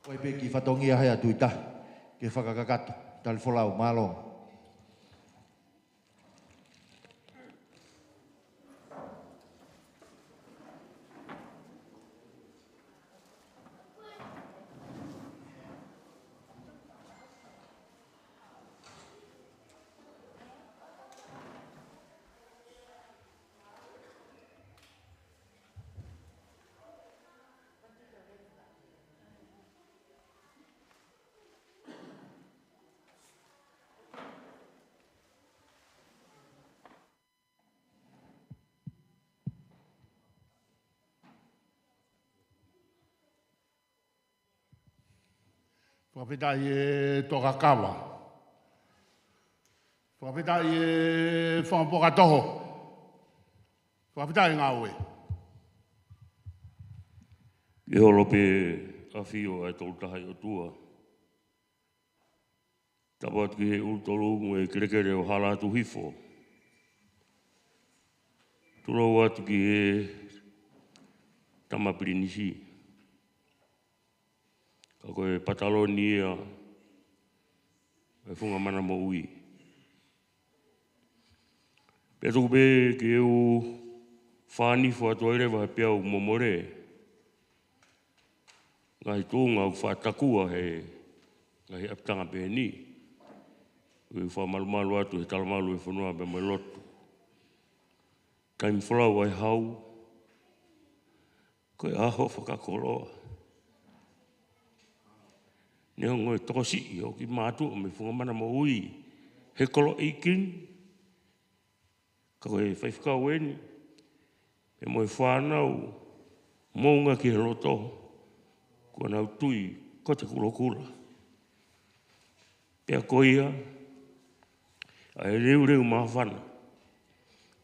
Ko e pē kiʻi fatongia he ʻa Tuʻi Tahi, ke fakakakato, tali folau, mālō. Fakafetaʻi e tokakava. Fakafetaʻi e fanga pokatoho. Fakafetaʻi ngāue. Ke holo pē ʻa e ʻafio ʻa e Tolu Tahaʻi ʻOtua. Tapu atu ki he ʻUlutolu mo e kelekele ʻo Hala Atu Hifo. Tulou atu ki he tama pilinisi. Ka ko e pataloni ia ʻo e funga mana moʻui. Pea tuku pē ke u fānifo atu ai leva he peau momole. Ngaahi tuʻunga ʻoku faʻa takua he ngaahi ʻapitanga pehē ni. ʻOku ou faʻa malumalu atu he talamalu ʻo e fonua pea mo e lotu. Taimi folau ʻa e hau, ko e ʻaho fakakoloa. Neongo e tokosiʻi ʻo e kiʻi mātuʻa mei he funga mana moʻui he kolo ʻeiki ni. Ka ko e faifekau eni, pea mo e fānau moʻunga ki he loto, kuo nau tui ko e kulokula. Pea ko ia, ʻa e leuleu māfana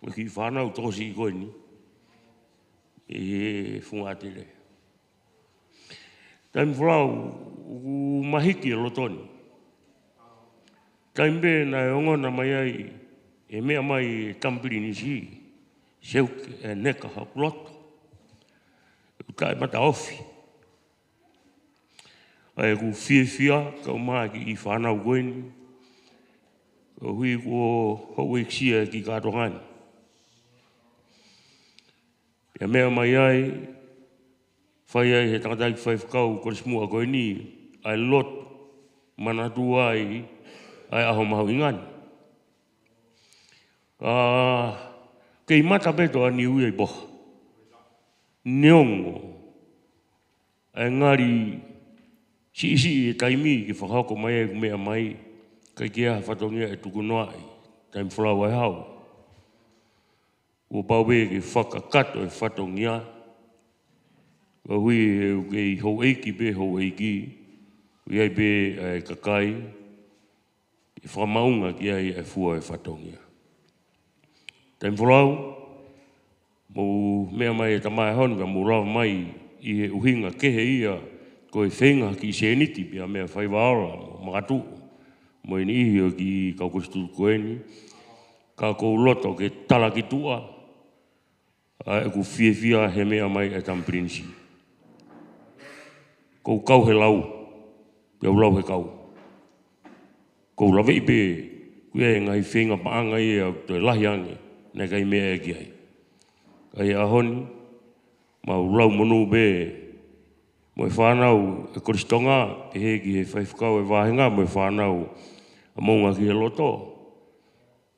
ʻo e kiʻi fānau tokosiʻi ko eni, ʻi he funga ʻātele. Taimi folau, ʻoku mahiki e loto ni. Taimi pē naʻe ongona mai ai e meʻa mai ʻa e tama pilinisi, Seuke ʻe Neka Hakuloto. ʻOku taʻemataʻofi ʻa ʻeku fiefia, kau mai ki he fānau ko eni. Koeʻuhi kuo houʻeiki ʻa e kiʻi kātoanga ni. Pea meʻa mai ai, fai ai he tangataʻeiki faifekau kolisi muʻa ko eni, ʻa e lotu, manatu ai ʻa e ʻaho mahuʻinga ni. ʻA, kei mata pē toʻa ni ui ai poha. Neongo ʻa e ngali siʻisiʻi e taimi ke fakahoko mai ai ʻeku meʻa mai, ʻikai ke ʻi ai ha fatongia ʻe tukunoaʻi, taimi folau ʻa e hau. Kuo pau pē ke fakakakato e fatongia. Koeʻuhi he ʻoku kei houʻeiki pē houʻeiki, ʻoku ʻi ai pē ʻa e kakai ke fakamaʻunga ki ai ʻa e fua ʻo e fatongia. Taimi folau, mou meʻa mai e tama ʻi he ʻaho ni ka mou lava mai ʻi he ʻuhinga kehe ia ko e feinga ki he sēniti pea meʻa faiva ola mo makatuʻu mo e niʻihi ʻo e kiʻi kau kolisi tutuku ko eni. Ka ʻoku ou loto ke talaki tuʻa ʻa ʻeku fiefia he meʻa mai ʻa e tama pilinisi. ʻOku ou kau he lau, pea u lau he kau. ʻOku ou laveʻi pē, ʻoku ʻi ai e ngaahi feinga paʻanga ia ʻoku toe lahi ange, naʻe ʻikai meʻa ia ki ai. ʻA ia ʻaho ni, mau lau monū pē, mo e fānau ʻa e Kolisi Tonga, pehē ki he faifekau ʻo e vāhenga, mo e fānau ʻa Moʻunga ki he Loto.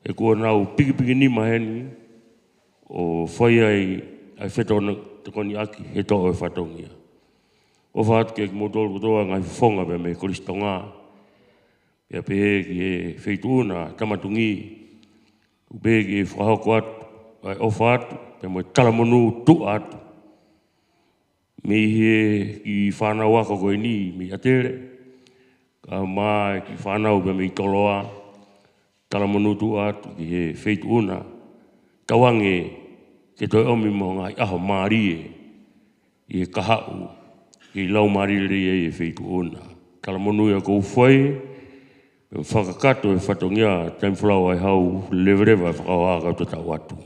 ʻOku nau pikipiki nima heni ʻo fai ai ʻa e fetokoniʻaki he toʻo ʻo e fatongia. ʻOfa atu kiate kimoutolu kotoa ngaahi fofonga pea mei he Kolisi Tonga. Pea pehē ki he feituʻu na Tama Tuʻi, ʻoku pehē ke fakahoko atu ʻa e ʻofa atu, pea mo e talamonū tuʻa atu mei he kiʻi fānau ako ko eni mei ʻAtele, kae ʻumaʻā e kiʻi fānau pea mei Toloa, Talamonū tuʻu atu ki he feituʻu na, tauange ke toe ʻomi mo e ngaahi ʻaho mālie ʻi he kahaʻu, ʻi he lau mālie ʻi he feituʻu na. Talamonū ia ʻoku ou fai, pea fakakakato e fatongia, taimi folau ʻa e hau, leveleva e fakaoa kae tau atu.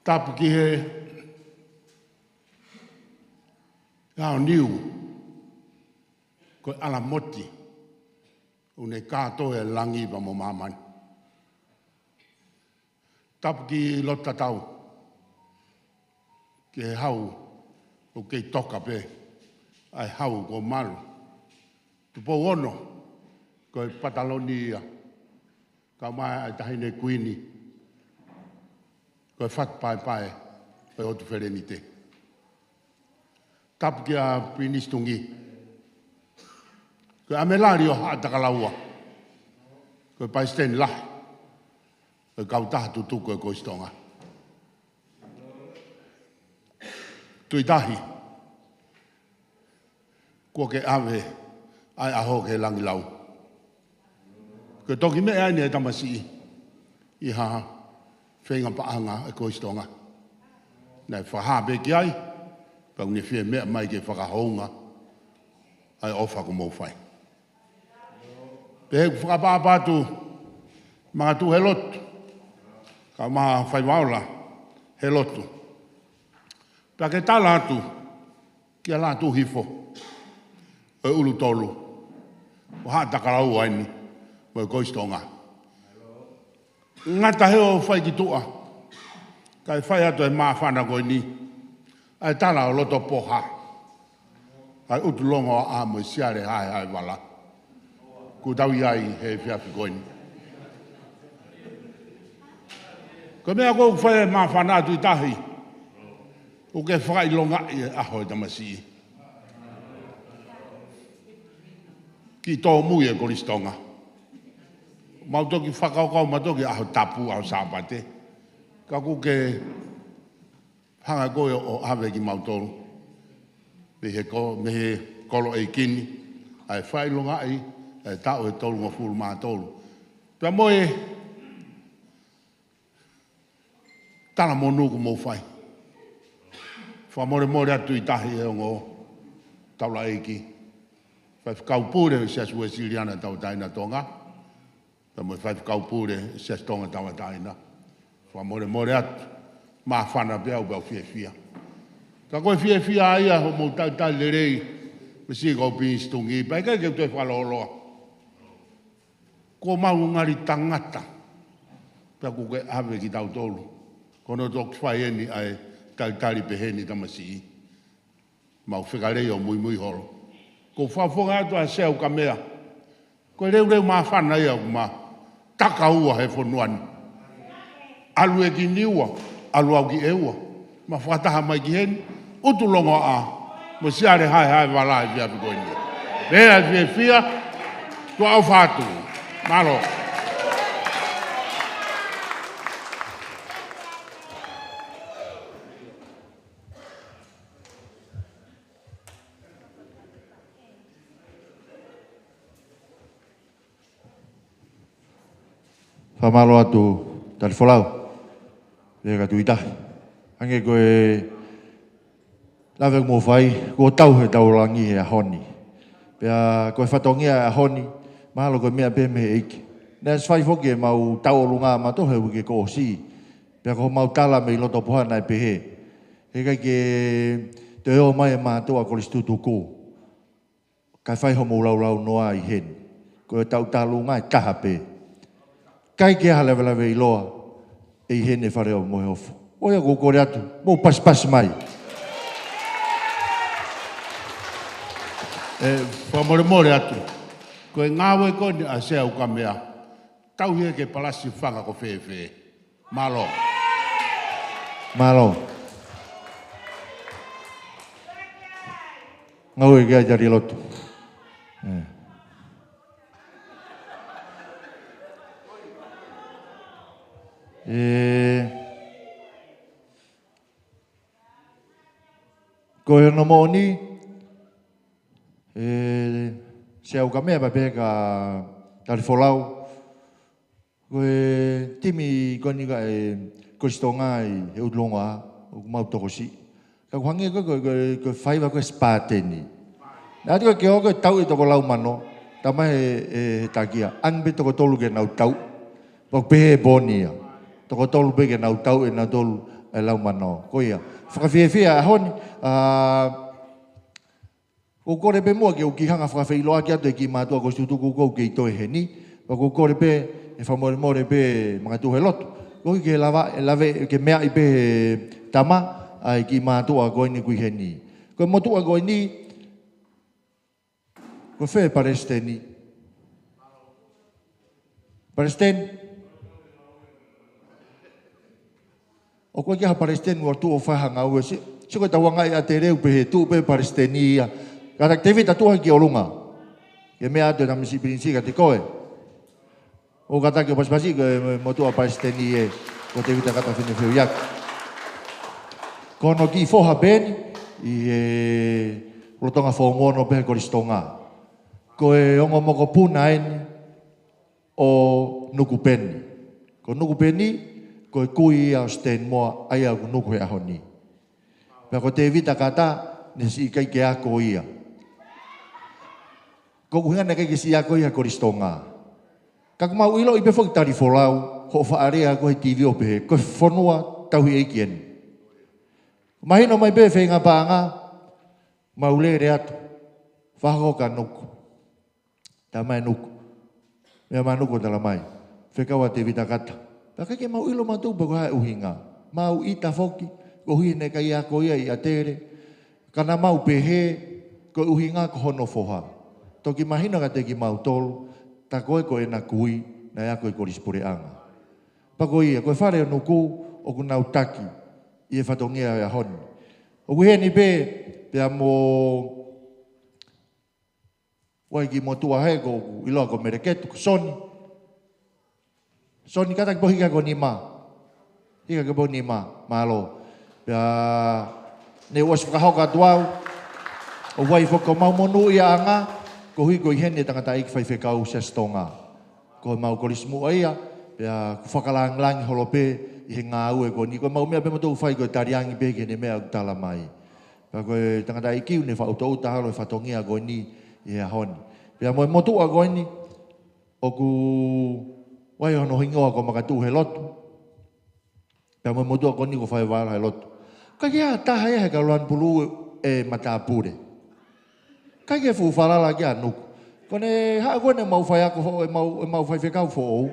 Tapu ki he ʻaho niu, ko e ʻalamoti, ʻoku ne kātoa e langi pea mo māmani. Tapu ki loto tatau, ki he hau, ʻoku kei toka pē, ʻa e hau kuo malu. Tupou ono, ko e pataloni ia, kae ʻumaʻā e taʻahine kuini, ko e fatu paepae, ko e ʻotu felenite. Tapu kia Pilinisi Tungi. Ko e ʻamelali ʻo Haʻatakalaua. Ko e palesiteni lahi ʻo e kautaha tutuku ʻo e Kolisi Tonga. Tuʻi Tahi, kuo ke ʻave ʻa e ʻaho ki he langilau. Ko e toki meʻa ʻeni ʻa e tamasiʻi ʻi ha feinga paʻanga ʻa e Kolisi Tonga. Naʻe fakahā pē ki ai, pea ʻoku ne fie meʻa mai ke fakahounga ʻa e ʻofa kuo mou fai. Pea ʻoku ou fakaʻapaʻapa atu, makatuʻu he lotu, kae ʻumaʻā Faiva Ola he lotu. Pea ke tala atu kia Lātūhifo, ʻo e ʻulu tolu ʻo Haʻatakalaua ʻeni mo e Kolisi Tonga. Ngata he ʻoku fai ki tuʻa, kae fai atu e māfana ko eni, ʻa e tala ʻo Lotopoha, ʻa e ʻUtulongoaʻa mo e Siale Haehaevala. Kuo tau ʻi ai he efiafi ko eni. Ko e meʻa ʻoku fai e māfana, Tuʻi Tahi, ʻoku ke fakaʻilongaʻi e ʻaho ʻo e tamasiʻi. Kiʻi tōmui e Kolisi Tonga. Mau toki fakakaukau, mau toki ʻaho tapu, ʻaho Sāpate. Ka ʻoku ke hanga koe ʻo ʻave kimautolu mei he ko-, mei he kolo ʻeiki ni, ʻa e fakaʻilongaʻi ʻa e taʻu ʻe tolungofulu mā tolu. Pea mo e talamonū kuo mou fai. Fakamolemole atu Tuʻi Tahi, he ongo taulaʻeiki, faifekau pule ʻo e Siasi Uēsiliana Tauʻatāina Tonga, pea mo e faifekau pule ʻo e Siasi Tonga Tauʻatāina. Fakamolemole atu, māfana pē au pea u fiefia. Ka ko e fiefia ia hoʻomou talitali lelei, mei siʻi ko Pilinisi Tungi, pea ʻikai ke u toe fakalōloa. Ko mau ngali tangata, pea ʻoku ke ʻave kitautolu. Ko hono toki fai ʻeni ʻa e talitali peheni tamasiʻi. Mau fekauʻi ʻo muimui holo. ʻOku ou fakafofonga atu ʻa Sea Ukamea. Ko e leuleu māfana ia ʻoku ma takaua he fonua ni. ʻAlu ē ki Niua, ʻalu au ki ʻEua. Ma fakataha mai ki heni, ʻUtulongoaʻa mo Siale Haehaevala he efiafi ko eni. Pea fiefia, tuʻa ʻofa atu. Mālō. Fakamālō atu, Talifolau. Pea ka Tuʻi Tahi. Hangē ko e lave ʻoku mou fai, kuo tau he tau langi he ʻaho ni. Pea ko e fatongia ʻaho ni, mahalo ko e meʻa pē mei he ʻEiki. Naʻe ʻosi fai foki ʻemau tauʻolunga mautolu he uike kuo ʻosi. Pea ko homau tala mei Lotopoha naʻe pehē, heʻikai ke toe ō mai e mātuʻa Kolisi Tutuku. Kae fai homou laulau noa ʻi heni. Ko e tau talunga ʻe taha pē. ʻIkai ke ʻi ai ha lavelave ʻiloa ʻe ʻi heni e Fale ʻo Moheofo. ʻO ia ʻoku ou kole atu, mou pasipasi mai. ʻE, fakamolemole atu. Ko e ngāue ko eni ʻa Sea Ukamea, tauhi ia ke palasi fanga ko fēfē. Mālō. Mālō. Ngāue ki ai Talilotu. ʻE. ʻE. Ko hono moʻoni, ʻe, Sea, ʻoku ou meʻa pē kia Talifolau. Ko e timi ko eni ʻa e Kolisi Tonga ʻi he ʻUtulonga, ʻoku mau tokosiʻi. Ka ʻoku hangē ko e, ko e, ko e, ko e faiva ko e Spartan. Naʻe ʻatu ko e ke ō ko e tauʻi e toko lau mano, talamai ʻe he, he takia, ʻange pē toko tolu ke nau tauʻi. Pea ʻoku pehē ʻe Poni ia. Toko tolu pē ke nau tauʻi ʻe nautolu e lau mano. Ko ia. Fakafiefia he ʻaho ni, ʻa, ʻoku ou kole pē muʻa ke u kiʻi hanga ʻo fakafeʻiloaki atu e kiʻi mātuʻa ko Situtu, ʻoku ou kei toe heni. Pea ʻoku ou kole pē, ʻe fakamolemole pē makatuʻu he lotu. Koeʻuhi ke lava, ʻe lava ke meaʻi pē he tama ʻa e kiʻi mātuʻa ko eni ʻoku ʻi heni. Ko e motuʻa ko eni, ko fē palesiteni? Palesiteni? ʻOku ʻikai ha palesiteni ʻoku tuʻu ʻo fai ha ngāue, sio, sio ko e tauangaʻi ʻa Tele ʻoku pehē tuʻu pē palesiteni ia. Kātaki Tēvita tuʻu hake ki ʻolunga. Ke meʻa atu e tamasiʻi pilinisi kiate koe. ʻO kātaki ʻo pasipasi ko e motuʻa palesiteni ē, ko Tēvita Kata Fenefeoiaki. Ko hono kiʻi foha pē eni, ʻi he lolotonga Foomu Ono pē he Kolisi Tonga. Ko e ongo mokopuna eni ʻo Nuku Peni. Ko Nuku Peni, ko e kui ia ʻo Stanmore, ʻa ia ʻoku nuku he ʻaho ni. Pea ko Tēvita Kata, naʻe siʻi ʻikai ke ako ia. Ko e ʻuhinga naʻe ʻikai ke siʻi ako ia he Kolisi Tonga. Ka ʻoku mau ʻiloʻi pē foki Talifolau, hoʻo faʻa lea ko ē he T V ʻo pehē, ko e fonua tauhi ʻeiki eni. Mahino mai pē feinga paʻanga, mau lele atu. Fakahoko kia Nuku. Talamai ʻe Nuku. Meʻa mai Nuku ʻo talamai. Fekau ʻa Tēvita Kata. Pea ʻikai ke mau ʻilo mautolu pe ko e hā e ʻuhinga. Mau ʻita foki, koeʻuhi naʻe ʻikai ako ia ʻia Tele. Ka naʻa mau pehē, ko e ʻuhinga ko hono foha. Toki mahino kiate kimautolu, tā ko ē ko ʻena kui, naʻe ako ʻi Kolisi Puleʻanga. Pea ko ia, ko e fale ʻo Nuku, ʻoku nau taki, ʻi he fatongia ʻo e ʻaho ni. ʻOku ʻi heni pē, pea mo ʻUa e kiʻi motuʻa hē ʻoku ʻiloa ko Meleketu, ko Soni. Soni, kātaki pē ʻo hiki hake ho nima. Hiki hake pē ho nima, mālō. Pea, naʻe ʻosi fakahoko atu au. ʻOku ʻi ai foki homau monūʻiaʻanga, koeʻuhi ko ʻi heni e tangataʻeiki faifekau Siasi Tonga. Ko homau kolisi muʻa ia, pea ʻoku fakalāngilangi holo pē ʻi he ngāue ko eni. Ko ʻemau meʻa pē ʻoku mau fai ko e taliangi pē ki heʻene meʻa ʻoku talamai. Pea ko e tangataʻeiki ʻoku ne fakaʻutoʻuta holo e fatongia ko eni ʻi he ʻaho ni. Pea mo e motuʻa ko eni, ʻoku ʻi ai hono hingoa ko Makatuʻuhelotu. Pea mo e motuʻa ko eni ko Faivala Helotu. ʻIkai ke ʻi ai ha taha ia he kau lanu pulū ʻe matāpule. ʻIkai ke fuʻu falala ki ai ʻa Nuku. Ko ʻene haʻu ko ʻene mau faiako foʻou, ʻemau, ʻemau faifekau foʻou.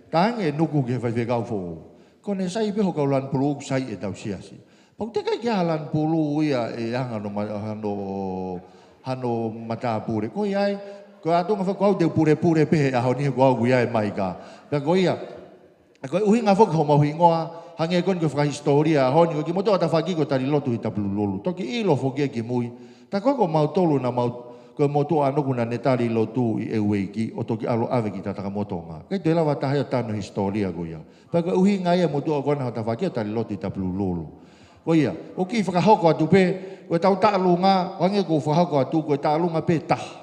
Talaange ʻe Nuku ki he faifekau foʻou. Ko ʻene sai pē hoʻo kau lanu pulū ʻoku sai ʻetau siasi. Pea ʻoku teʻeki ai ke ʻi ai ha lanu pulū ia ʻe anga hono ma-, hono, hono matāpule. Ko ia ai, ko e ʻatunga fē ko au te u pulepule pē he ʻaho ni he ko au ʻoku ʻi ai e maika. Pea ko ia, ko e ʻuhinga foki homau hingoa, hangē ko eni ko e fakahisitōlia ʻaho ni, ko e kiʻi motuʻa tafaʻaki ko Talilotu Hita Pulululu. Toki ʻilo foki ia kimui. Tā ko ē ko mautolu naʻa mau, ko e motuʻa ʻa Nuku naʻa ne tali lotu ʻi ʻEueiki, ʻo toki ʻalu ʻo ʻave ki Tatakamotonga. ʻIkai toe lava ha taha ia ʻo tanu e hisitōlia ko ia. Pea ko e ʻuhinga ia e motuʻa ko ena hono tafaʻaki ko Talilotu Hita Pulululu. Ko ia, ʻoku kiʻi fakahoko atu pē, ko ʻetau taʻalunga, ʻo hangē ko e fakahoko atu, ko e taʻalunga pē taha.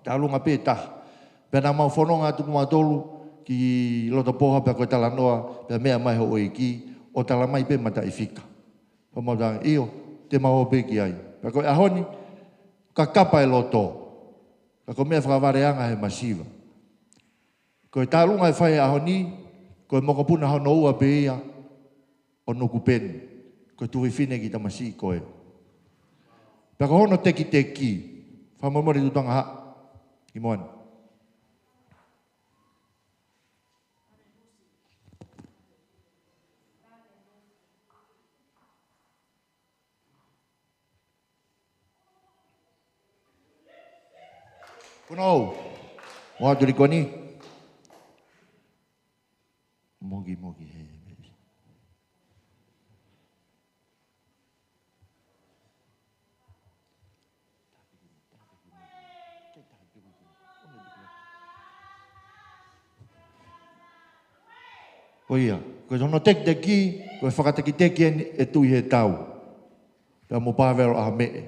Taʻalunga pē taha. Pea naʻa mau fononga atu ko mautolu ki loto Poha pea ko e talanoa, pea meʻa mai houʻeiki, ʻo talamai pē mataʻifika. Pea mau talaange, ʻio, te mau ō pē ki ai. Pea ko e ʻaho ni, kakapa e loto. Ka ko e meʻa fakavaleanga he masiva. Ko e taʻalunga ʻe fai he ʻaho ni, ko e mokopuna hono ua pē ia, ʻo Nuku Peni, ko e tuofefine kiʻi tamasiʻi ko ē. Pea ko hono tekiteki, fakamolemole tuʻu tonga haʻa, ʻi muʻa ni. Kuno, mo atu li ko eni. Moki, moki, he, he. Ko ia, ko hono tekiteki, ko e fakatekiteki eni ʻe Tuʻihetau. Pea mo Pāvelo ʻAhameʻe.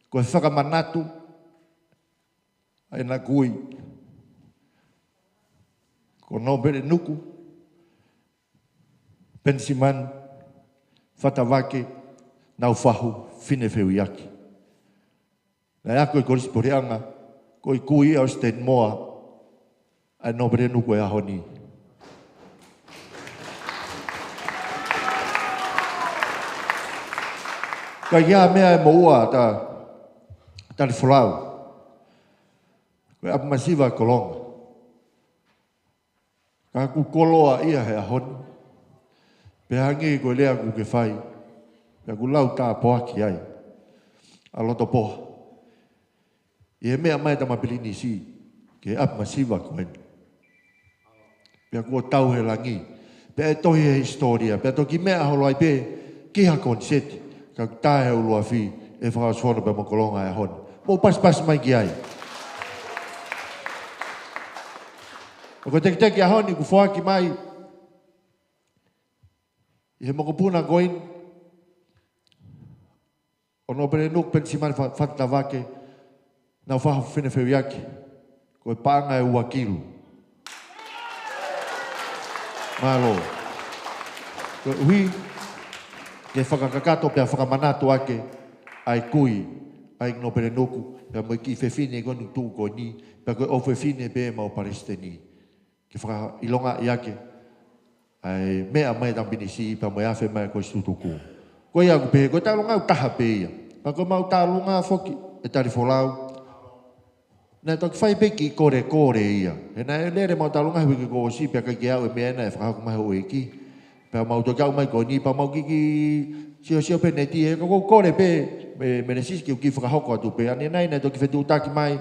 Ko e fakamanatu, ʻa ʻena kui, ko Nōpele Nuku Penisimani Fatavake Naufahu Finefeuiaki. Naʻe ako ʻi Kolisi Puleʻanga, ko e kui ʻa Austin Moa ʻa e Nōpele Nuku ʻo e ʻaho ni. Ka ʻi he meʻa ʻe moʻua ʻa Talifolau, ko e ʻapi masiva Kolonga. Ka ʻoku koloaʻia he ʻaho ni, pea hangē ko e lea ʻoku ke fai, pea ʻoku lau tāpuaki ai ʻa Lotopoha ʻi he meʻa mai ʻa e tama pilinisi ki he ʻapi masiva ko eni. Pea kuo tau he langi, pea ʻe tohi he hisitōlia, pea toki meʻa holo ai pē ki ha koniseti, ka ʻoku tā he ʻuluafi ʻe Fakaʻofoʻofa pea mo Kolonga he ʻaho ni. Mou pasipasi mai ki ai. ʻA ia ko e tekiteki ʻaho ni ʻoku foaki mai ʻi he mokopuna ko eni ʻo Nōpele Nuku Penisimani Fa-, Fatavake Naufahu Finefeuiaki, ko e paʻanga ʻe ua kilu. Mālō. Koeʻuhi ke fakakakato pea fakamanatu ʻaki ʻa e kui ʻa e Nōpele Nuku, pea mo e kiʻi fefine ko eni tuʻu ko eni, pea ko e ʻofefine pē ʻemau palesiteni, ke fakaʻilongaʻi ʻaki ʻa e meʻa mai ʻa e tama pilinisi pea mo e afe mai ko e situtuku. Ko ia ʻoku pehē, ko e taʻalonga ʻoku taha pē ia. Pea ko ʻemau taʻalonga foki ʻe Talifolau, naʻe toki fai pē kiʻi kolekole ia. He naʻe lele ʻemau taʻalonga he uike kuo ʻosi, pea ʻikai ke aʻu e meʻa naʻe fakahoko mai ʻe he houʻeiki. Pea mau toki aʻu mai ko eni, pea mau kiʻi, kiʻi siosio pē ʻanenai, he ko ʻeku kole pē mei, mei Sisi ke u kiʻi fakahoko atu pē. ʻAnenai naʻe toki fetuʻutaki mai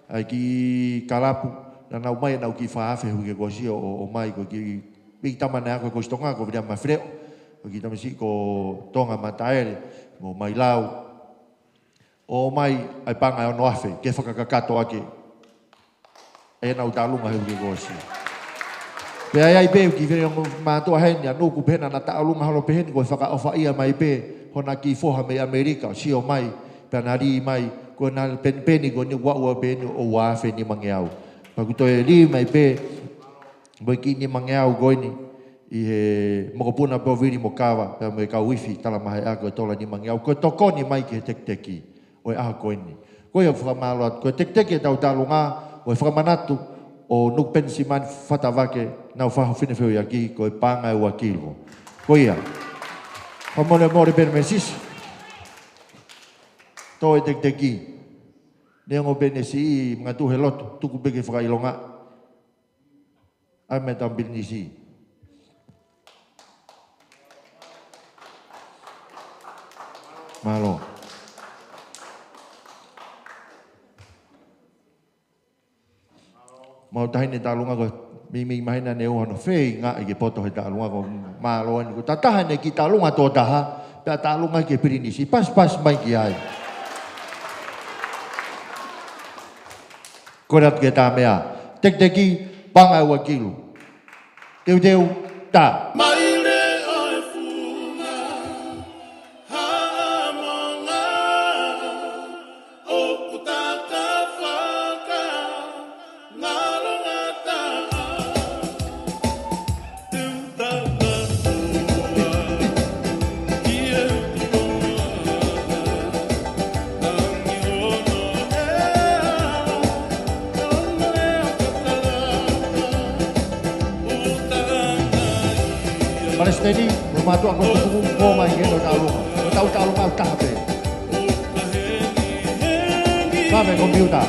ʻa e kiʻi kalapu, naʻa nau ʻomai ʻenau kiʻi fā afe he uike kuo ʻosi ʻo, ʻo, ʻomai, ko e kiʻi, kiʻi tama naʻe ako ʻi Kolisi Tonga ko Viliami Mafileʻo, ko e kiʻi tamasiʻi ko Tonga Mataele, mo Mailau, ʻo ʻomai ʻa e paʻanga ʻe ono afe ke fakakakato ʻaki ʻenau taʻalonga he uike kuo ʻosi. Pea ʻi ai pē kiʻi fefine mātuʻa heni, ʻa Nuku pē hena, naʻa na taʻalonga holo pē heni, ko e fakaʻofaʻia mai pē hona kiʻi foha mei ʻAmelika, sio mai, pea na lī mai, ko ʻena penipeni ko eni ʻoku ʻaʻau pē heni ʻo ua afe nimangeau. Pea kuo toe lī mai pē mo e kiʻi nimangeau ko eni ʻi he mokopuna pē ʻo Vili mo Kava, pea mo e kau ifi talamahaʻi ako ʻe tola nimangeau, ko e tokoni mai ki he tekiteki ʻo e ʻaho ko eni. Ko ia ʻoku fakamālō atu, ko e tekiteki ʻetau taʻalonga, ko e fakamanatu ʻo Nuku Penisimani Fatavake Naufahu Finefeuiaki, ko e paʻanga ʻe ua kilu. Ko ia. Fakamolemole pē mei Sisi. Tō e tekiteki. Neongo pē ʻene siʻi mangatuʻu he lotu, tuku pē ke fakaʻilonga ʻa e meʻa ʻa e tama pilinisi. Mālō. Mau taʻahine taʻalonga ko e meimei mahino ʻene ʻoua hono feinga ʻi he poto he taʻalonga ko e mālō eni. Ko e taha eni kiʻi taʻalonga tō taha, pea taʻalonga ki he pilinisi. Pasipasi mai ki ai. Ko e ʻatu ke tā meʻa. Tekiteki, paʻanga ʻe ua kilu. Teuteu, tā. Maile ʻo e funga, haʻamonga, ʻoku takafaka, ngalongataʻa. Palesiteni, mo e mātuʻa ko e tukutuku, ko mai ke no taʻalonga. Ko e tau taʻalonga ʻoku taha pē. Kave komipiuta.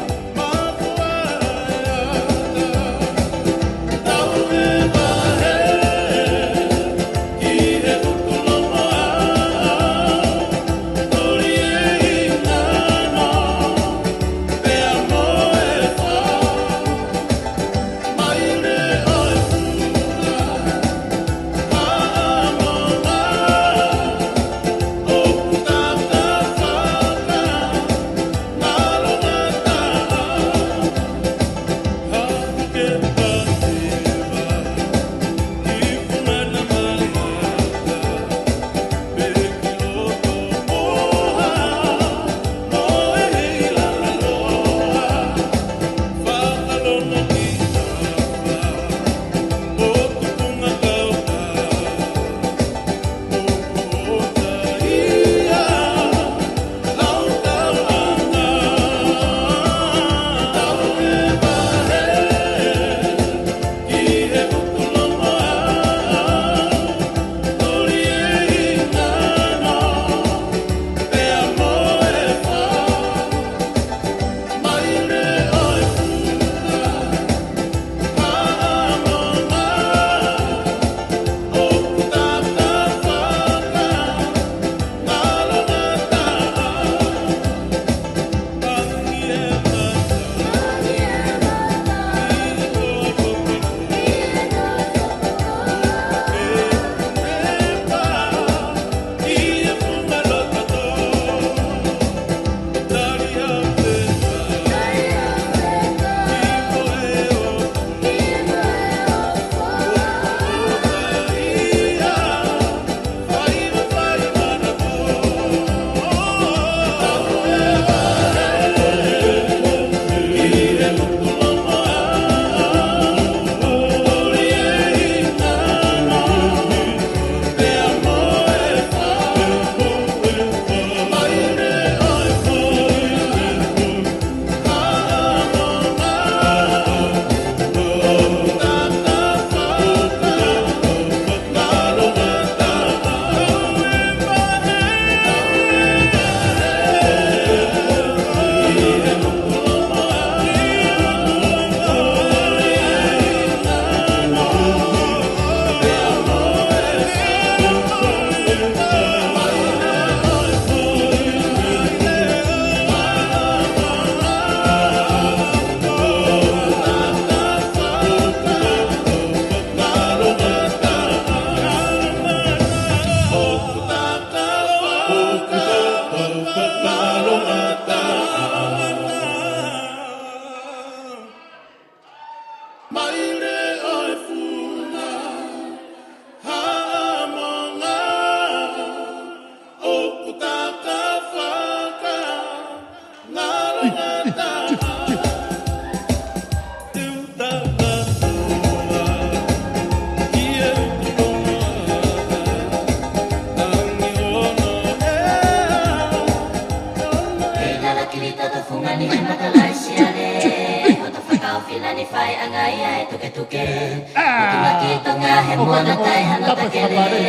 ia e tuketuke. ʻOtu Ngati Tonga he moana taʻe hano takele.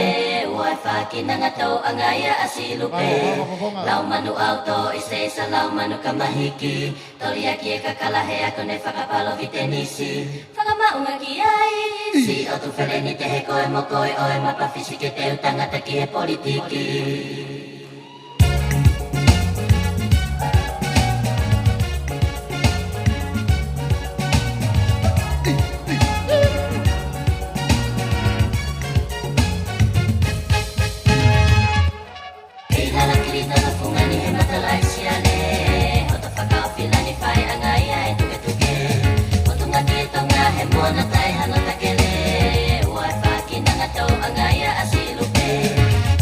Ua e faki nanga tau anga ia ʻa Silupe. Lau manu ʻauto ʻi se isa lau manu kamahiki. Toli ʻaki e kakala he ako ne fakapalo vitenisi. Fakamaʻunga ki ai. Siʻotu feleni te he koe mo koe ʻo e mapa fisi ke teu tangata ki he politiki. Kei lala kili tata fungani he matalaʻi siale. Hoto fakaofilani fai anga ia e tuketuke. ʻOtu Ngati Tonga he moana taʻe hano takele. Ua e faki nanga tau anga ia ʻa Silupe.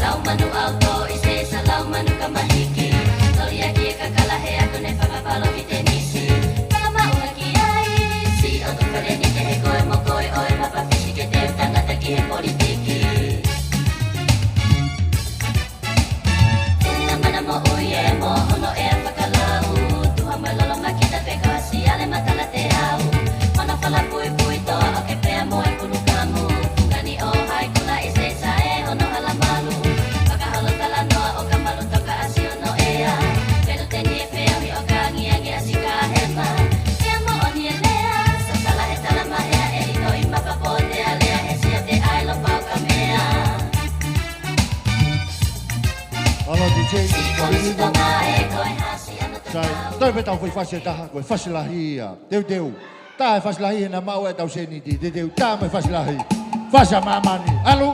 Lau manu ʻauto ʻi se isa lau manu kamahiki. Toli ʻaki e kakala he ako ne fakapalo vitenisi. Fakamaʻunga ki ai. Siʻotu feleni te he koe mo koe ʻo e mapa fisi ke teu tangata ki he politiki. Tena mana mo uie mo hono ea fakalau. Tuha mai lolo makita pe ko siale matala te au. Hono fala pui pui toa o ke pea mo e kulukamu. Fungani ʻo hai kula ʻi se sae hono hala malu. Fakaholo tala noa ʻo ka malu toka ʻasi hono ea. Pelu teni e feohi ʻo ka angiangi ʻasi ka hema. Ia mo o ni e lea. Sasala he tala mahea e ito i mapa po te alea he sio te ai lo pau ka mea. Alo, D J. Sai, toe pē tau fai fasi ʻe taha, ko e fasi lahi ia. Teuteu. Tā e fasi lahi he naʻa maʻu e tau sēniti. Teuteu, tā mo e fasi lahi. Fasi ʻa māmani. ʻAlu.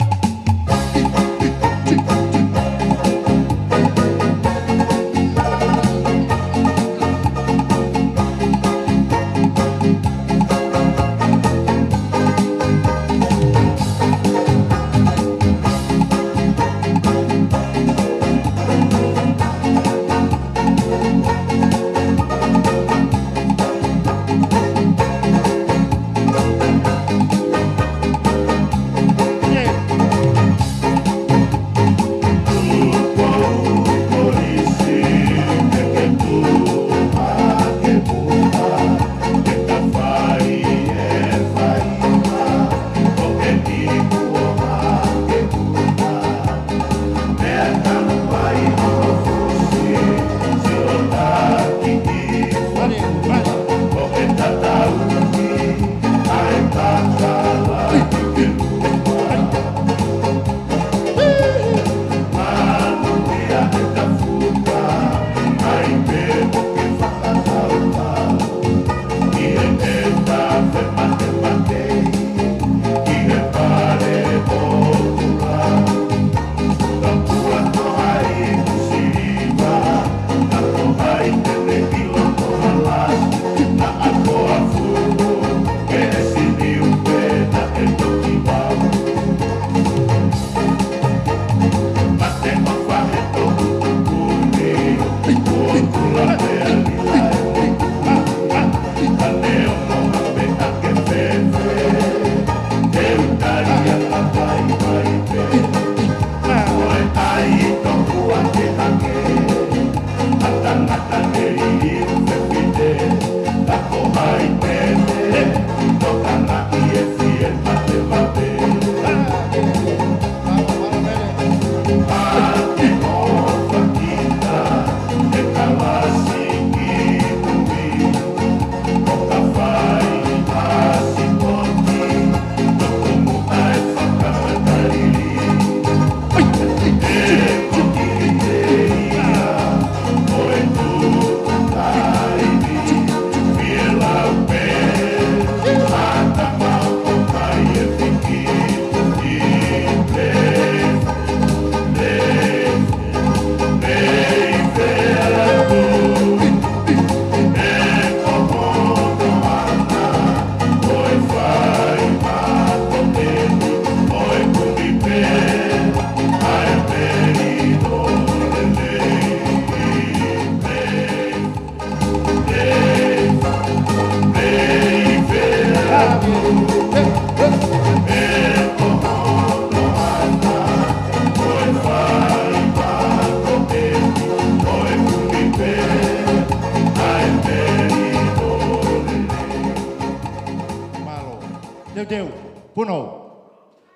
Punou.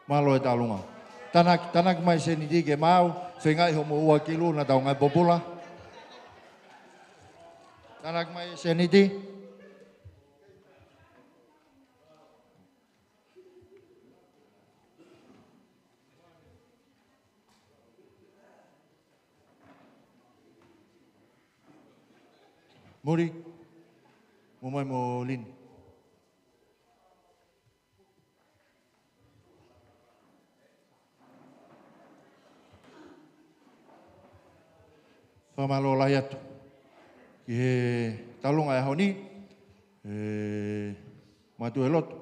Mālō e tālunga. Tānaki, tānaki mai e sēniti ke maau, feingaʻi hoʻomou ua kilu naʻa tau ngāue pōpula. Tānaki mai e sēniti. Muli, mou mai mo Lini. Fakamālō lahi atu ki he tālunga e ʻaho ni, ē, mātuʻa e lotu,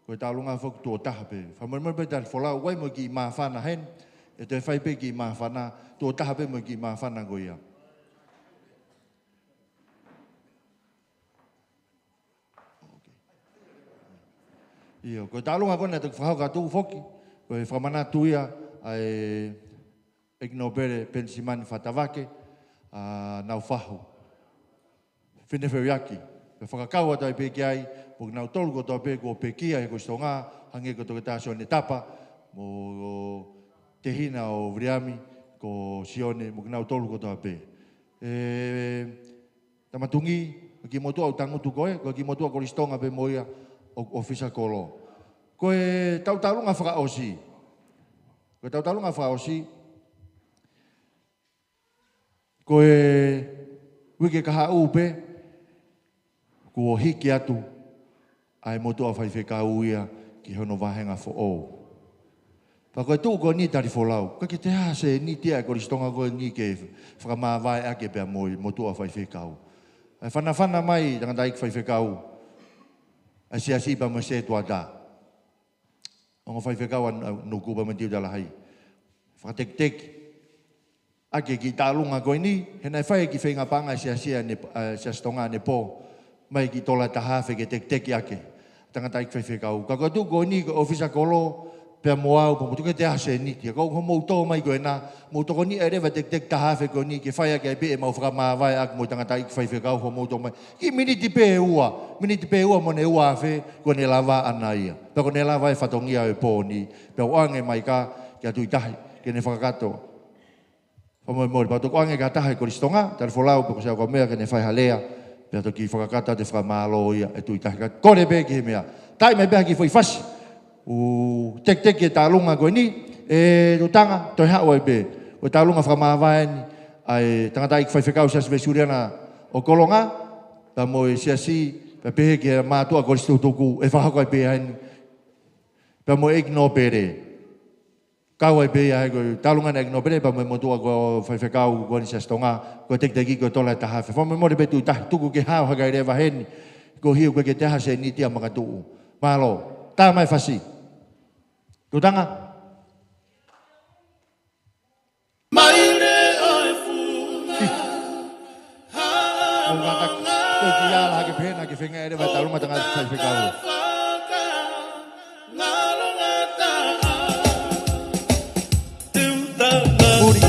ko e tālunga foki tuʻo taha pē. Fakamolemole pē Talifolau, ʻoku ʻi ai mo e kiʻi māfana heni, ʻe toe fai pē kiʻi māfana, tuʻo taha pē mo e kiʻi māfana ko ia. ʻIo, ko e tālunga ko ena ʻe toki fakahoko atu foki, ko e fakamanatu ia ʻa e ʻEiki Nōpele Penisimani Fatavake, ʻa Naufahu Fineʻeiki. Pea fakakau atu ai pē ki ai, mo kinautolu kotoa pē kuo pekia he Kolisi Tonga, hangē ko Toketā Sione Tapa, mo e tehina ʻo Viliami, ko Sione, mo kinautolu kotoa pē. Ē, Tama Tungi, ko e kiʻi motuʻa ʻoku tangutu ko ē, ko e kiʻi motuʻa Kolisi Tonga pē mo ia ʻo, ʻofisa kolo. Ko ʻetau tālunga fakaʻosi. Ko ʻetau tālunga fakaʻosi. Ko e uike kahaʻu pē, kuo hiki atu ʻa e motuʻa faifekau ia ki hono vāhenga foʻou. Pea ko e tuʻu ko eni Talifolau, ʻoku ʻikai ke toe ʻi ai ha sēniti ʻa e Kolisi Tonga ko eni ke fakamāvae ʻaki pea mo e motuʻa faifekau. ʻA e fanafana mai tangataʻeiki faifekau ʻa e siasi pea mo e sētuata. Ongo faifekau ʻa Nuku pea mo Tiuta Lahi. Fakatekiteki ʻaki e kiʻi tālunga ko eni, he naʻe fai e kiʻi feinga paʻanga ʻa e siasi ʻa Ne-, ʻa e Siasi Tonga ʻa Nepō, mai e kiʻi tola ʻe taha afe ke tekiteki ʻaki e tangataʻeiki faifekau. Ka ko e tuʻu ko eni ko e ʻofisa kolo, pea mo au, pea mo tuku e teʻa sēniti. Ka ko hoʻomou tō mai ko ena, mou tokoniʻi leva e tekiteki taha afe ko eni, ke fai ʻaki ai pē ʻemau fakamāvae ʻaki mo e tangataʻeiki faifekau, hoʻomou tō mai. Kiʻi miniti pē ʻe ua, miniti pē ʻe ua mo ʻene ua afe, kuo ne lava ʻana ia. Pea kuo ne lava e fatongia ʻo e pō ni, pea ʻoange mai ka, kia Tuʻi Tahi, ke ne fakakakato. Fakamolemole, pea toki ʻoange ki ha taha ʻi he Kolisi Tonga, Talifolau, pe ko Siaokamea, ke ne fai ha lea, pea toki fakakakato atu e fakamālō ia ʻe Tuʻi Tahi. Ka kole pē ki he meʻa. Taaʻi mai pē ha kiʻi foʻi fasi ʻoku tekiteki e tālunga ko eni, ʻe Tutanga, toe haʻu ai pē. Ko e tālunga fakamāvae eni ʻa e tangataʻeiki faifekau Siasi Uēsiliana ʻo Kolonga, pea mo e siasi, pea pehē ki he mātuʻa Kolisi Tutuku, ʻe fakahoko ai pē eni. Pea mo e ʻEiki Nōpele. Kau ai pē ia he ko e tālunga ʻa e ʻEiki Nōpele, pea mo e motuʻa ko e faifekau ko eni Siasi Tonga, ko e tekiteki ko e tola ʻe taha afe. Fakamolemole pē Tuʻi Tahi, tuku ke hao hake ai leva heni, ko e hia ʻoku ʻikai ke toe ʻi ai ha sēniti ʻa makatuʻu. Mālō, tā mai e fasi. Tutanga. Maile ʻo e funga. Ko e ngata, ko e kiʻi ala hake pehē naʻa ke feinga ʻe leva e tālunga tangataʻeiki faifekau. Muli.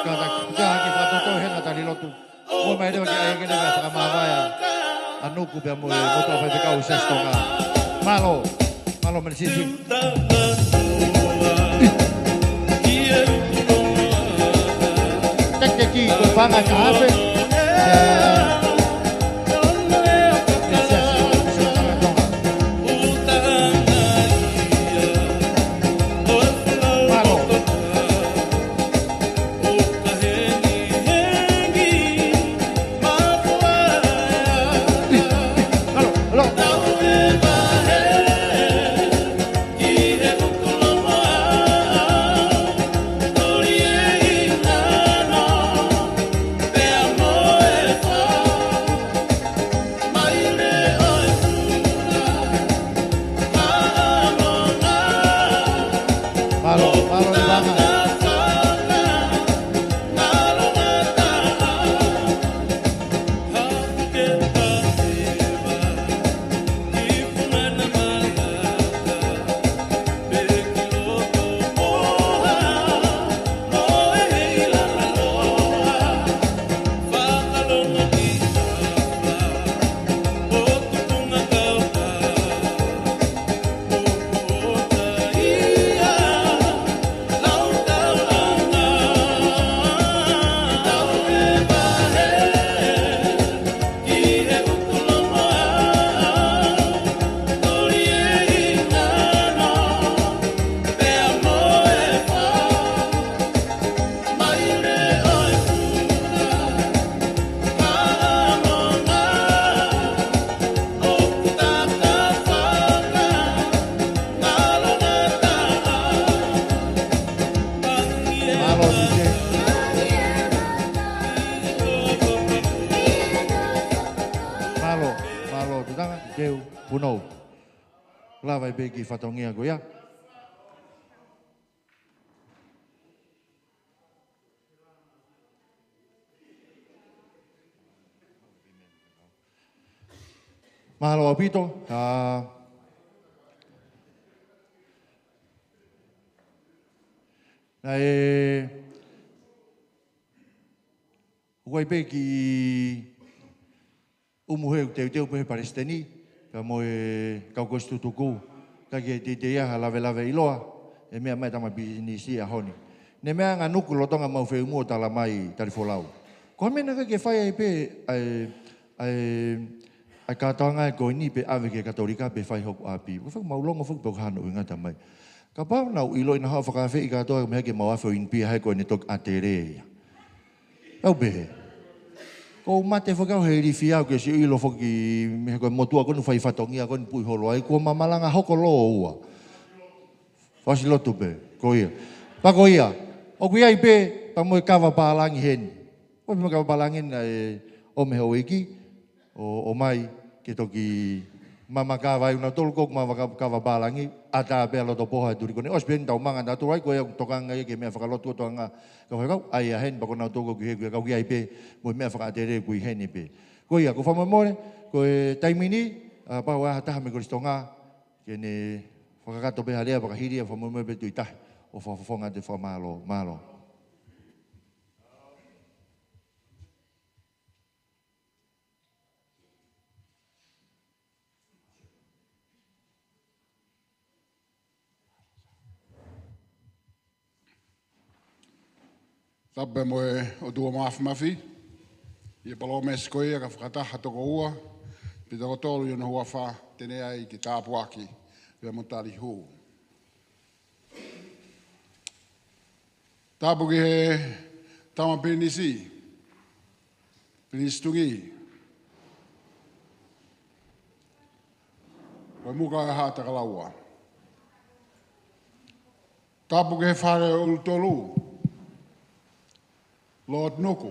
Kātaki, kātaki, fakatōtō hena tali lotu. Ua mai leva ke ʻai ke leva fakamāvae ʻa Nuku pea mo e motuʻa faifekau Siasi Tonga. Mālō, mālō mani sisi. Tekiteki ko e paʻanga ʻe taha afe. Mālō Tutanga, Teu, Punou. Lava ai pē ki he fatongia ko ia. Mālō ʻaupito. ʻA, naʻe ʻoku ʻi ai pē kiʻi ʻumu he teuteu pē he palesiteni, pea mo e kau kolisi tutuku, ka ke teitei ʻi ai ha lavelave ʻiloa, ʻe meʻa mai e tama pisinisi he ʻaho ni. Naʻe meʻa ange ʻa Nuku lolotonga ʻemau feʻumu ʻo tala mai Talifolau. Ko e meʻa naʻe ʻikai ke fai ai pē, ʻa e, ʻa e, ʻa e kātoanga ko eni pē ʻave ki he Katolika pē fai hoku ʻapi. Ko e fai mau longo foki pe ko e hā hono ʻuhinga, tala mai. Kapau naʻa ku ʻiloʻi naʻa haʻu ʻo fakaafeʻi kātoa, meʻa ke mau afe ʻo inu pē ia he ko ʻene toki ʻatele ia. ʻOku pehē. Ko u mate foki au he ilifia au ke siʻi ʻilo foki mei he ko e motuʻa ko eni ʻoku fai fatongia ko eni puʻi holo ai, kuo ma malanga hoko lōua. Fasi lotu pē, ko ia. Pea ko ia. ʻOku ʻi ai pē, pea mo e kava pālangi heni. ʻOku ʻi ai pē mo e kava pālangi naʻe ʻomai ʻe he houʻeiki, ʻo, ʻomai ke toki mama kava ai ʻa nautolu ko ē ʻoku mama kava pālangi, ʻatā pē ʻa Lotopoha ʻi he tuli ko eni. ʻOsi pē eni tau manga nautolu ai, ko ia ʻoku tokanga ia ki he meʻa fakalotu ʻo tokanga ka fai kau, ʻa ia heni pea ko nautolu ko ē ʻoku ʻi heni, ka ʻoku ʻi ai pē mo e meʻa fakaʻatele ʻoku ʻi heni pē. Ko ia, ko e fakamolemole, ko e taimi ni, ʻa, kapau ʻe ʻi ai ha taha mei Kolisi Tonga ke ne fakakakato pē ha lea pea ka hili ia, fakamolemole pē tuʻi tahi ʻo fakafofonga atu e fakamālō. Mālō. Tapu pē mo e ʻOtua Māfimafi, ʻi he palōmesi ko ia ka fakataha toko ua, pe toko tolu ʻi hono huafa, te ne ʻai ke tāpuaki pea mo tali hū. Tapu ki he tama pilinisi, Pilinisi Tungi, ko e muka ʻa e Haʻa Takalaua. Tapu ki he Fale ʻo ʻUlutolu, Lord Nuku,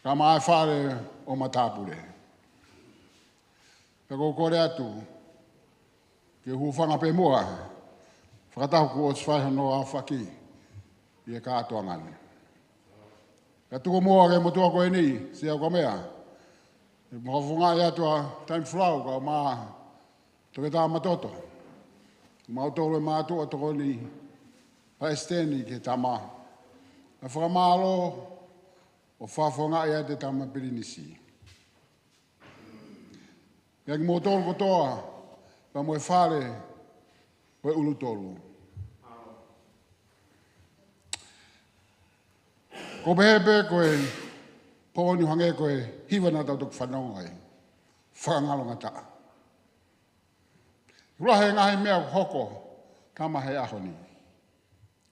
kae ʻumaʻā e Fale ʻo Matāpule. Pea ʻoku ou kole atu ke u hūfanga pē muʻa, fakataha kuo ʻosi fai hono aofaki ʻi he kātoanga ni. Kae tuku muʻa ki he motuʻa ko eni, Sea Ukamea, ʻe fakafofongaʻi atu ʻa Talifolau kae ʻumaʻā Toketā Matoto, mautolu e mātuʻa tokoni palesiteni ki he tama, ʻa e fakamālō ʻo fakafofongaʻi atu e tama pilinisi. Pea kimoutolu kotoa, pea mo e Fale ʻo e ʻUlutolu. ʻOku ou pehē pē ko e pō ni ʻo hangē ko e hiva naʻa tau toki fanongo ai. Fakangalongataʻa. Hula he ngaahi meʻa ʻoku hoko, tama, he ʻaho ni.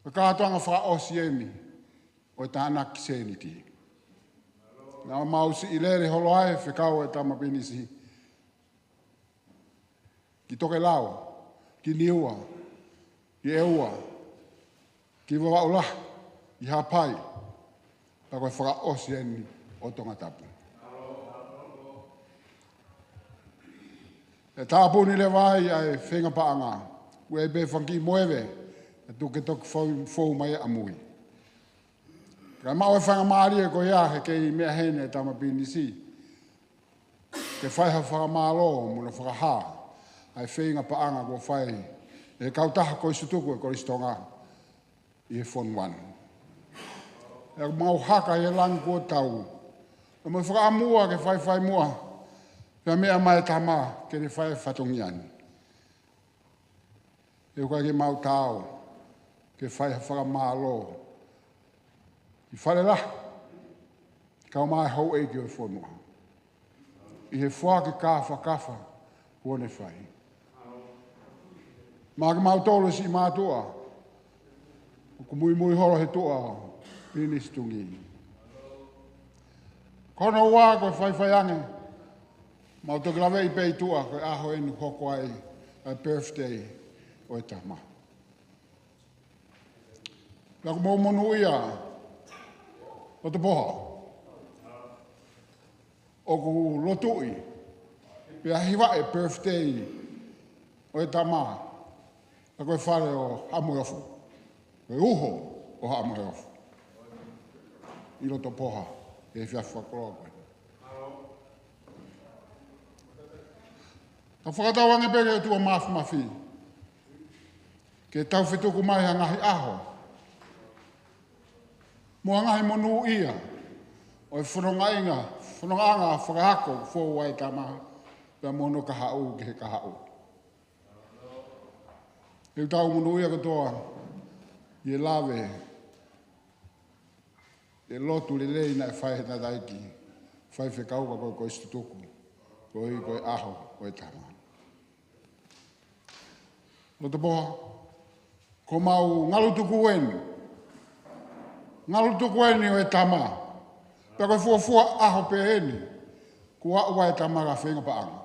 Ko e kātoanga fakaʻosi eni ʻo e tānaki sēniti. Naʻa mau siʻi lele holo ai, fekau e tama pilinisi, ki Tokelau, ki Niua, ki ʻEua, ki Vavaʻu Lahi, ki Haʻapai, pea ko e fakaʻosi eni ʻo Tongatapu. ʻE tāpuni leva ai ʻa e feinga paʻanga, ʻoku ʻi ai pē fanga kiʻi moeve, ʻe tuku ke toki fou, fou mai ʻamui. Kae maʻu e faingamālie ko ia he kei meʻa heni e tama pilinisi, ke fai ha fakamālō mo hono fakahā ʻa e feinga paʻanga kuo fai ʻe he kautaha kolisi tutuku ʻo e Kolisi Tonga ʻi he fonua ni. ʻOku mau haka ʻi he langi kuo tau, ʻa e mau fakaʻamu ke faifai muʻa, pea meʻa mai e tama ke ne fai e fatongia ni. ʻOku ʻikai ke mau taau ke fai ha fakamālō ki Fale Lahi, kae ʻumaʻā e houʻeiki ʻo e fonua, ʻi he foaki kāfakafa kuo ne fai. Maʻa kimautolu e siʻi mātuʻa ʻoku muimui holo he tuʻa ʻo Pilinisi Tungi. Ko hono ua, ko e faifai ange, mau toki laveʻi pē ʻi tuʻa, ko e ʻaho eni ʻoku hoko ai ʻa e birthday ʻo e tama. Pea ʻoku mou monūʻia, Lotopoha. ʻOku lotuʻi pea hivaʻi e birthday ʻo e tama, ka ko e fale ʻo Haʻamoheofo, ko e uho ʻo Haʻamoheofo ʻi loto Poha he efiafi fakakoloa ko eni. Ka fakatauange pē ki he ʻOtua Mafimafi ke tau fetuku mai ha ngaahi ʻaho mo ha ngaahi monūʻia ʻo e fonongaʻanga, fonongaʻanga fakahako fou ʻa e tama pea mo hono kahaʻu ki he kahaʻu. He ʻoku tau monūʻia kotoa ʻi he lave e lotu lelei naʻe fai he tangataʻeiki faifekau ka ko e kolisi tutuku, koeʻuhi ko e ʻaho ʻo e tama. Loto Poha, ko ʻemau ngalu tuku eni, ngalu tuku eni ʻo e tama, pea ko e fuofua ʻaho pē eni kuo aʻu ai e tama ki ha feinga paʻanga.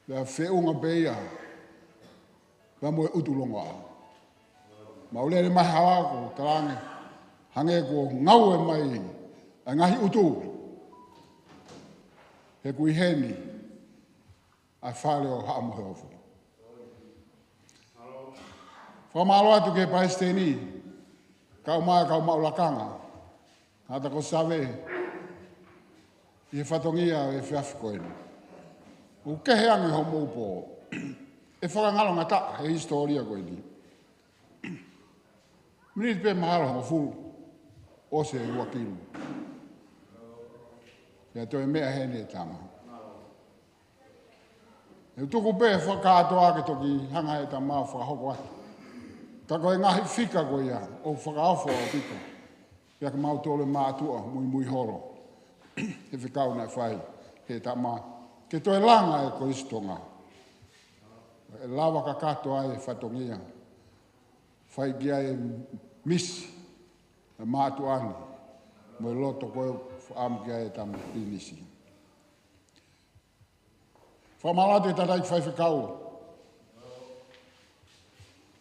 Pea feʻunga pē ia pea mo e ʻutu longoaʻa. Mau lele mai he hala ko e talaange, hangē kuo ngaue mai ʻa e ngaahi ʻutu, he ʻoku ʻi heni ʻa e fale ʻo Haʻamoheofo. Fakamālō atu ki he palesiteni, kau mai kau maʻu lakanga, Haʻata ko Save, ʻi he fatongia ʻo e efiafi ko eni. ʻOku kehe ange hoʻomou pō. ʻE fakangalongataʻa he hisitōlia ko eni. Miniti pē mahalo hongofulu, ʻosi e ua kilu. Pea toe meʻa heni e tama. ʻE tuku pē fakakātoa ke toki hanga he tama ʻo fakahoko atu. Ka ko e ngaahi fika ko ia ʻoku fakaofo ʻaupito. Pea ke mau tole mātuʻa muimui holo he fekau naʻe fai he tama ke toe langa e Kolisi Tonga. ʻE lava kakato ai e fatongia fai ki ai e misi e mātuʻa ni mo e loto ko e faʻamu ki ai e tama pilinisi. Fakamālō atu ki he tangataʻeiki faifekau,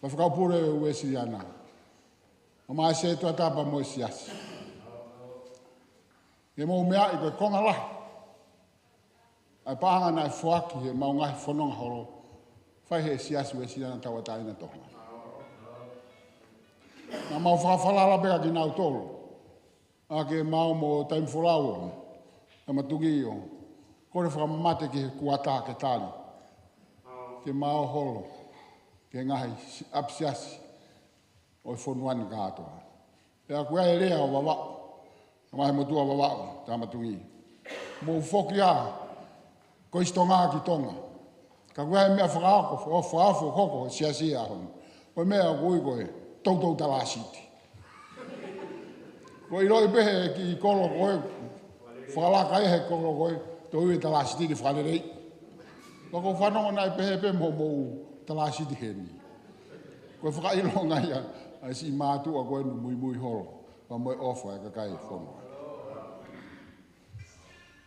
faifekau pule Uēsiliana, ʻo mai se tuatapa mo e siasi. Ke mou meaʻi ko e konga lahi ʻa e paʻanga naʻe foaki he mau ngaahi fononga holo fai he Siasi Uēsiliana Tauʻatāina Tonga. Naʻa mau fakafalala pē kia kinautolu, ʻa ke mau mo taimi folau ʻa Tama Tungī ʻo kole fakamamate ki he kuata ke tali, ke mau holo ki he ngaahi si-, ʻapisiasi ʻo e fonua ni kātoa. Pea ʻoku ʻi ai e lea ʻo Vavaʻu, ʻa e ngaahi motuʻa Vavaʻu, Tama Tungī. Mou foki ā Kolisi Tonga ki Tonga. Ka ʻoku ʻi ai e meʻa fakaofo, fakaofo, fakaofo hoko he siasi he ʻaho ni. Ko e meʻa ʻoku ui ko e toutou talāsiti. Ko e ʻiloʻi pē he kiʻi kolo ko ē, fakalaka ia he kolo ko ē, toe ui e talāsiti ni fakalelei. Ka ʻoku ou fanongo naʻe pehē pē mo hoʻomou talāsiti heni. Ko e fakaʻilonga ia ʻa e siʻi mātuʻa ko eni muimui holo, pea mo e ʻofa e kakai e fonua.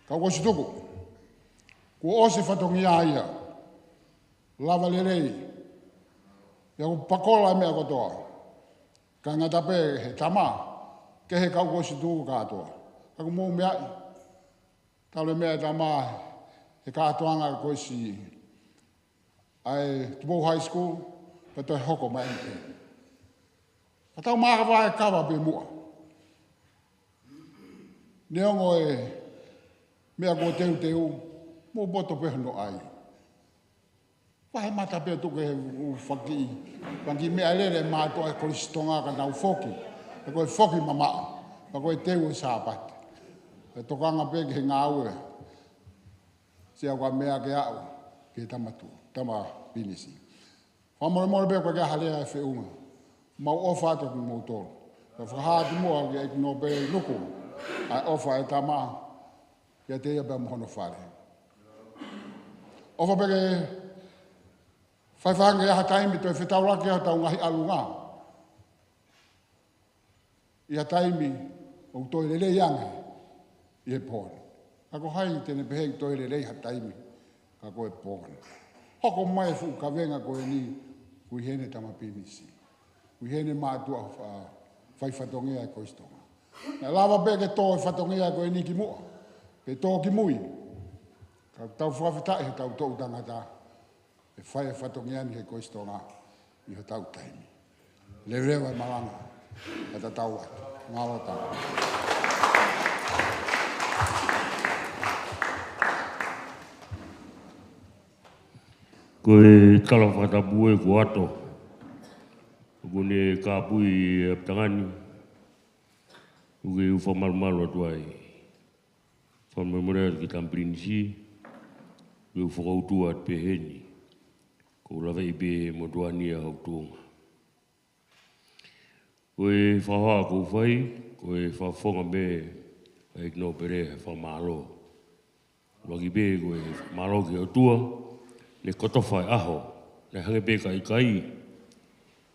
Kau kolisi tutuku, kuo ʻosi e fatongia ia, lava lelei, pea kuo pakola e meʻa kotoa. Ka ngata pē he tama, ki he kau kolisi tutuku kātoa. Ka ʻoku mou meaʻi, talu e meʻa e tama he kātoanga e kolisi ʻa e Tupou High School, pea toe hoko mai pē. Ka tau mākava e kava pē muʻa. Neongo e meʻa kuo teuteu, mou poto pē hono ʻai. Vahe mata pē tuku he ʻū fanga kiʻi, fanga kiʻi meʻalele mātuʻa e Kolisi Tonga ka nau foki. He ko e foki mamaʻo, ka ko e teu e Sāpate. He tokanga pē ki he ngāue. Sia ʻoku meʻa ke aʻu ki he tama tuʻu, tama pilinisi. Fakamolemole pē ko e ke hale ʻa e feʻunga. Mau ʻofa atu kimoutolu. Ka fakahā atu muʻa ki he ʻEiki Nōpele Nuku ʻa e ʻofa e tama kiate ia pea mo hono fale. ʻOfa pē ke faifai ange ha taimi toe fetaulaki ʻa hotau ngaahi ʻalunga ʻi ha taimi ʻoku toe lelei ange ʻi he pō ni. Ka ko hai te ne pehē ʻe toe lelei ha taimi ka ko e pō ni. Hoko mai e fuʻu kavenga ko eni, ʻoku ʻi heni e tama pilinisi. ʻOku ʻi heni e mātuʻa fa-, fai fatongia e Kolisi Tonga. Naʻe lava pē ke tō e fatongia ko eni ki muʻa, pe tō ki mui. Ka tau fakafetaʻi he tau toʻu tangata ʻe fai e fatongia ni he Kolisi Tonga ʻi hotau taimi. Leveleva e malanga, ʻa tatau atu. Mālō taha. Ko e tala fakatapu ē kuo ʻoatu. ʻOku ne kāpui ʻa Pitangani. ʻOku ou fakamalumalu atu ai. Fakamolemole atu ki Tama Pilinisi, ʻoku ou fakautua atu pē heni. Ko u laveʻi pē he motuʻa ni ʻa hoku tuʻunga. Ko e fakahoa ʻoku ou fai, ko e fakafofonga pē ʻa e kino pere he fakamālō. ʻUluaki pē ko e fakamālō ki he ʻOtua, ne kotofa e ʻaho, ne hangē pē ka ʻikai,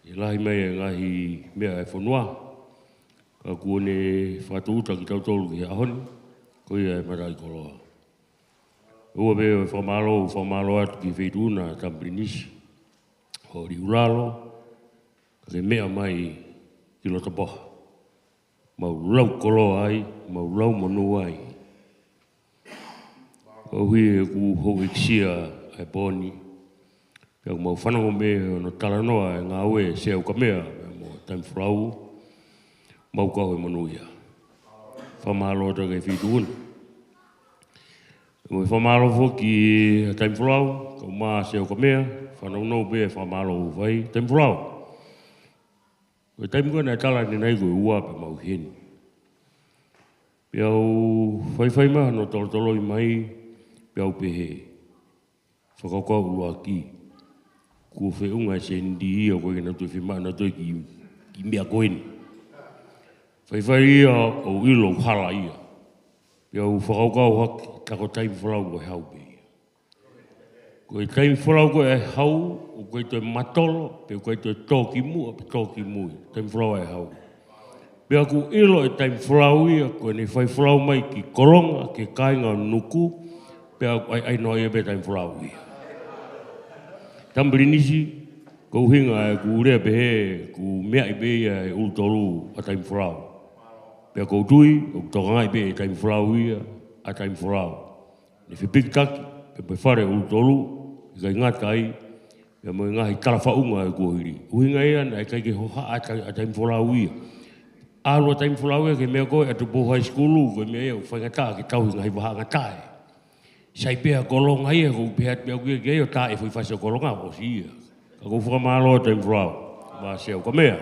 ʻe lahi mai e ngaahi meʻa ʻa e fonua, ka kuo ne fakatūʻuta kitautolu ki he ʻaho ni, ko ia e mataʻikoloa. Ua pē ʻo e fakamālō, fakamālō atu ki he Feituʻuna Tama Pilinisi, Holiʻulalo, ka ke meʻa mai ki Lotopoha. Mau lau koloa ai, mau lau monū ai. Koeʻuhi he ʻoku houʻeiki ʻa e pō ni. Pea ʻoku mau fanongo mei hono talanoa e ngāue ʻa Seukamea, pea mo Taimi Folau. Mau kau he monū ia. Fakamālō atu ki he Feituʻuna. Mo e fakamālō foki ʻa Taimi Folau, kau mo Seukamea, fanongo pē fakamālō ʻoku fai, Taimi Folau. Ko e taimi ko ē naʻe tala ni nai ko e ua pē mau heni. Pea u faifai mai hono tolotoloi mai, pea u pehē. Fakakaukau ʻuluaki. Kuo feʻunga e sēniti ia ko ē ke nau toe fiemaʻu, nau toe ki, ki meʻa ko eni. Faifai ia ʻo u ʻilo ʻoku hala ia. Pea u fakakaukau hake, tā ko Taimi Folau ko e hau pē ia. Ko e Taimi Folau ko e hau, ʻoku ʻikai toe matolo, pe ʻoku ʻikai toe tō ki muʻa, pe tō ki mui. Taimi Folau e hau. Pea ʻoku ʻilo e Taimi Folau ia, ko ʻene fai folau mai ki Kolonga, ki he kāinga ʻo Nuku, pea ʻai, ʻai noa ia pē Taimi Folau ia. Tama Pilinisi, ko e ʻuhinga ʻeku lea pehē, ʻoku meaʻi pē ia ʻe ʻUlutolu ʻa Taimi Folau. Pea ʻoku ou tui, ʻoku tokangaʻi pē ʻe Taimi Folau ia, ʻa Taimi Folau. Ne fepikitaki, pea mo e fale ʻo ʻUlutolu, ʻikai ngata ai, pea mo e ngaahi talafaʻunga ʻo e kuohili. ʻUhinga ia naʻe ʻikai ke hohaʻa ʻa Tai-, ʻa Taimi Folau ia. ʻAlu ʻa Taimi Folau ia ki he meʻa ko ē ʻa Tupou High School, ko e meʻa ia ʻoku faingataʻa ke tauhi ngaahi vahaʻa ngataʻa. Sai pē ʻa Kolonga ia, ʻoku ou pehē atu pē ʻe au ia ki ai ʻo tā e foʻi fasi ʻo Kolonga, ʻosi ia. Ka ʻoku ou fakamālō atu Taimi Folau, mo Seukamea.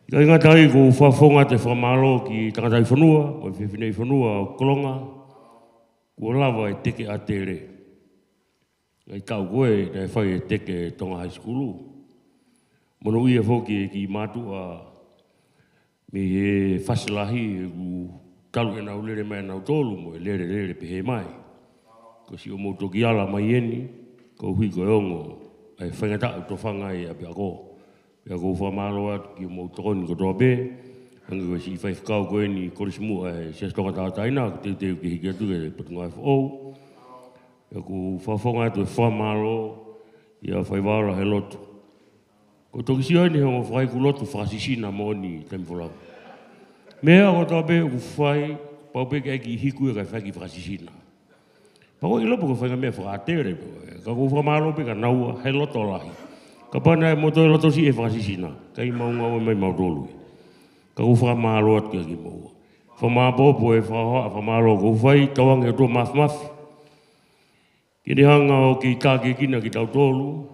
ʻIkai ngata ai, ʻoku ou fakafofonga atu e fakamālō ki he tangataʻifonua, mo e fefineʻifonua ʻo Kolonga, kuo lava e teke ʻa Tele. Ngaahi taʻu ko ē, naʻe fai e teke Tonga High School. Monūʻia foki e kiʻi mātuʻa mei he fasi lahi ʻoku talu ʻenau lele mai ʻanautolu mo e lele lele pehē mai. Ko siʻomou toki ala mai eni, koeʻuhi ko e ongo, ʻa e faingataʻa ʻoku tofanga ai ʻa e ʻapiako. Pea ʻoku ou fakamālō atu ki hoʻomou tokoni kotoa pē, hangē ko e siʻi faifekau ko eni, Kolisi Muʻa ʻa e Siasi Tonga Tauʻatāina, ʻoku teuteu ke hiki atu ki he Potungāue Foʻou. Pea ʻoku ou fakafofonga atu e fakamālō, ʻia Faivaola he lotu. ʻOku ou toki sio eni he ongo fakaiku lotu fakasisina moʻoni Taimi Folau. Meʻa kotoa pē ʻoku fai, pau pē ke ʻai ke hiku ia kae fai ke fakasisina. Pea ʻoku ou ʻilo pē ko e faʻahinga meʻa fakaʻatele pē, ka ʻoku ou fakamālō pē kia naua, he loto lahi. Kapau naʻe mo toe loto siʻi ʻe fakasisina, ʻikai mau ngāue mai mautolu. Ka ʻoku ou fakamālō atu kia kimoua. Fakamāpopo e fakahohaʻa fakamālō ʻoku ou fai, tauange ʻOtua Māfimafi. Ke ne hanga ʻo kei tākiekina kitautolu,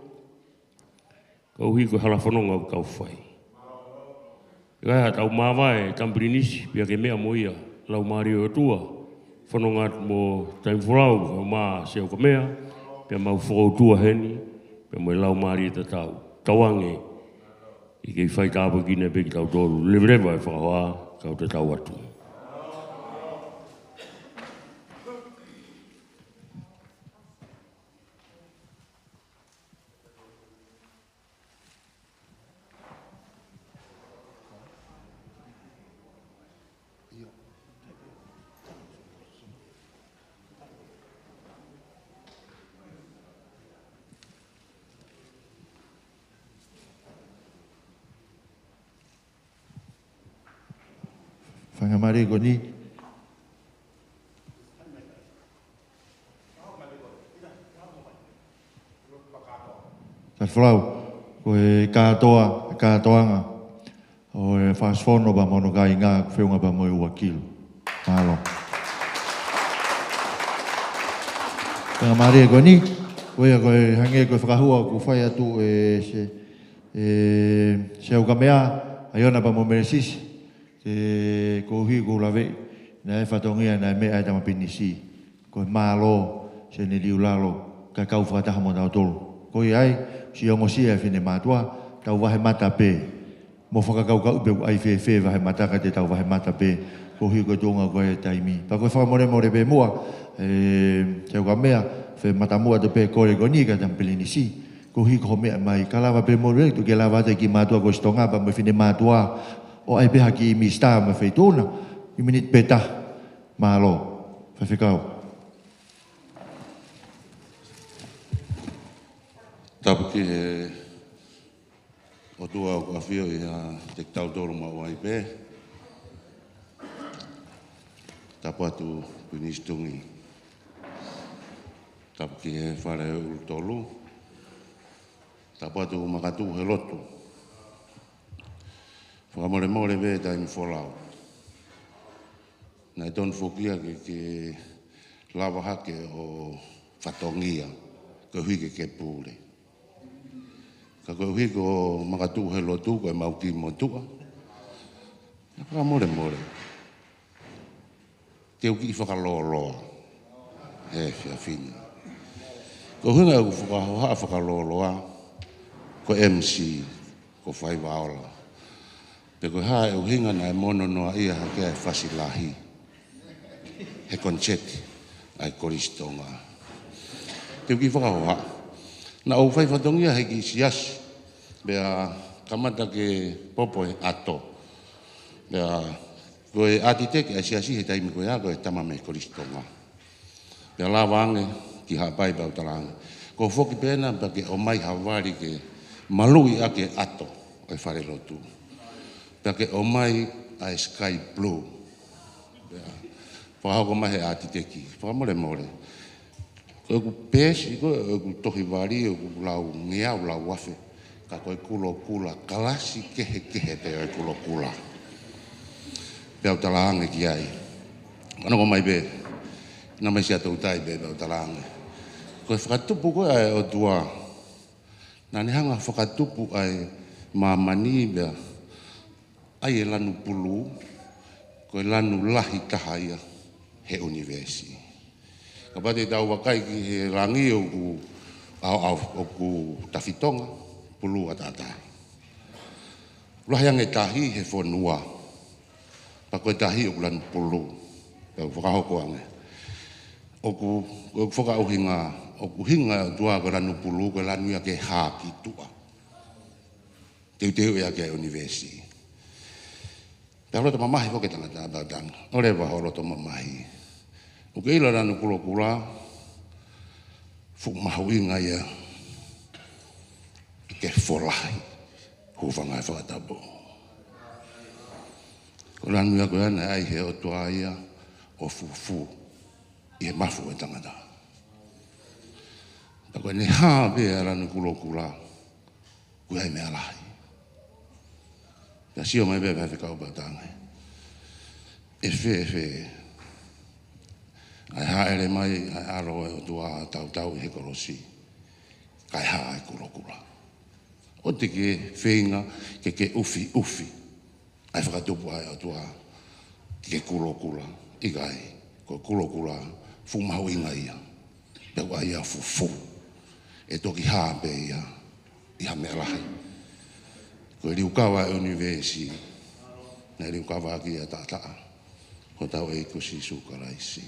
koeʻuhi ko e hala fononga ʻoku tau fai. ʻIkai haʻatau māvae Tama Pilinisi, pea ke meʻa mo ia, Laumālie ʻo e ʻOtua, fononga atu mo Taimi Folau, kau mo Seukamea, pea mau fakautua heni, pea mo e laumālie tatau. Tauange, ʻe kei fai tāpuekina pē kitautolu, leveleva e fakahohaʻa, kau tatau atu. Faingamālie ko eni. Talifolau, ko e kātoa, kātoanga ʻo e Fakasofono pea mo hono kāinga, feʻunga pea mo e ua kilu. Mālō. Faingamālie ko eni, ko ia ko e hangē ko e fakahua kuo fai atu ʻe Se-, ʻe Seukamea, ʻa Iona pea mo Melesisi, ʻe, koeʻuhi ko e lave, naʻe fatongia, naʻe meʻa ʻa e tama pilinisi. Ko e mālō, Seneliulalo, kae kau fakataha mo tautolu. Ko ia ai, siʻi ongosia e finemātuʻa, tau vahe mata pē. Mo fakakaukau pe ʻoku ʻi ai fēfē vahe mata ka te tau vahe mata pē. Koeʻuhi ko e tuʻunga ko e taimi. Pea ko e fakamolemole pē muʻa, ʻe, Seukamea, fai mata muʻa atu pē kole ko eni ki he tama pilinisi. Koeʻuhi ko hoʻo meʻa mai, ka lava pē mo e, tuku ke lava atu e kiʻi mātuʻa Kolisi Tonga pea mo e finemātuʻa, ʻo ʻai pē ha kiʻi misitā mo e feituʻu na, kiʻi miniti pē taha. Mālō. Faifekau. Tapu ki he ʻOtua ʻoku ʻafio ʻiate kitautolu maʻu ai pē. Tapu atu Pilinisi Tungi. Tapu ki he Fale ʻo e ʻUlutolu. Tapu atu Makatuʻuhelotu. Fakamolemole pē taimi folau. Naʻe tonu foki ia ke, ke lava hake ʻo fatongia, koeʻuhi ke ke pule. Ka koeʻuhi ko Makatuʻuhelotu ko e mau kiʻi motuʻa. Fakamolemole. Te u kiʻi fakalōloa he efiafi ni. Ko e ʻuhinga ʻeku fakahohaʻa fakalōloa, ko e M C, ko Faivaola. Pe ko e hā e ʻuhinga naʻe mono noa ia hake ai e fasi lahi. He koniseti ʻa e Kolisi Tonga. Te u kiʻi fakahohaʻa. Naʻa ku fai fatongia he kiʻi siasi. Pea kamata ke popo e ʻato. Pea ko e ʻātiteki ʻa e siasi he taimi ko ia ko e tama mei Kolisi Tonga. Pea lava ange ki Haʻapai pea u talaange, ko u foki pē ena pea ke ʻomai ha vali ke maluʻi ʻaki e ʻato ʻo e falelotu. Pea ke ʻomai ʻa e sky blue. Pea fakahoko mai he ʻātiteki. Fakamolemole. Ko ʻeku peesi, ko ʻeku tohi vali, ʻoku lau ngeau lau afe. Ka ko e kulokula, kalasi kehekehe pē ʻo e kulokula. Pea u talaange ki ai. Fanongo mai pē, naʻa mai Siaʻatoutai pē, pea u talaange. Ko e fakatupu ko ē ʻa e ʻOtua. Naʻa ne hanga fakatupu ʻa e māmani pea ʻai e lanu pulū, ko e lanu lahi taha ia he ʻunivēsi. Kapau te tau vakai ki he langi ʻoku ʻaoʻao, ʻoku tafitonga, pulū ʻataʻatā. Lahi ange tahi he fonua, pea ko e tahi ʻoku lanu pulū, pea u fakahoko ange. ʻOku, ʻoku fakaʻuhinga, ʻoku ʻuhinga ʻOtua ko e lanu pulū, ko e lanu ia ke hā ki tuʻa. Teuteu ia ki he ʻunivēsi. Pea loto mamahi foki e tangata pea u talaange. ʻOleva hoʻo loto mamahi. ʻOku ke ʻilo e lanu kulokula, fuʻu mahuʻinga ia ke folahi. Hūfanga he fakatapu. Ko e lanu ia ko ia naʻe ʻai he ʻOtua ia ʻo fufū ʻi he mafu ʻo e tangata. Pea ko ʻene hā pē ʻa e lanu kulokula, ʻoku ʻi ai e meʻa lahi. Pea sio mai pē ʻa e faifekau pea u talaange. ʻE fēfē ʻa e hāʻele mai ʻa e ʻAlo ʻo e ʻOtua tautau ʻi he kolosi, kae hā e kulokula. ʻOua te ke feinga ke ke ʻufiʻufi ʻa e fakatupu ʻa e ʻOtua ke kulokula, ʻikai, ko e kulokula fuʻu mahuʻinga ia. Pea ʻoku ʻai ia ʻo fufū. ʻE toki hā pē ia ʻi ha meʻa lahi. Ko e liukava ʻo e ʻunivēsi, naʻe liukava ʻaki ʻe he taʻataʻa, ko hotau ʻEiki ko Sīsū Kalaisi.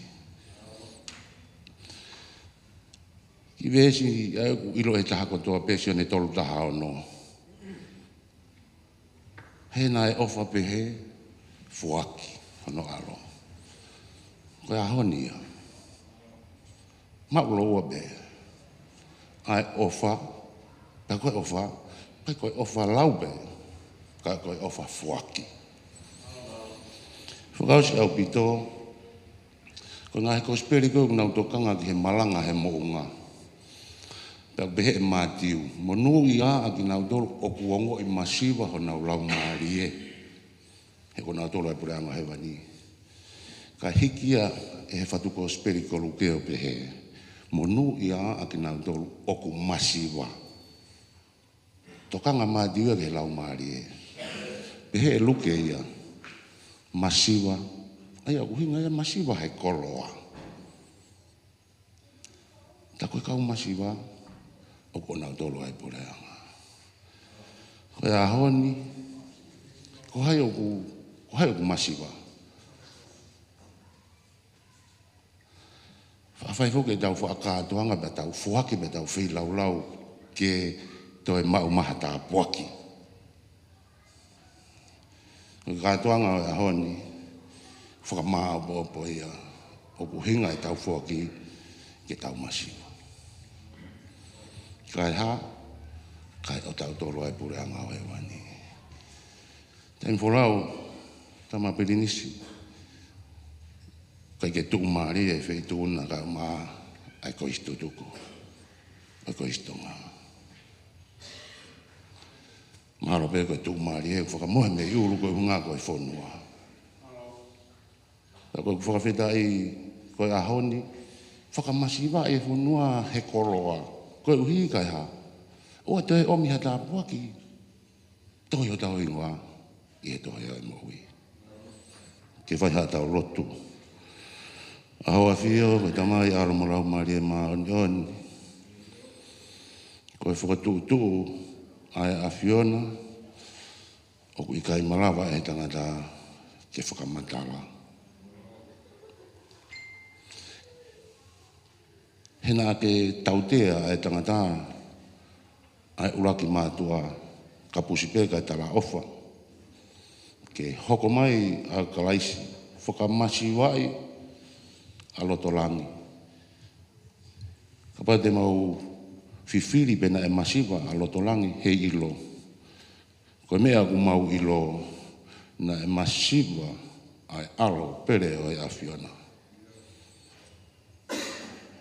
Kiʻi veesi, ʻa ia ʻoku ʻilo ʻe he taha kotoa pē, Sione tolu taha ono. He naʻe ʻofa pehē, foaki hono ʻAlo. Ko e ʻaho ni ia. Maʻu lōua pē. ʻA e ʻofa, pea ko e ʻofa, pea ko e ʻofa lau pē, ka ko e ʻofa foaki. Fakaʻosi ʻaupito, ko e ngaahi kosipeli ko ē ʻoku nau tokanga ki he malanga he moʻunga. Pea ʻoku pehē ʻe Mātiu, monūʻia ʻa kinautolu ʻoku ongoʻi masiva honau laumālie, he ko kinautolu ʻa e puleʻanga ʻo hēvani. Kae hiki ia ʻe he fatu kosipeli ko Luke ʻo pehē, monūʻia ʻa kinautolu ʻoku masiva. Tokanga Mātiu ia ki he laumālie. Pehē ʻe Luke ia, masiva. ʻA ia ʻoku ʻuhinga ia masiva he koloa. Tā ko e kau masiva, ʻoku ʻonautolu ʻa e puleʻanga. Ko e ʻaho ni, ko hai ʻoku, ko hai ʻoku masiva? Faʻa fai foki ʻetau fakakātoanga pea tau foaki pea tau feilaulau ke toe maʻu mai ha tāpuaki. Ko e kātoanga ʻo e ʻaho ni, fakamāʻopoʻopo ia, ʻoku ʻuhinga ʻetau foaki ke tau masiva. Kae hā, kae ʻotautolu ʻa e puleʻanga ʻo hēvani. Taimi folau, Tama Pilinisi, ʻikai ke tuʻumālie e feituʻu na kae ʻumaʻā ʻa e Kolisi Tutuku, ʻa e Kolisi Tonga. Mahalo pē ko e tuʻumālie ʻoku fakamohe mei ʻulu ko e ʻuhinga ko e fonua. Ka ko ʻeku fakafetaʻi ko e ʻaho ni, fakamasivaʻi e fonua he koloa. Koeʻuhi kae hā, ʻoua toe ʻomi ha tāpuaki. Tohi hotau hingoa ʻi he tohi ʻo e moʻui. Ke fai haʻatau lotu. ʻAho ʻAfio, ko e Tamai, ʻAlo mo e Laumālie Māʻoniʻoni. Ko e fokotuʻutuʻu ʻa e ʻAfiona, ʻoku ʻikai malava ʻe he tangata ke fakamatala. He naʻa ke tautea ʻa e tangata, ʻa e ʻuluaki mātuʻa, kapusi pē kae talaʻofa. Ke hoko mai ʻa Kalaisi, fakamasivaʻi ʻa loto langi. Kapau te mau fifili pe naʻe masiva ʻa loto langi, heiʻilo. Ko e meʻa ʻoku mau ʻilo, naʻe masiva ʻa e ʻAlo pele ʻo e ʻAfiona.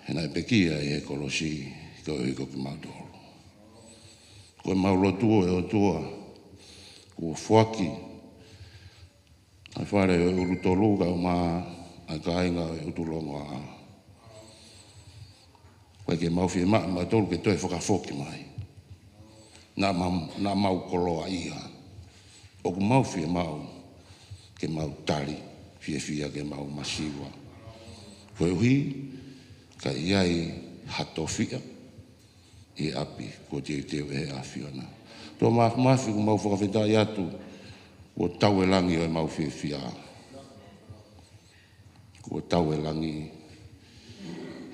He naʻe pekia ʻi he kolosi koeʻuhi ko kimautolu. Ko e mau lotu ʻe ʻOtua, kuo foaki ʻa e fale ʻo e ʻUlutolu kae ʻumaʻā ʻa e kāinga ʻo e ʻUtulongoaʻa. ʻIkai ke mau fiemaʻu mautolu ke toe fakafoki mai. Naʻa mau, naʻa mau koloaʻia. ʻOku mau fiemaʻu ke mau tali, fiefia ke mau masiva. Koeʻuhi, ka ʻi ai ha tofiʻa ʻi he ʻapi kuo teuteu ʻe he ʻAfiona. ʻOtua Māfimafi, ʻoku mau fakafetaʻi atu, kuo tau e langi ʻo e mau fiefia. Kuo tau e langi,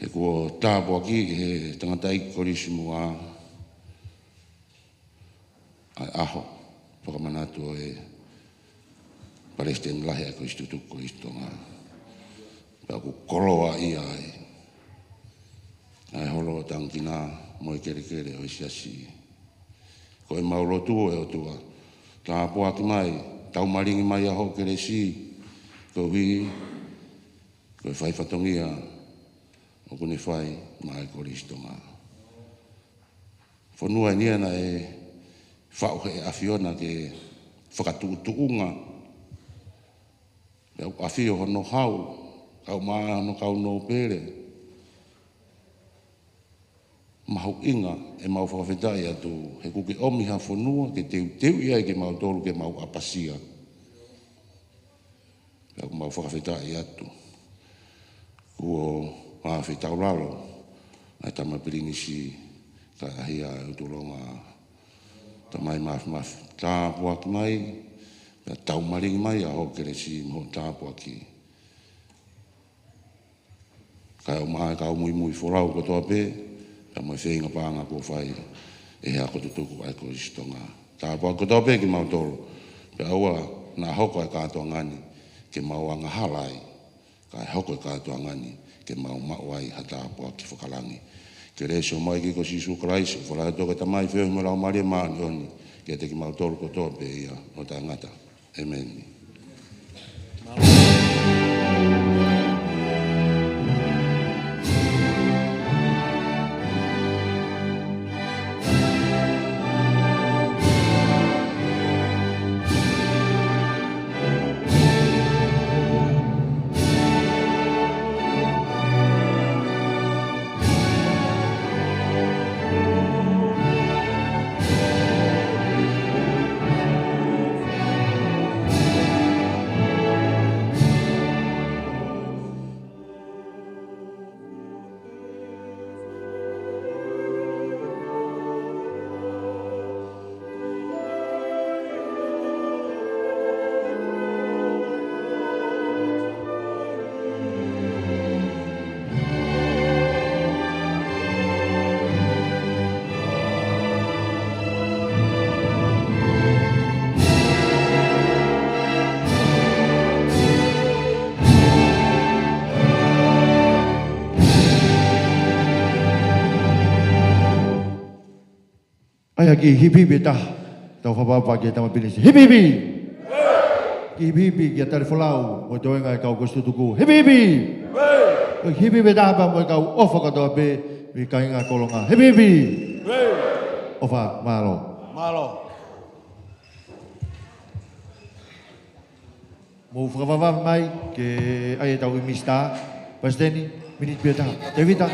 he kuo tāpuakiʻi ʻe he tangataʻeiki Kolisi Muʻa ʻa e ʻaho fakamanatu ʻo e Palesiteni Lahi ʻa e Kolisi Tutuku Kolisi Tonga. Pea ʻoku koloaʻia ai ʻa e holo ʻo Tangikina mo e kelekele ʻo e siasi. Ko e mau lotu ʻe ʻOtua, tāpuaki mai, taumalingi mai ʻa hoʻo kelesi, koeʻuhi ko e fai fatongia ʻoku ne fai maʻa e Kolisi Tonga. Fonua eni ia naʻe faʻu ʻe he ʻAfiona ke fakatuʻutuʻunga. Pea ʻoku ʻafio hono hau, kae ʻumaʻā hono kau nōpele. Mahuʻinga ʻemau fakafetaʻi atu, he kuo ke ʻomi ha fonua ke teuteuʻi ai kimautolu ke mau ʻapasia. Pea ʻoku mau fakafetaʻi atu. Kuo ʻafio ʻi taulalo ʻa e Tama Pilinisi, kae ʻahiʻahi ʻa e ʻUtulongoaʻa. Tamai Māfimafi, tāpuaki mai, pea taumalingi mai ʻa hoʻo kelesi mo hoʻo tāpuaki. Kae ʻumaʻā e kau muimui folau kotoa pē, pea mo e feinga paʻanga kuo fai ʻe he ako tutuku ʻa e Kolisi Tonga. Tāpuaki kotoa pē kimautolu, pea ʻoua naʻa hoko e kātoanga ni ke mau angahala ai, kae hoko e kātoanga ni ke mau maʻu ai ha tāpuaki fakalangi. Kelesi ʻa hotau ʻEiki ko Sīsū Kalaisi, ʻofa lahi ʻa e ʻOtua ko e Tamai, feohi mo e Laumālie Māʻoniʻoni, kiate kimautolu kotoa pē ia ʻo taʻengata. ʻĒmeni. ʻA ia kiʻi hipihipi ʻe taha. Tau fakaʻapaʻapa ki he tama pinisi. Hipihipi! Kiʻi hipihipi kia Talifolau, mo e toenga e kau kosi tutuku. Hipihipi! Ko e hipihipi ʻe taha pē mo e kau ʻofa kotoa pē, mei he kāinga Kolonga. Hipihipi! ʻOfa, mālō. Mālō. Mou fakavavevave mai ke ʻai ʻetau ʻimisi tā. Palesiteni, miniti pē ʻe taha. Tēvita.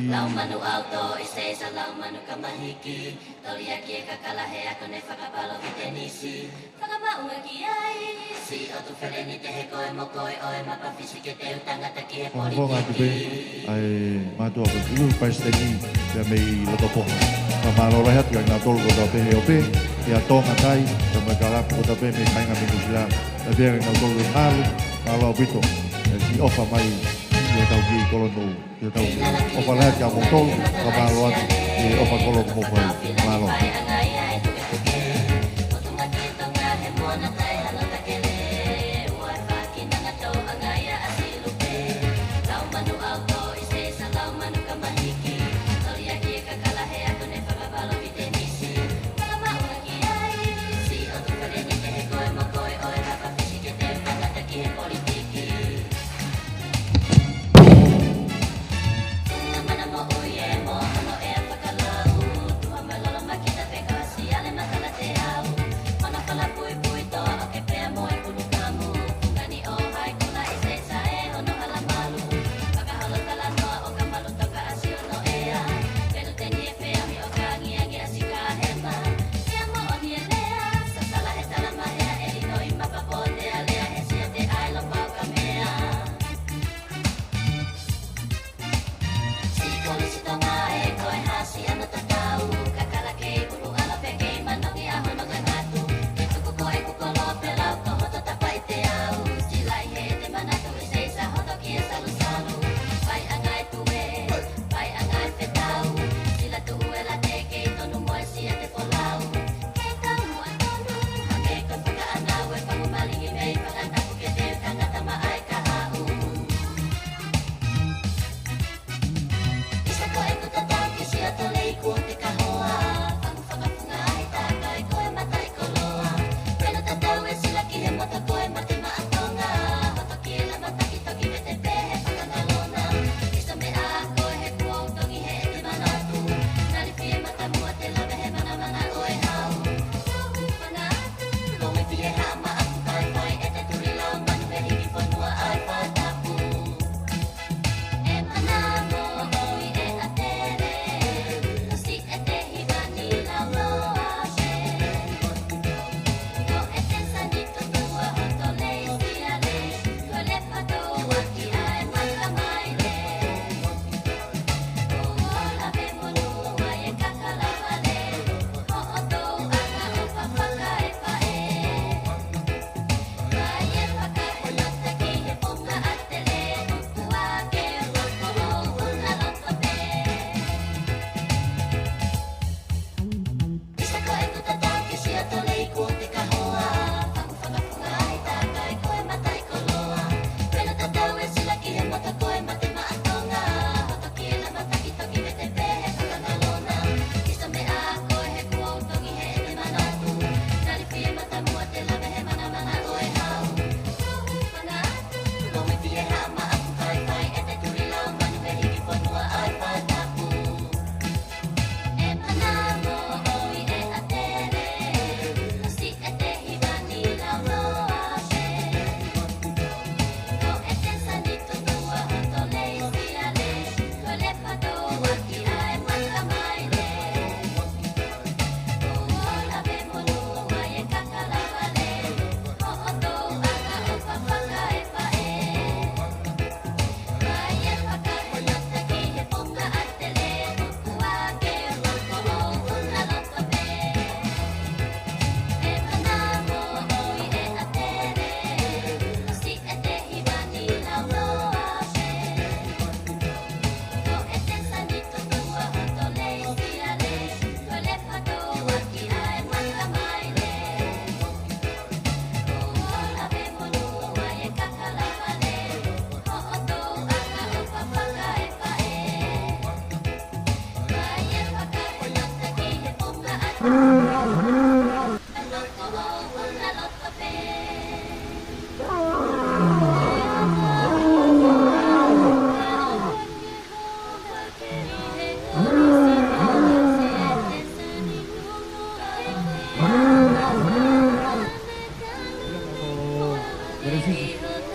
Lau manu ʻauto i seisa, lau manu kamahiki. Toli ʻaki e kakala he ako ne fakapalo ki tenisi. Fakamaʻunga ki ai, si o tu feleni te he koe mo koe ʻo e mapa fisi ke teu tangata ki he Ongo ngā tupe, politiki. ʻAi mātuʻa ko Tulu, Palesiteni, pea mei Lotopoha. Ka mālō lahi atu kia kinautolu kotoa pē he ope, kia Tonga Tai, pea mo e kalapu kotoa pē mei kāinga mei Nuʻusila, pea pea kia kinautolu ʻi Ngalu, mālō ʻaupito, ʻe ki ʻofa mai, ki hotau kiʻi kolonou. Ke tau ʻofa lahi atu kia moutolu, ka mālō atu, ʻi he ʻofa kolo kuo mou fai. Mālō.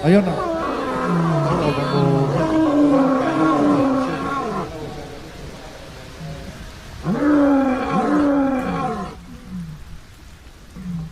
ʻAiona.